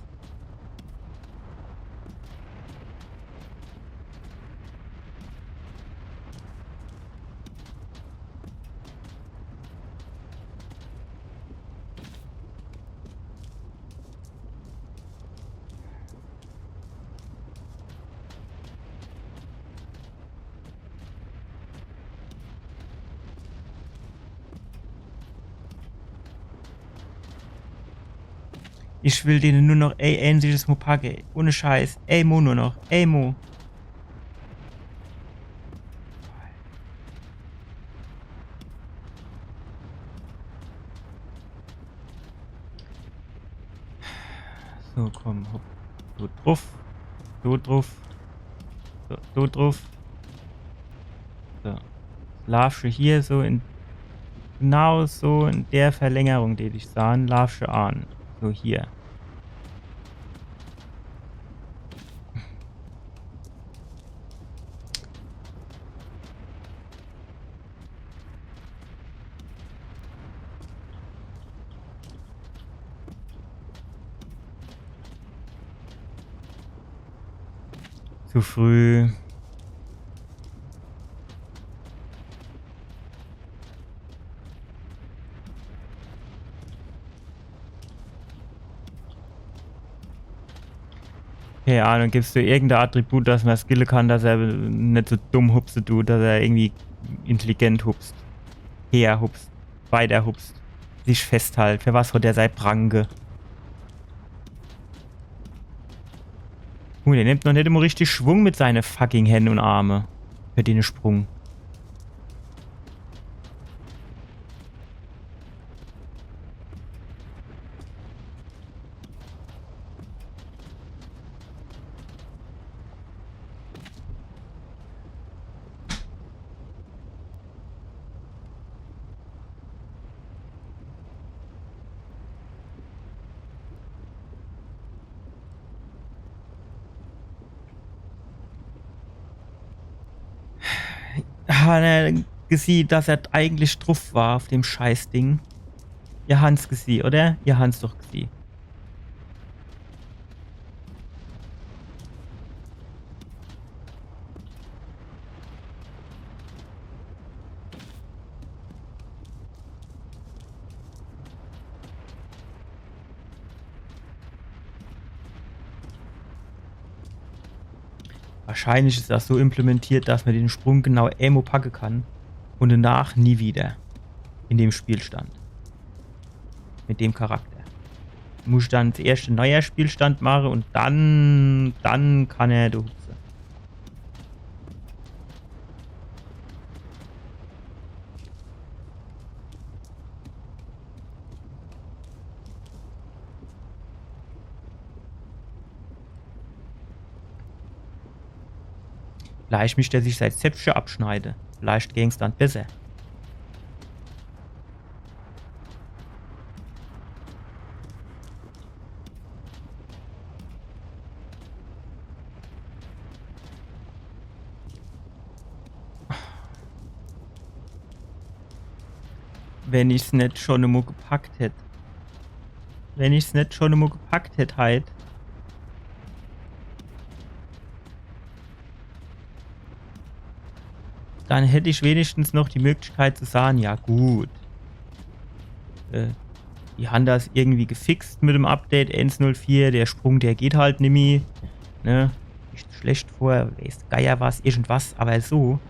Ich will dene nur noch e einziges Mo packe. Ohne Scheiß. E Mo nur noch. E Mo. So, komm, hopp. So druff. So druff. So, so druff. So. Laafsche hier so in, genau so in der Verlängerung, die ich sahn, laafsche an. So hier. Zu früh. Keine Ahnung, gibt's do irgendein Attribut, dass mer skille kann, dass er net so dumm hupse dut, dass er irgendwie intelligent hupst, heher hupst, weiter hupst, sich festhalt? Für was hat er sei Pranke? Gut, er nimmt noch net immer richtig Schwung mit seine fucking Hände und Arme. Für den Sprung. Han er gesieh, dass er eigentlich druff war auf dem Scheißding? Ihr han's gesieh, oder? Ihr han's doch gesieh. Wahrscheinlich is das so implementiert, dass mer den Sprung genau emo packe kann und danach nie wieder in dem Spielstand. Mit dem Charakter. Muss ich dann zuerscht en neuer Spielstand mache und dann, dann kann er do hupse. Vielleicht misst er sich sei Zäpfche abschneide. Vielleicht ging's dann besser. Wenn ich's net schon emol gepackt hätt. Wenn ich's net schon emol gepackt hätt halt. Dann hätt ich wenigstens noch die Möglichkeit zu sage, ja gut. Äh, die han das irgendwie gefixt mit dem Update eins null vier, der Sprung, der geht halt nimmi. Ne? Nicht schlecht vor, weeß de Geier was, irgendwas, aber so.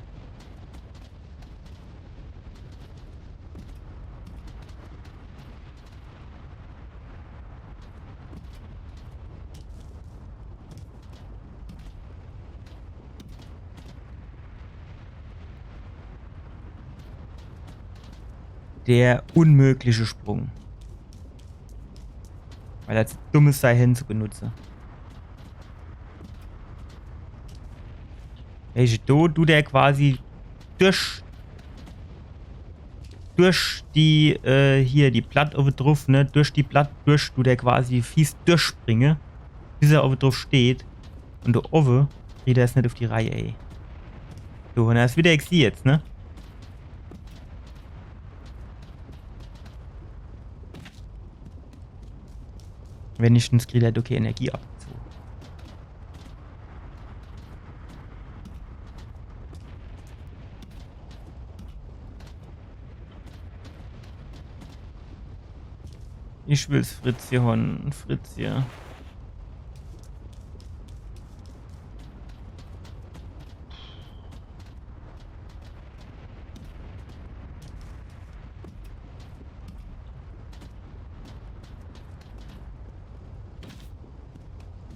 Der unmögliche Sprung. Weil er zu dumm is, sei Hände zu benutze. Welche do, du der quasi durch, durch die, äh, hier, die Platt owwe druff, ne, durch die Platt durch, du der quasi fies durchspringe, bis er owwe druff steht. Und do owwe kriegt er's net uff die Reihe, ey. So, und das is wieder Exi jetzt, ne? Wenigstens kriegt er doch kee Energie abgezoge. Ich will's Fritzje hon, Fritzje.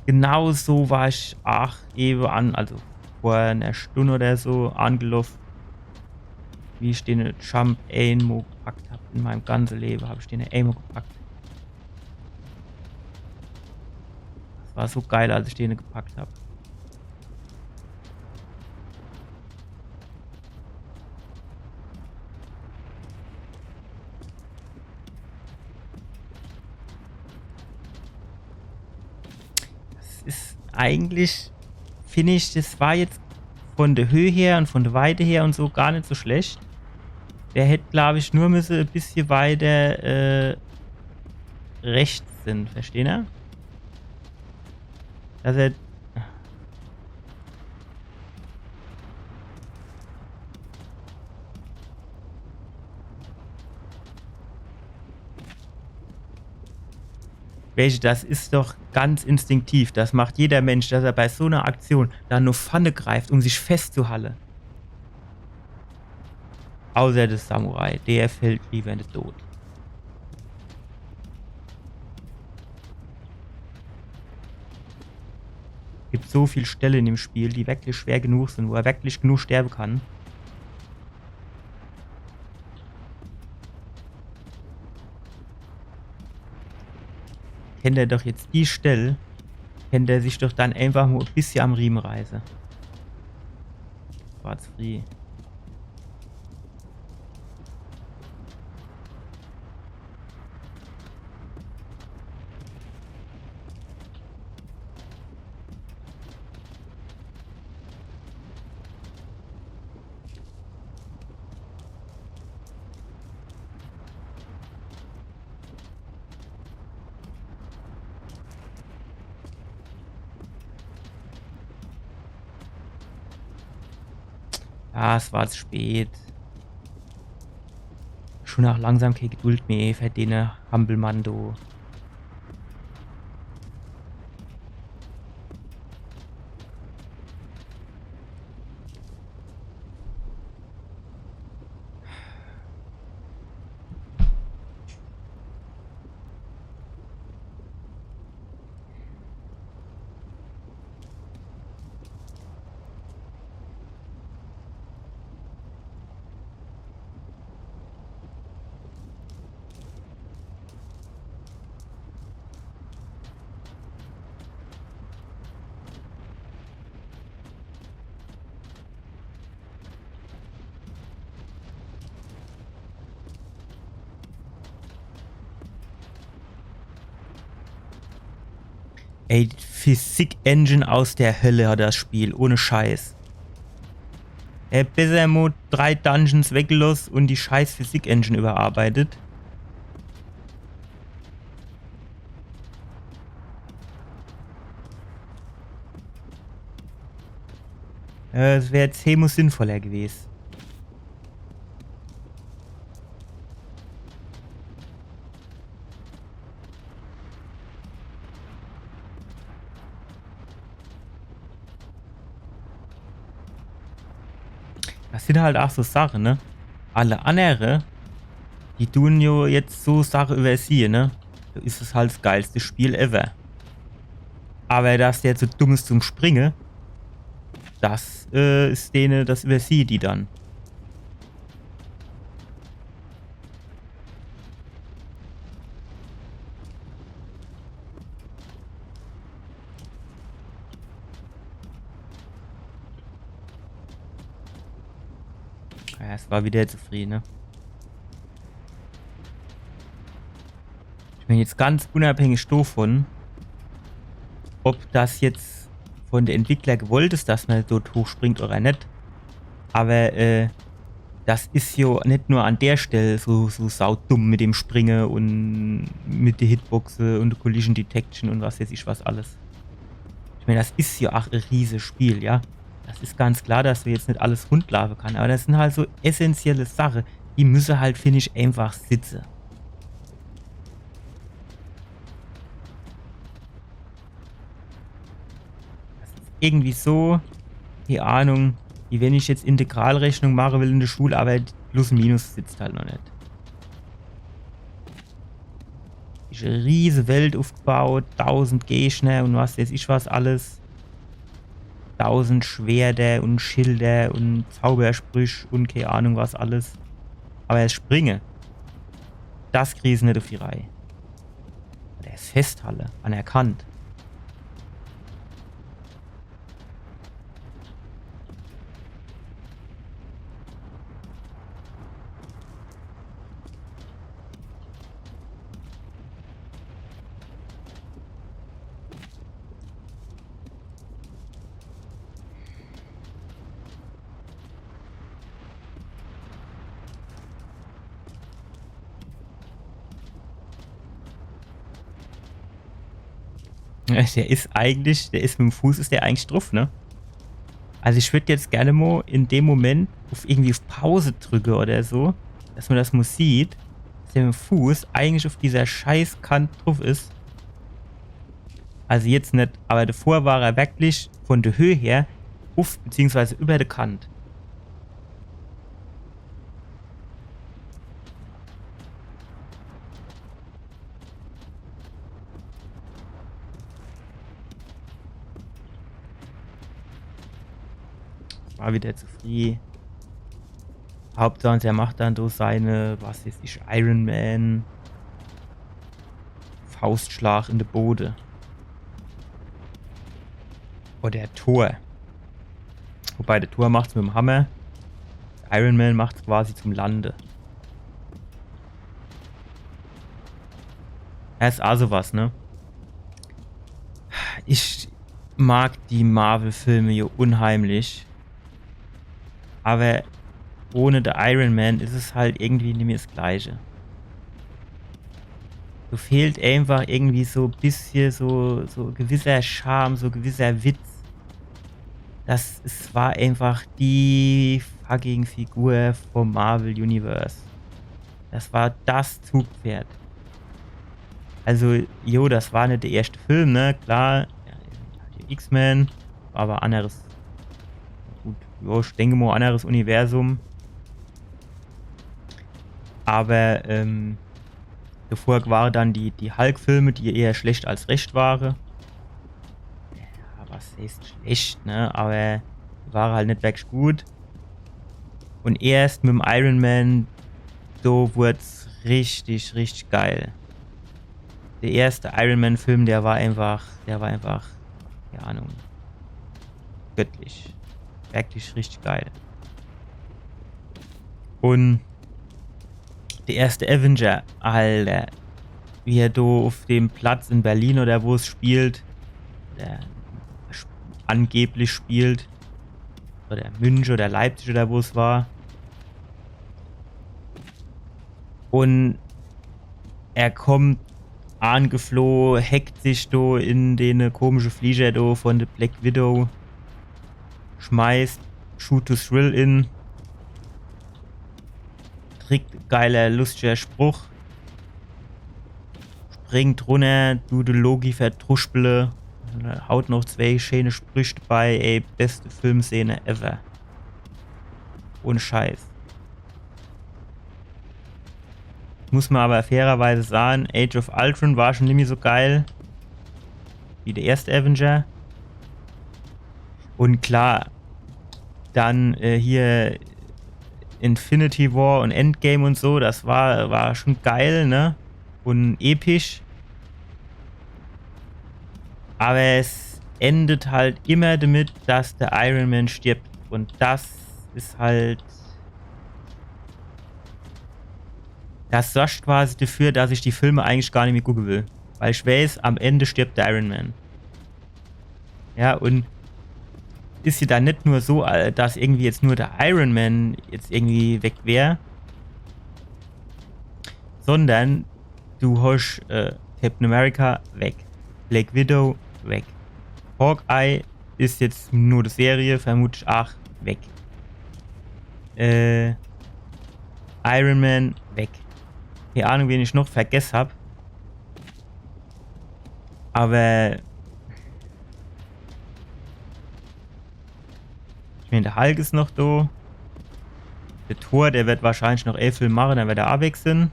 Genau so war ich ach ewe an, also vor ner Stunn oder so angeloff, wie ich dene Jump emol gepackt hab. In meinem ganze Lewe hab ich dene emol gepackt. Das war so geil, als ich dene gepackt hab. Das is eigentlich, find ich, das war jetzt von der Höhe her und von der Weite her und so gar net so schlecht. Der hätt, glaub ich, nur müsse e bissje weiter, äh, rechts sin, verstehn er? Dass er Welche, das is doch ganz instinktiv. Das macht jeder Mensch, dass er bei so ner Aktion dann no vorne greift, um sich festzuhalle. Außer de Samurai, der fällt lieber in de Tod. Gibt so viel Stelle in dem Spiel, die wirklich schwer genug sin, wo er wirklich genug sterbe kann. Kennt er doch jetzt die Stell, kennt er sich doch dann einfach mo e bissje am Rieme reiße. Schwarz Free. Ja, es war zu spät. Schon ach langsam kee Geduld mehr für dene Hampelmann do. Ey, Physik-Engine aus der Hölle hat das Spiel, ohne Scheiß. Ey, besser mo drei Dungeons weggeloss und die scheiß Physik-Engine überarbeitet. Äh, es wär zehnmo sinnvoller gewesen. Das sin halt ach so Sache, ne? Alle annere, die dun jo jetzt so Sache übersiehe, ne? Do is es halt das geilste Spiel ever. Aber dass der zu dumm is zum Springe, das äh, is dene, das übersiehe die dann. Ja, es war wieder zu früh, ne? Ich mein, jetzt ganz unabhängig davon, ob das jetzt von de Entwickler gewollt is, dass man dort hochspringt oder net. Aber äh, das is jo net nur an der Stelle so, so saudumm mit dem Springe und mit de Hitboxe und Collision Detection und was weiß ich was alles. Ich mein, das is jo ach e riese Spiel, ja. Das is ganz klar, dass do jetzt net alles rundlaufe kann, aber das sin halt so essentielle Sache, die müsse halt, find ich, einfach sitze. Das is irgendwie so, kee Ahnung, wie wenn ich jetzt Integralrechnung mache will in de Schul, aber Plus und Minus sitzt halt noch net. Is e riese Welt ufgebaut, tausend Gegner und was weiß ich was alles. Tausend Schwerter und Schilder und Zaubersprüch und kee Ahnung was alles. Aber das Springe, das kriehn se net uf die Reih. Oder das Festhalle, anerkannt. Ja, der is eigentlich, der is mit dem Fuß, is der eigentlich druff, ne? Also ich würd jetzt gerne mo in dem Moment uf irgendwie uf Pause drücke oder so, dass man das mo sieht, dass der mit dem Fuß eigentlich uf dieser scheiß Kant druff is. Also jetzt net, aber davor war er wirklich von der Höhe her uf, beziehungsweise über der Kant. War wieder zu früh. Hauptsache, er macht dann so seine, was weiß ich, Iron Man. Faustschlag in de Bode. Oder Thor. Wobei, de Thor macht's mit dem Hammer. Iron Man macht's quasi zum Lande. Das is also was, ne? Ich mag die Marvel-Filme jo unheimlich. Aber ohne de Iron Man is es halt irgendwie nimmer das Gleiche. Do fehlt einfach irgendwie so e bissje so, so gewisser Charme, so gewisser Witz. Das, es war einfach die fucking Figur vom Marvel Universe. Das war das Zugpferd. Also, jo, das war net der erschte Film, ne? Klar, ja, X-Men, war aber anderes. Gut, jo, ich denke mo, anderes Universum. Aber, ähm, davor ware dann die, die Hulk-Filme, die eher schlecht als recht ware. Ja, was heißt schlecht, ne? Aber die ware halt net wirklich gut. Und erst mit dem Iron Man, do wurd's richtig, richtig geil. Der erste Iron Man Film, der war einfach, der war einfach, keine Ahnung, göttlich. Wirklich richtig geil. Und der erste Avenger, Alter, wie er do auf dem Platz in Berlin oder wo es spielt, oder sp- angeblich spielt. Oder München oder Leipzig oder wo es war. Und er kommt angefloh, hackt sich do in den komische Flieger do von der Black Widow, schmeißt Shoot to Thrill in, kriegt geiler, lustiger Spruch, springt runner, du de Loki verdruspele, haut noch zwei schöne Sprüch dabei, ey, beste Filmszene ever. Ohne Scheiß. Muss man aber fairerweise sagen, Age of Ultron war schon nimmi so geil wie der erste Avenger. Und klar, dann äh, hier Infinity War und Endgame und so, das war, war schon geil, ne? Und episch. Aber es endet halt immer damit, dass der Iron Man stirbt. Und das ist halt. Das sorgt quasi dafür, dass ich die Filme eigentlich gar nimmi gucke will. Weil ich weiß, am Ende stirbt der Iron Man. Ja, und ist ja dann nicht nur so, äh, dass irgendwie jetzt nur der Iron Man jetzt irgendwie weg wäre, sondern du hast äh, Captain America weg, Black Widow weg, Hawkeye ist jetzt nur die Serie, vermutlich auch weg. Äh, Iron Man weg. Keine Ahnung, wen ich noch vergessen hab. Aber ich meine, der Hulk ist noch da. Der Thor, der wird wahrscheinlich noch elf Filme machen, dann wird er auch weg sein.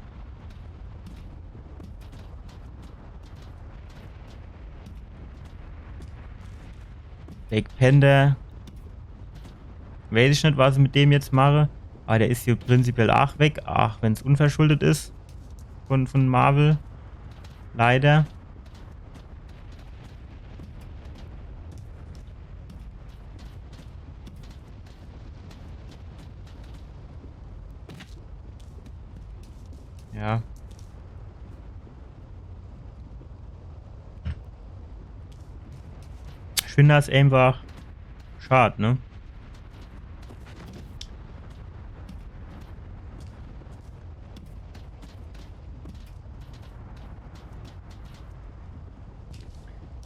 Black Panther. Weiß ich nicht, was sie mit dem jetzt machen. Aber der ist hier prinzipiell auch weg, auch wenn es unverschuldet ist. Von, von Marvel. Leider. Ja. Ich finde das einfach schade, ne?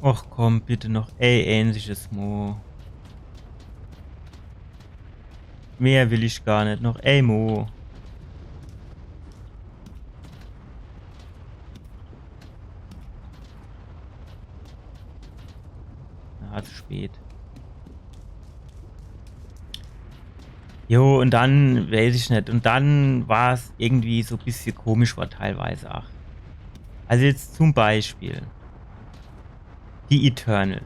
Och komm, bitte noch ei einziges Mo. Mehr will ich gar nicht. Noch ei Mo. Na, zu spät. Jo, und dann, weiß ich nicht, und dann war es irgendwie so ein bisschen komisch, war teilweise auch. Also jetzt zum Beispiel die Eternals.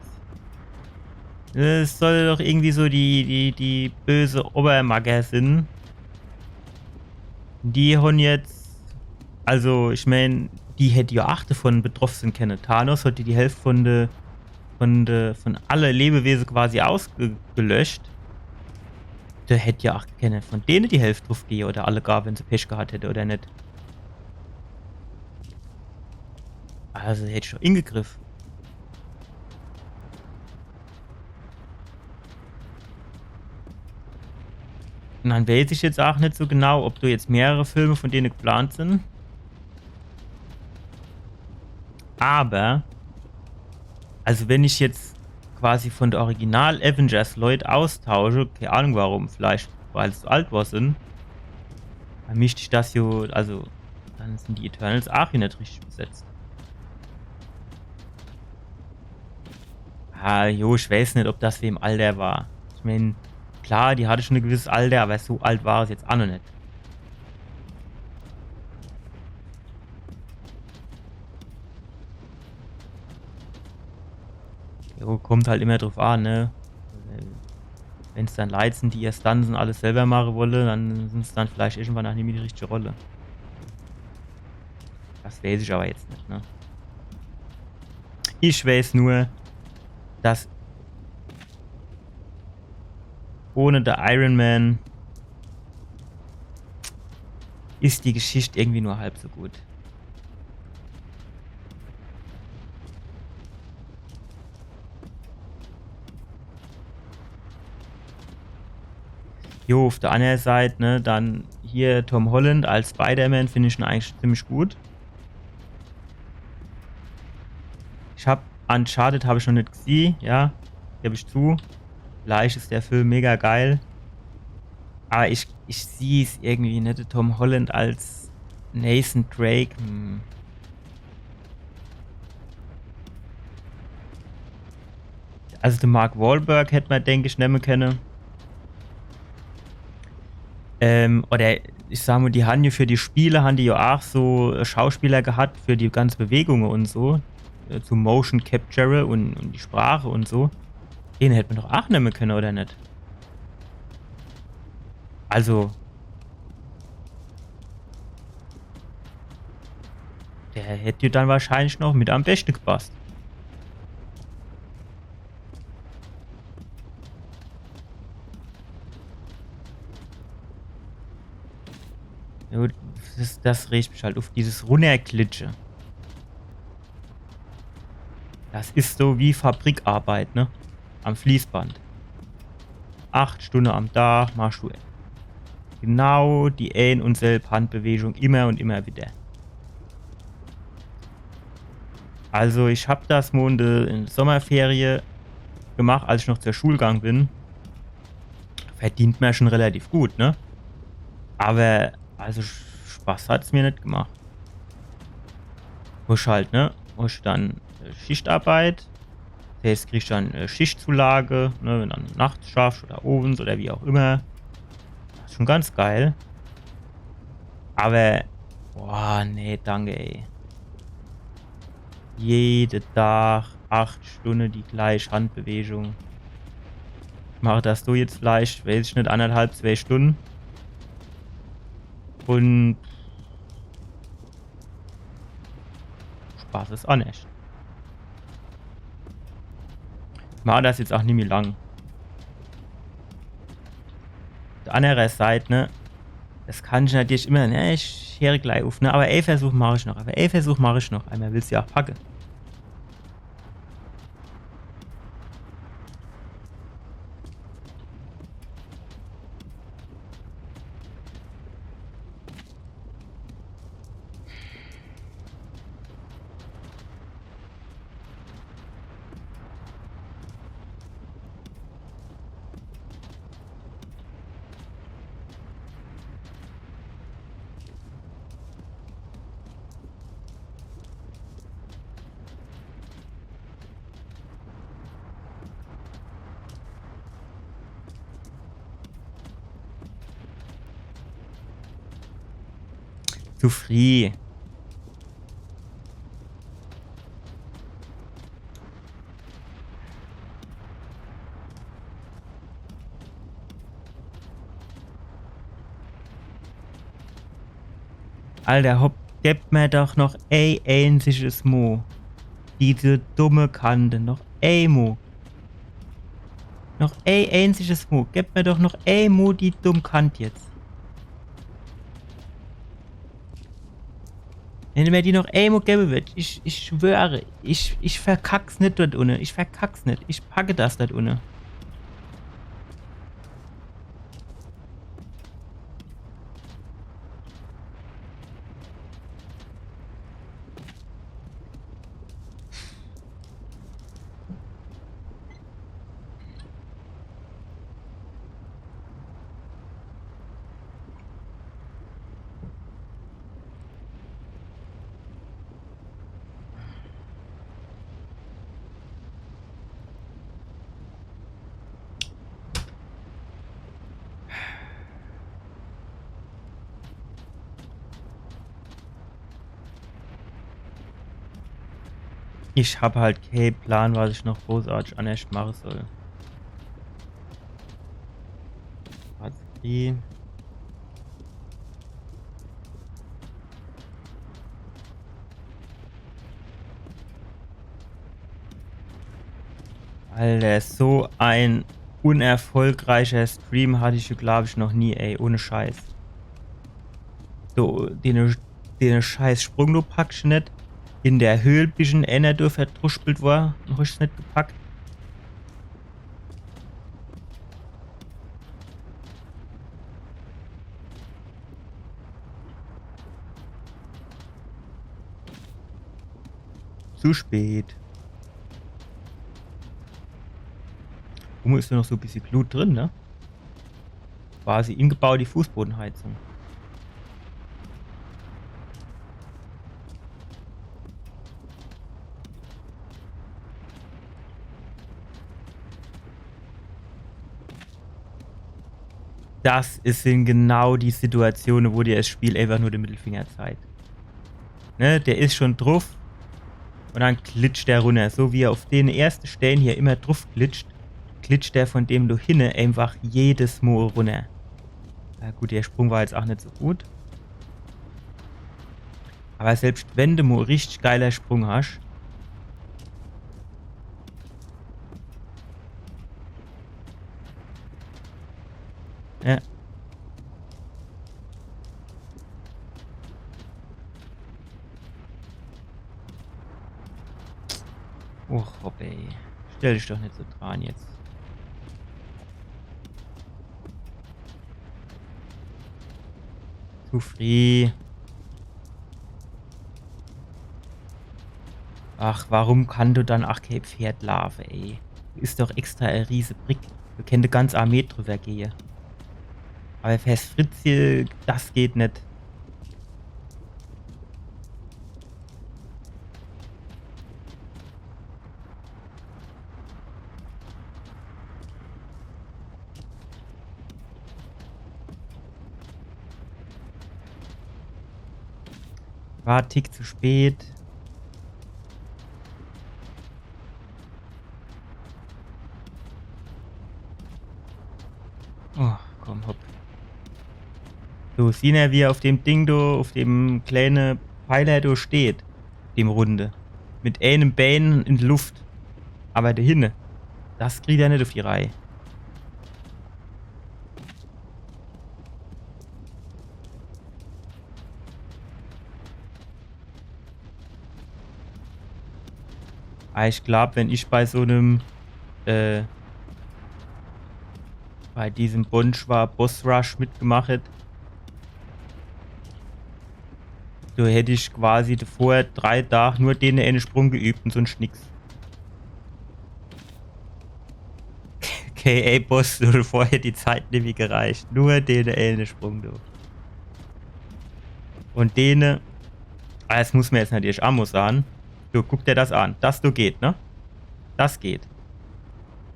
Das soll doch irgendwie so die, die, die böse Obermacker sind. Die haben jetzt, also ich meine, die hätte ja auch davon betroffen sein können. Thanos hat die Hälfte von der von, de, von alle Lebewesen quasi ausgelöscht. Da hätte ja auch keiner von denen die Hälfte drauf gehe oder alle gar, wenn sie Pech gehabt hätte oder nicht. Also hätte ich doch ingegriffen. Und dann weiß ich jetzt auch nicht so genau, ob da jetzt mehrere Filme von denen geplant sind. Aber, also wenn ich jetzt quasi von der Original Avengers Leute austausche, keine Ahnung warum, vielleicht weil sie zu alt war sind, dann mischt ich das jo, also dann sind die Eternals auch hier nicht richtig besetzt. Ah, jo, ich weiß nicht, ob das wem Alter war. Ich mein, klar, die hatte schon ein gewisses Alter, aber so alt war es jetzt auch noch nicht. Jo, kommt halt immer drauf an, ne? Wenn's dann Leute sind, die ihr Stunts und alles selber machen wollen, dann sind sie dann vielleicht irgendwann auch nicht mehr die richtige Rolle. Das weiß ich aber jetzt nicht, ne? Ich weiß nur, dass ohne der Iron Man ist die Geschichte irgendwie nur halb so gut. Jo, uff der anner Seit, ne, dann hier Tom Holland als Spider-Man find ich schon eigentlich ziemlich gut. Ich hab Uncharted hab ich noch net gesieh, ja, geb ich zu. Vielleicht is der Film mega geil. Aber ich, ich sieh's irgendwie net, Tom Holland als Nathan Drake. Hm. Also de Mark Wahlberg hätt mer, denk ich, nemme kenne. Ähm, oder ich sag mo, die han jo für die Spiele, han die jo aach so, äh, Schauspieler gehat für die ganze Bewegunge un so. Äh, zu Motion Capture un, un die Sprache un so. Den hätt mer doch aach nemme kenne, oder net? Also, der hätt jo dann wahrscheinlich noch mit am beschte gepasst. Ja gut, das, das regt mich halt uff, dieses Runnerglitsche. Das is so wie Fabrikarbeit, ne? Am Fließband. Acht Stunne am Tag machst du genau die ein un selb Handbewegung immer un immer wieder. Also ich hab das mo in de, in de Sommerferie gemacht, als ich noch zur Schul gang bin. Verdient mer schon relativ gut, ne? Aber, also Sch-, Spaß hat's mir net gemacht. Hosch halt, ne? Hosch dann, äh, Schichtarbeit. Das heißt, kriegst dann, äh, Schichtzulage, ne, wenn dann nachts schaffst oder owends oder wie auch immer. Das is schon ganz geil. Aber, boah, nee, danke, ey. Jede Tag acht Stunne die gleich Handbewegung. Mach das do jetzt vielleicht, weiß ich net, anderthalb, zwei Stunne. Un Spaß is aach net. Mach das jetzt aach nimmi lang. Uff der annere Seit, ne? Das kann ich natürlich immer, ne? Ich heer gleich uff, ne? Aber ee Versuch mach ich noch. Aber ee Versuch mach ich noch. Einmal willst du ja aach packe. Zu frieh. Alter, hopp, geb mer doch noch ee einziges Mo die dumme Kante. Noch ee Mo. Noch ee einziges Mo. Geb mer doch noch ee Mo die dumm Kant jetzt. Wenn mer die noch ee Mo gebe wird, ich, ich schwöre, ich, ich verkack's net dort unne. Ich verkack's net. Ich packe das dort unne. Ich hab halt kee Plan, was ich noch großartig annerscht mache soll. Batterie. Alter, so en unerfolgreicher Stream hatt ich, glaab ich, noch nie, ey, ohne Scheiß. So, den, den scheiß Sprung, du packsch net. In der Höhl bisch in eener Tour verdruspelt wor, noch ich's net gepackt. Zu spät. Guck mol, is do noch so e bissje Glut drin, ne? Quasi ingebaut die Fußbodenheizung. Das is, sin genau die Situatione, wo dir es Spiel einfach nur de Mittelfinger zeigt. Ne, der is schon druff. Un dann glitscht der runner. So wie er uff de erschte Stell hier immer druff glitscht, glitscht der von dem do hinne einfach jedes Mol runner. Na gut, der Sprung war jetzt ach net so gut. Awwer selbscht wenn de mol richtig geiler Sprung hasch, ja. Och, hopp, ey. Stell dich doch net so dran jetzt. Zu frieh. Ach, warum kann do dann ach kee Pferd laafe, ey? Is doch extra e riese Brick. Do kennt e ganz Armee driwwer gehe. Awwer fers Fritzje, das geht net. War Tick zu spät. Oh, komm, hopp. So, siehn er, wie er uff dem Ding do, uff dem kleene Pfeiler do steht. Dem Runde. Mit eenem Been in de Luft. Awwer do hinne, das kriegt er net uff die Reih. Ah, ich glaab, wenn ich bei so nem, äh, bei diesem Bonjwa Boss Rush mitgemacht hätt, so hätt ich quasi davor drei Tag nur den eene Sprung geübt un sunscht nix. Okay, ey, Boss, du, vorher die Zeit nimmi gereicht. Nur den eene Sprung, du. Un dene, ah, das muss mer jetzt natürlich ach mol sahn. Du, guck der das an. Das do geht, ne? Das geht.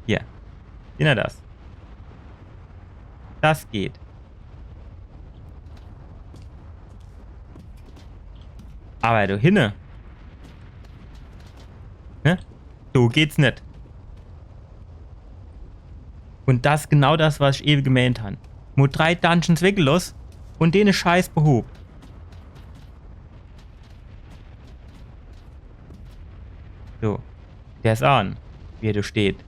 Hier. Siehn er das? Das geht. Awwer do hinne, ne? So geht's net. Un das is genau das, was ich ewe gemeent han. Mo drei Dungeons weggeloss un dene Scheiß behob. So. Der is an, wie er do steht.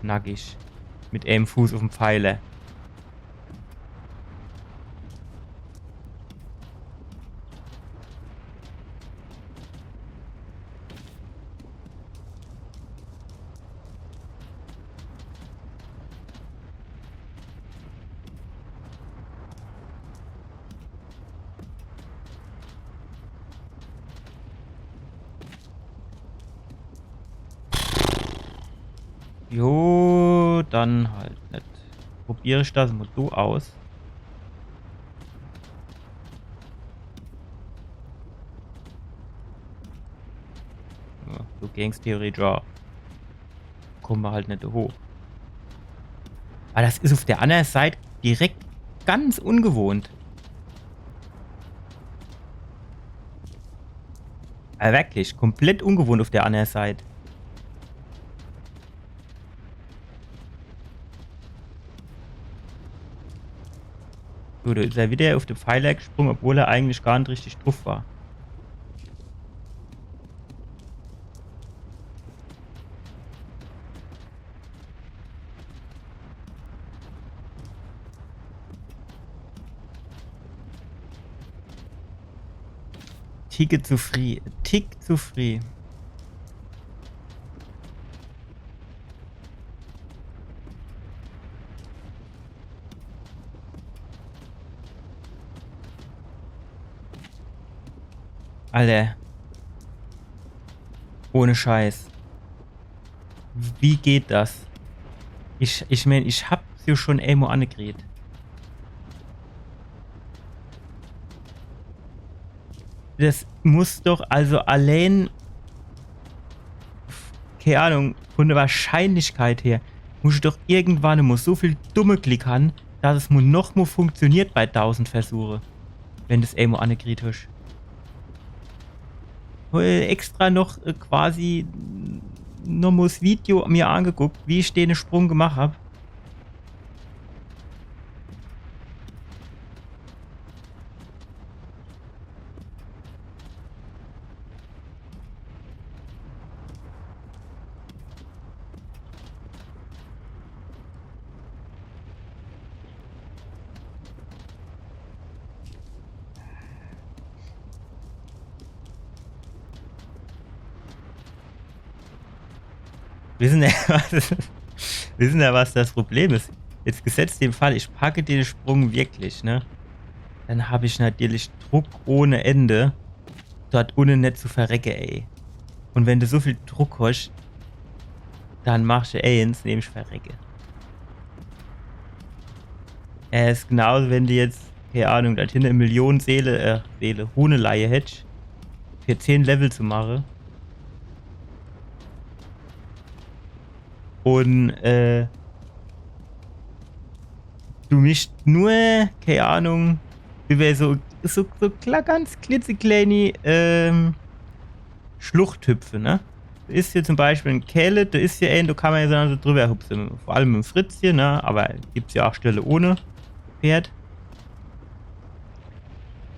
Nackig. Mit eenem Fuß uffm Pfeiler. Jo, dann halt net. Probier ich das mo so aus. Ja, du gängst theoretisch ach. Komme mer halt net hoch. Awwer das is uff der anner Seit direkt ganz ungewohnt. Awwer werklich, komplett ungewohnt uff der anner Seit. So, do is er widder uff de Pfeiler gesprung, obwohl er eigentlich gar net richtig druff war. Tick zu frieh. Tick zu frieh. Alter. Ohne Scheiß. Wie geht das? Ich, ich mein, ich hab's jo schon emol annekriet. Das muss doch also allein, kei Ahnung, von der Wahrscheinlichkeit her, muss ich doch irgendwann mol so viel dumme Glick han, dass es mol noch mol funktioniert bei tausend Versuche, wenn du's emol annekriet hasch. Äh, extra noch, äh, quasi noch mol 's Video mir angeguckt, wie ich den Sprung gemacht hab. Wissen er, was, wissen er, was das Problem is? Jetzt gesetzt den Fall, ich packe den Sprung wirklich, ne? Dann hab ich natürlich Druck ohne Ende, dort unne net zu verrecke, ey. Und wenn du so viel Druck hast, dann machst du eins, nämlich verrecke. Er is genauso, wenn du jetzt, keine Ahnung, da hinten eine Million Seele, äh, Seele, Rune leie hättest, für zehn Level zu machen. Und, äh, du mischt nur, keine Ahnung, über so, so, so klar, ganz klitzekleine, ähm, Schluchthüpfe, ne? Da is hier zum Beispiel ein Käle, da is hier ein, da kann man ja so drüber hupsen. Vor allem mit dem Fritz hier, ne? Aber gibt's ja auch Stelle ohne Pferd.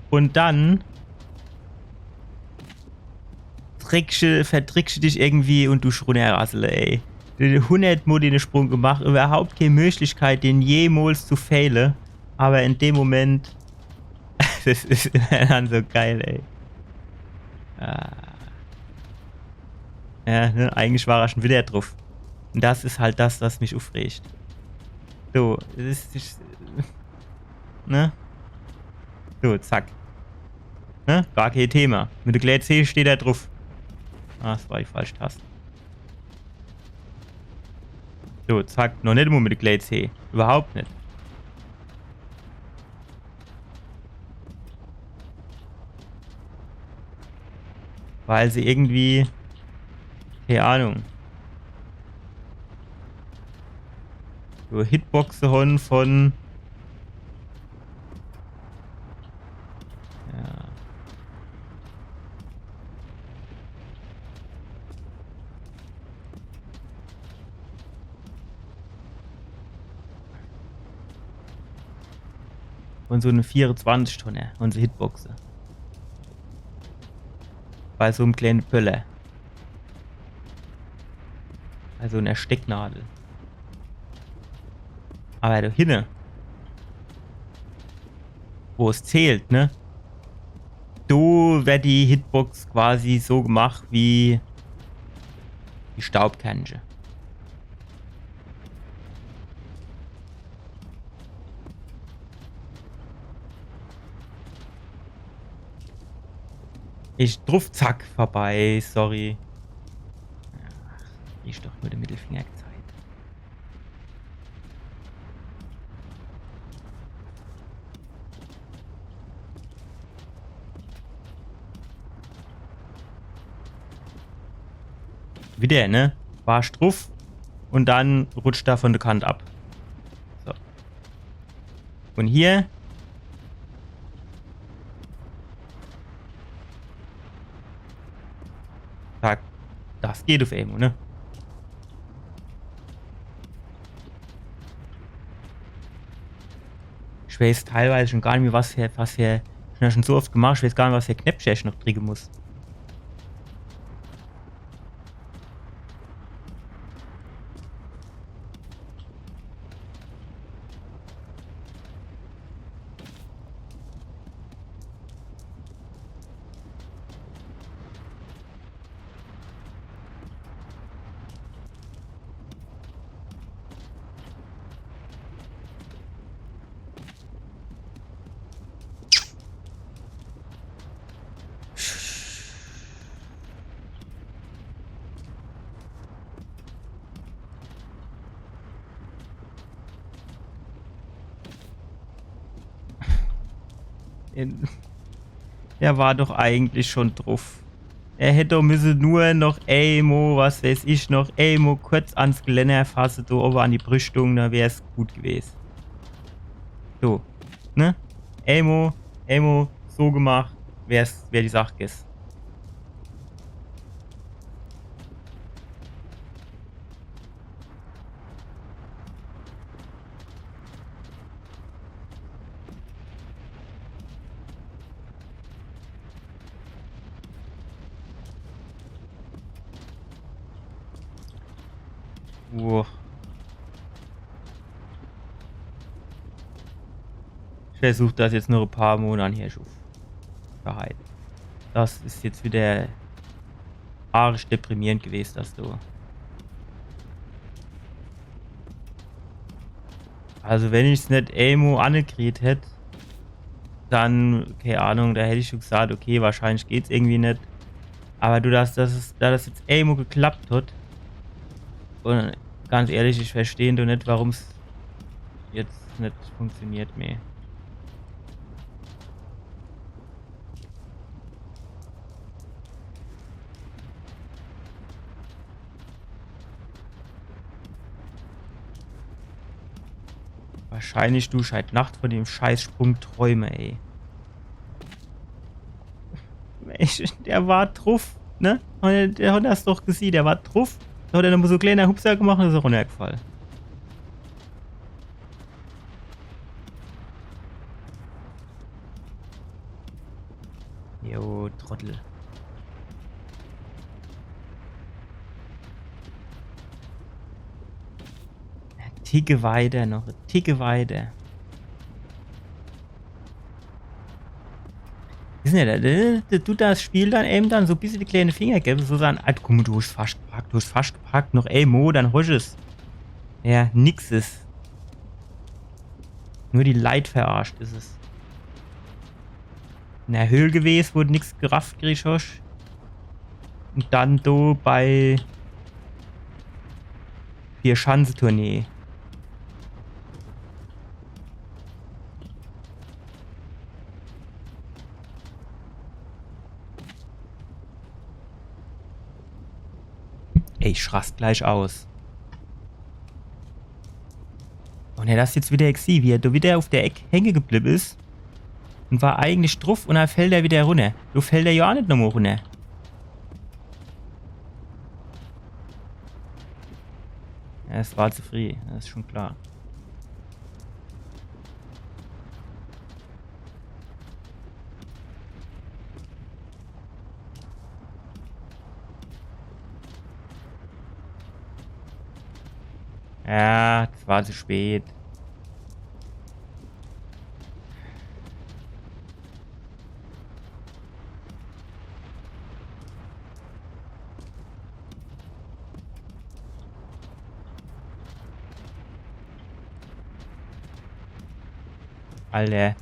Und dann tricksche, vertricksche dich irgendwie und du runnerrassele, ey. Hundert Mal den Sprung gemacht, überhaupt keine Möglichkeit, den jemals zu failen. Aber in dem Moment, das is immer dann so geil, ey. Ah. Ja, ne? Eigentlich war er schon wieder drauf. Und das is halt das, was mich aufregt. So, es is, ich, ne? So, zack. Ne? Gar kein Thema. Mit der Glä Zeh steht er drauf. Ah, das war die falsche Taste. So, zack. Noch net immer mit der Glä Zeh. Überhaupt net. Weil sie irgendwie, keine Ahnung, so Hitboxe hon von, ja. Und so eine vierundzwanzig Tonne, unsere Hitboxe. Bei so einem kleinen Pöller. Also eine Stecknadel. Aber da hinne, wo es zählt, ne? Do werd die Hitbox quasi so gemacht wie die Staubkernche. Ich druff, zack, vorbei, sorry. Ach, ich doch nur den Mittelfinger gezeigt. Wieder, ne? War druff und dann rutscht er von der Kant ab. So. Und hier. Zack. Das geht auf einmal, ne? Ich weiß teilweise schon gar nicht mehr, was für, was für, schon, schon so oft gemacht, ich weiß gar nicht, was für Knöpfche ich noch drücken muss. In- Der war doch eigentlich schon druff. Er hätt doch müsse nur noch emo, was weiß ich, noch emo kurz ans Gelenner fasse, do owwe an die Brüstung, do wär's gut gewes. So, ne? Emo, emo, so gemacht, wär's, wär die Sach gess. Wow. Ich versuch das jetzt noch e paar Monate hier schon. Wahrheit. Das is jetzt wieder arisch deprimierend gewes, das do. Also wenn ich's net emo anekriet hätt, dann, keine Ahnung, da hätt ich schon gesagt, okay, wahrscheinlich geht's irgendwie net. Aber du, dass, dass, es, dass das jetzt emo geklappt hat, und ganz ehrlich, ich versteh doch net, warum's jetzt net funktioniert mehr. Wahrscheinlich du ich heit Nacht von dem Scheißsprung träume, ey. Ich, der war druff, ne? Und der, der hat das doch gesieh, der war druff. Da hat er noch so kleiner Hupser gemacht und is er runnergefall. Jo, Trottel. Ticke weiter noch, ticke weiter. Is net, da, da, da tut das Spiel dann eben dann so bissel die kleine Finger gewwe, so sagen, Alter, guck mol, du hast fascht gepackt, du hast fascht gepackt, noch emo, dann hast es. Ja, nix is. Nur die Leit verarscht is es. In der Höhl gewes, wo du nix gerafft kriegsch hast. Und dann do bei Vier-Schanzentournee. Ey, ich rast gleich aus. Und er das jetzt wieder, ich sieh, wie er do wieder auf der Eck hänge geblieb is. Und war eigentlich druff und dann fällt er wieder runner. Do fällt er ja auch net nochmal runner. Ja, es war zu früh, das is schon klar. Ja, es war zu spät. Alter.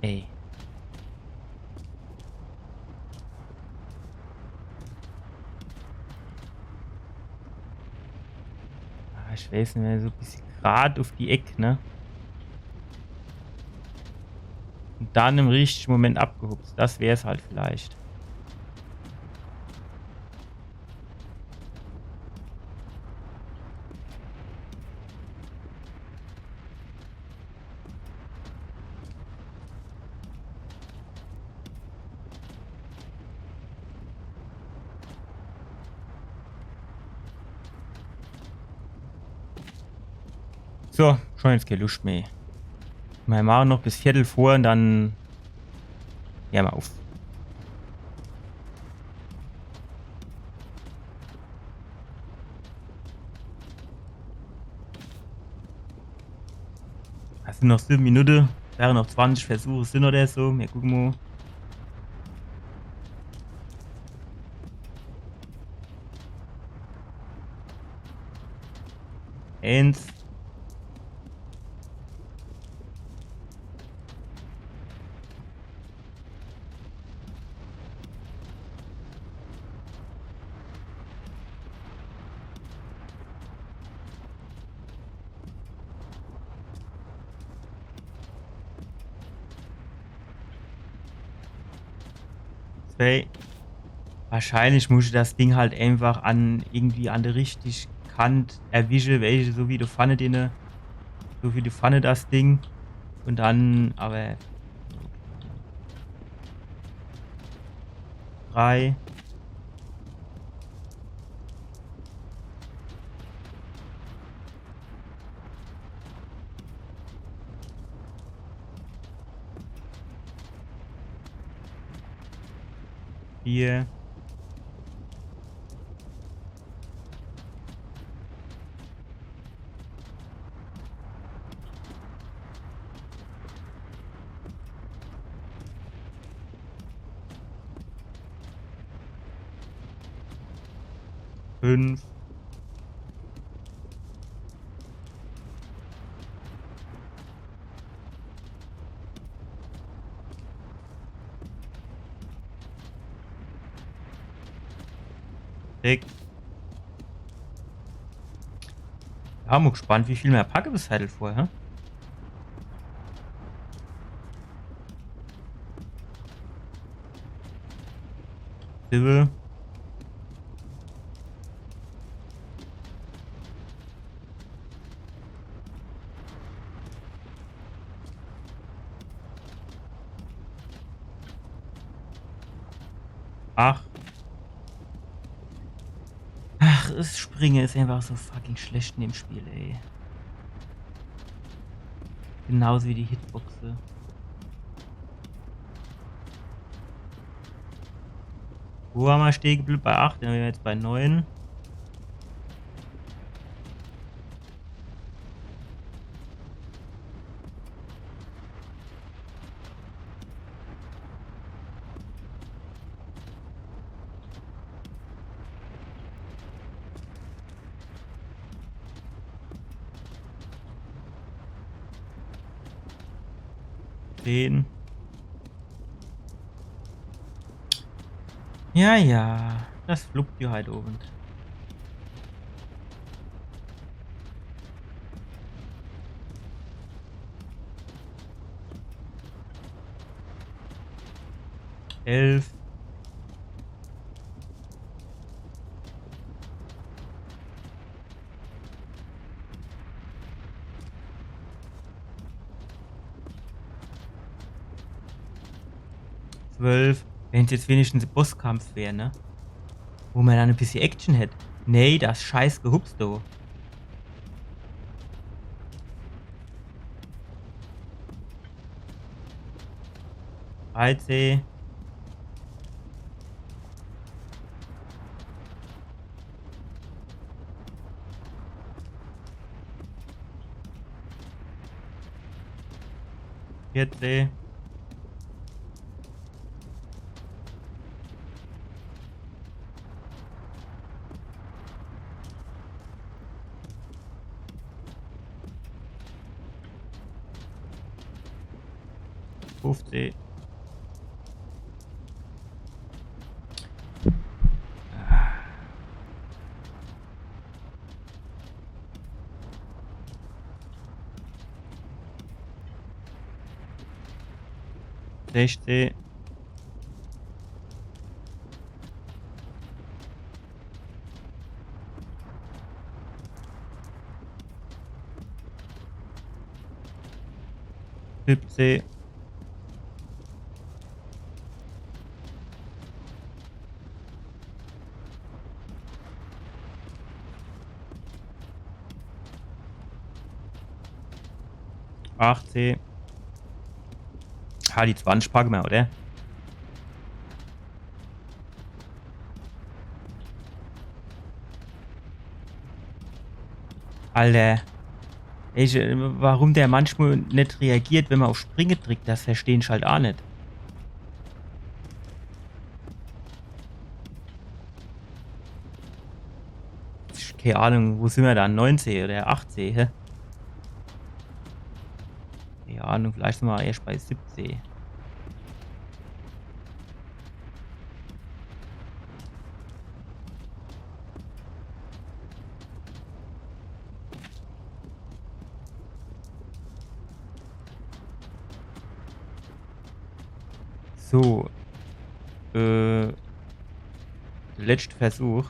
Ey. Ah, ich weiß net mehr, so bissel grad auf die Eck, ne? Und dann im richtigen Moment abgehupst. Das wär's halt vielleicht. So, schon jetzt keine Lust mehr. Wir machen noch bis Viertel vor und dann. Ja, mal auf. Das sind noch sieben Minuten. Wären noch zwanzig Versuche sind oder so. Wir gucken mal. Eins. Okay. Wahrscheinlich muss ich das Ding halt einfach an, irgendwie an de richtig Kant erwische, welche, so wie die Pfanne, den, so wie die Pfanne das Ding. Und dann, aber drei. Vier. Fünf. Sechs. Ja, bin gespannt, wie viel mer packe bis Viertel vor, hä? Siwwe. Ach. Ach, es Springe is einfach so fucking schlecht in dem Spiel, ey. Genauso wie die Hitboxe. Wo hammer stehe gebliwwe? Bei acht, dann wäre mer jetzt bei neun. Zehn. Ja, ja, das fluppt jo heit Owend. Elf. Zwölf. Wenn's jetzt wenigstens e Bosskampf wär, ne? Wo mer dann e bissje Action hätt. Nee, das scheiß Gehups do. Dreizeh. Vierzeh. Fuffzeh. Sechzeh. Siebzeh. Achtzeh. Ha, die zwanzig packe mer, oder? Alter. Ich, äh, warum der manchmal net reagiert, wenn mer uff Springe drickt, das versteh ich halt aa net. Kee Ahnung, wo sin mer dann? Neunzeh oder achtzeh, hä? Kee Ahnung, vielleicht sin mer erscht bei siebzeh. So. Äh, letzter Versuch.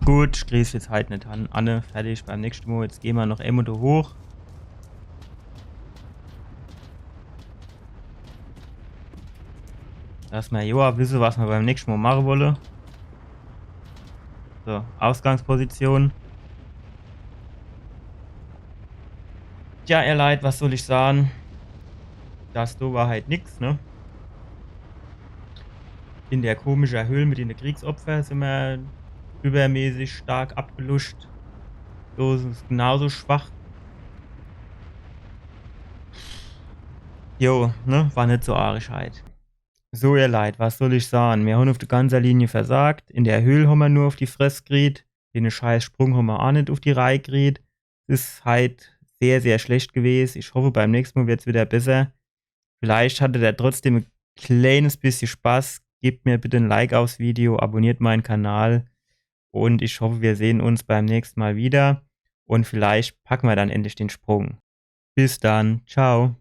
Gut, ich krieg's jetzt halt net an. Anne, fertig, beim nächste Mol. Jetzt gehn mer noch emol do hoch. Dass mer jo wisse, was mer beim nächste Mol mache wolle. So, Ausgangsposition. Tja, ihr Leit, was soll ich sage? Das do war halt nix, ne? In der komischer Höhl mit de Kriegsopfer sin mer übermäßig stark abgeluscht. So is es genauso schwach. Jo, ne? War net so arisch halt. So, ihr Leit, was soll ich sage? Mir hon uff de ganzer Linie versagt. In der Höhl hon mer nur uff die Fress kriet. Den scheiß Sprung hon mer aa net uff die Reih kriet. Is halt sehr, sehr schlecht gewes. Ich hoff, beim nächste Mol wird's wieder besser. Vielleicht hattet er trotzdem e kleines bissje Spaß. Gebt mir bitte e Like aufs Video, abonniert mein Kanal. Und ich hoff, mir sehn uns beim nächste Mol wieder. Und vielleicht packe mer dann endlich den Sprung. Bis dann. Ciao.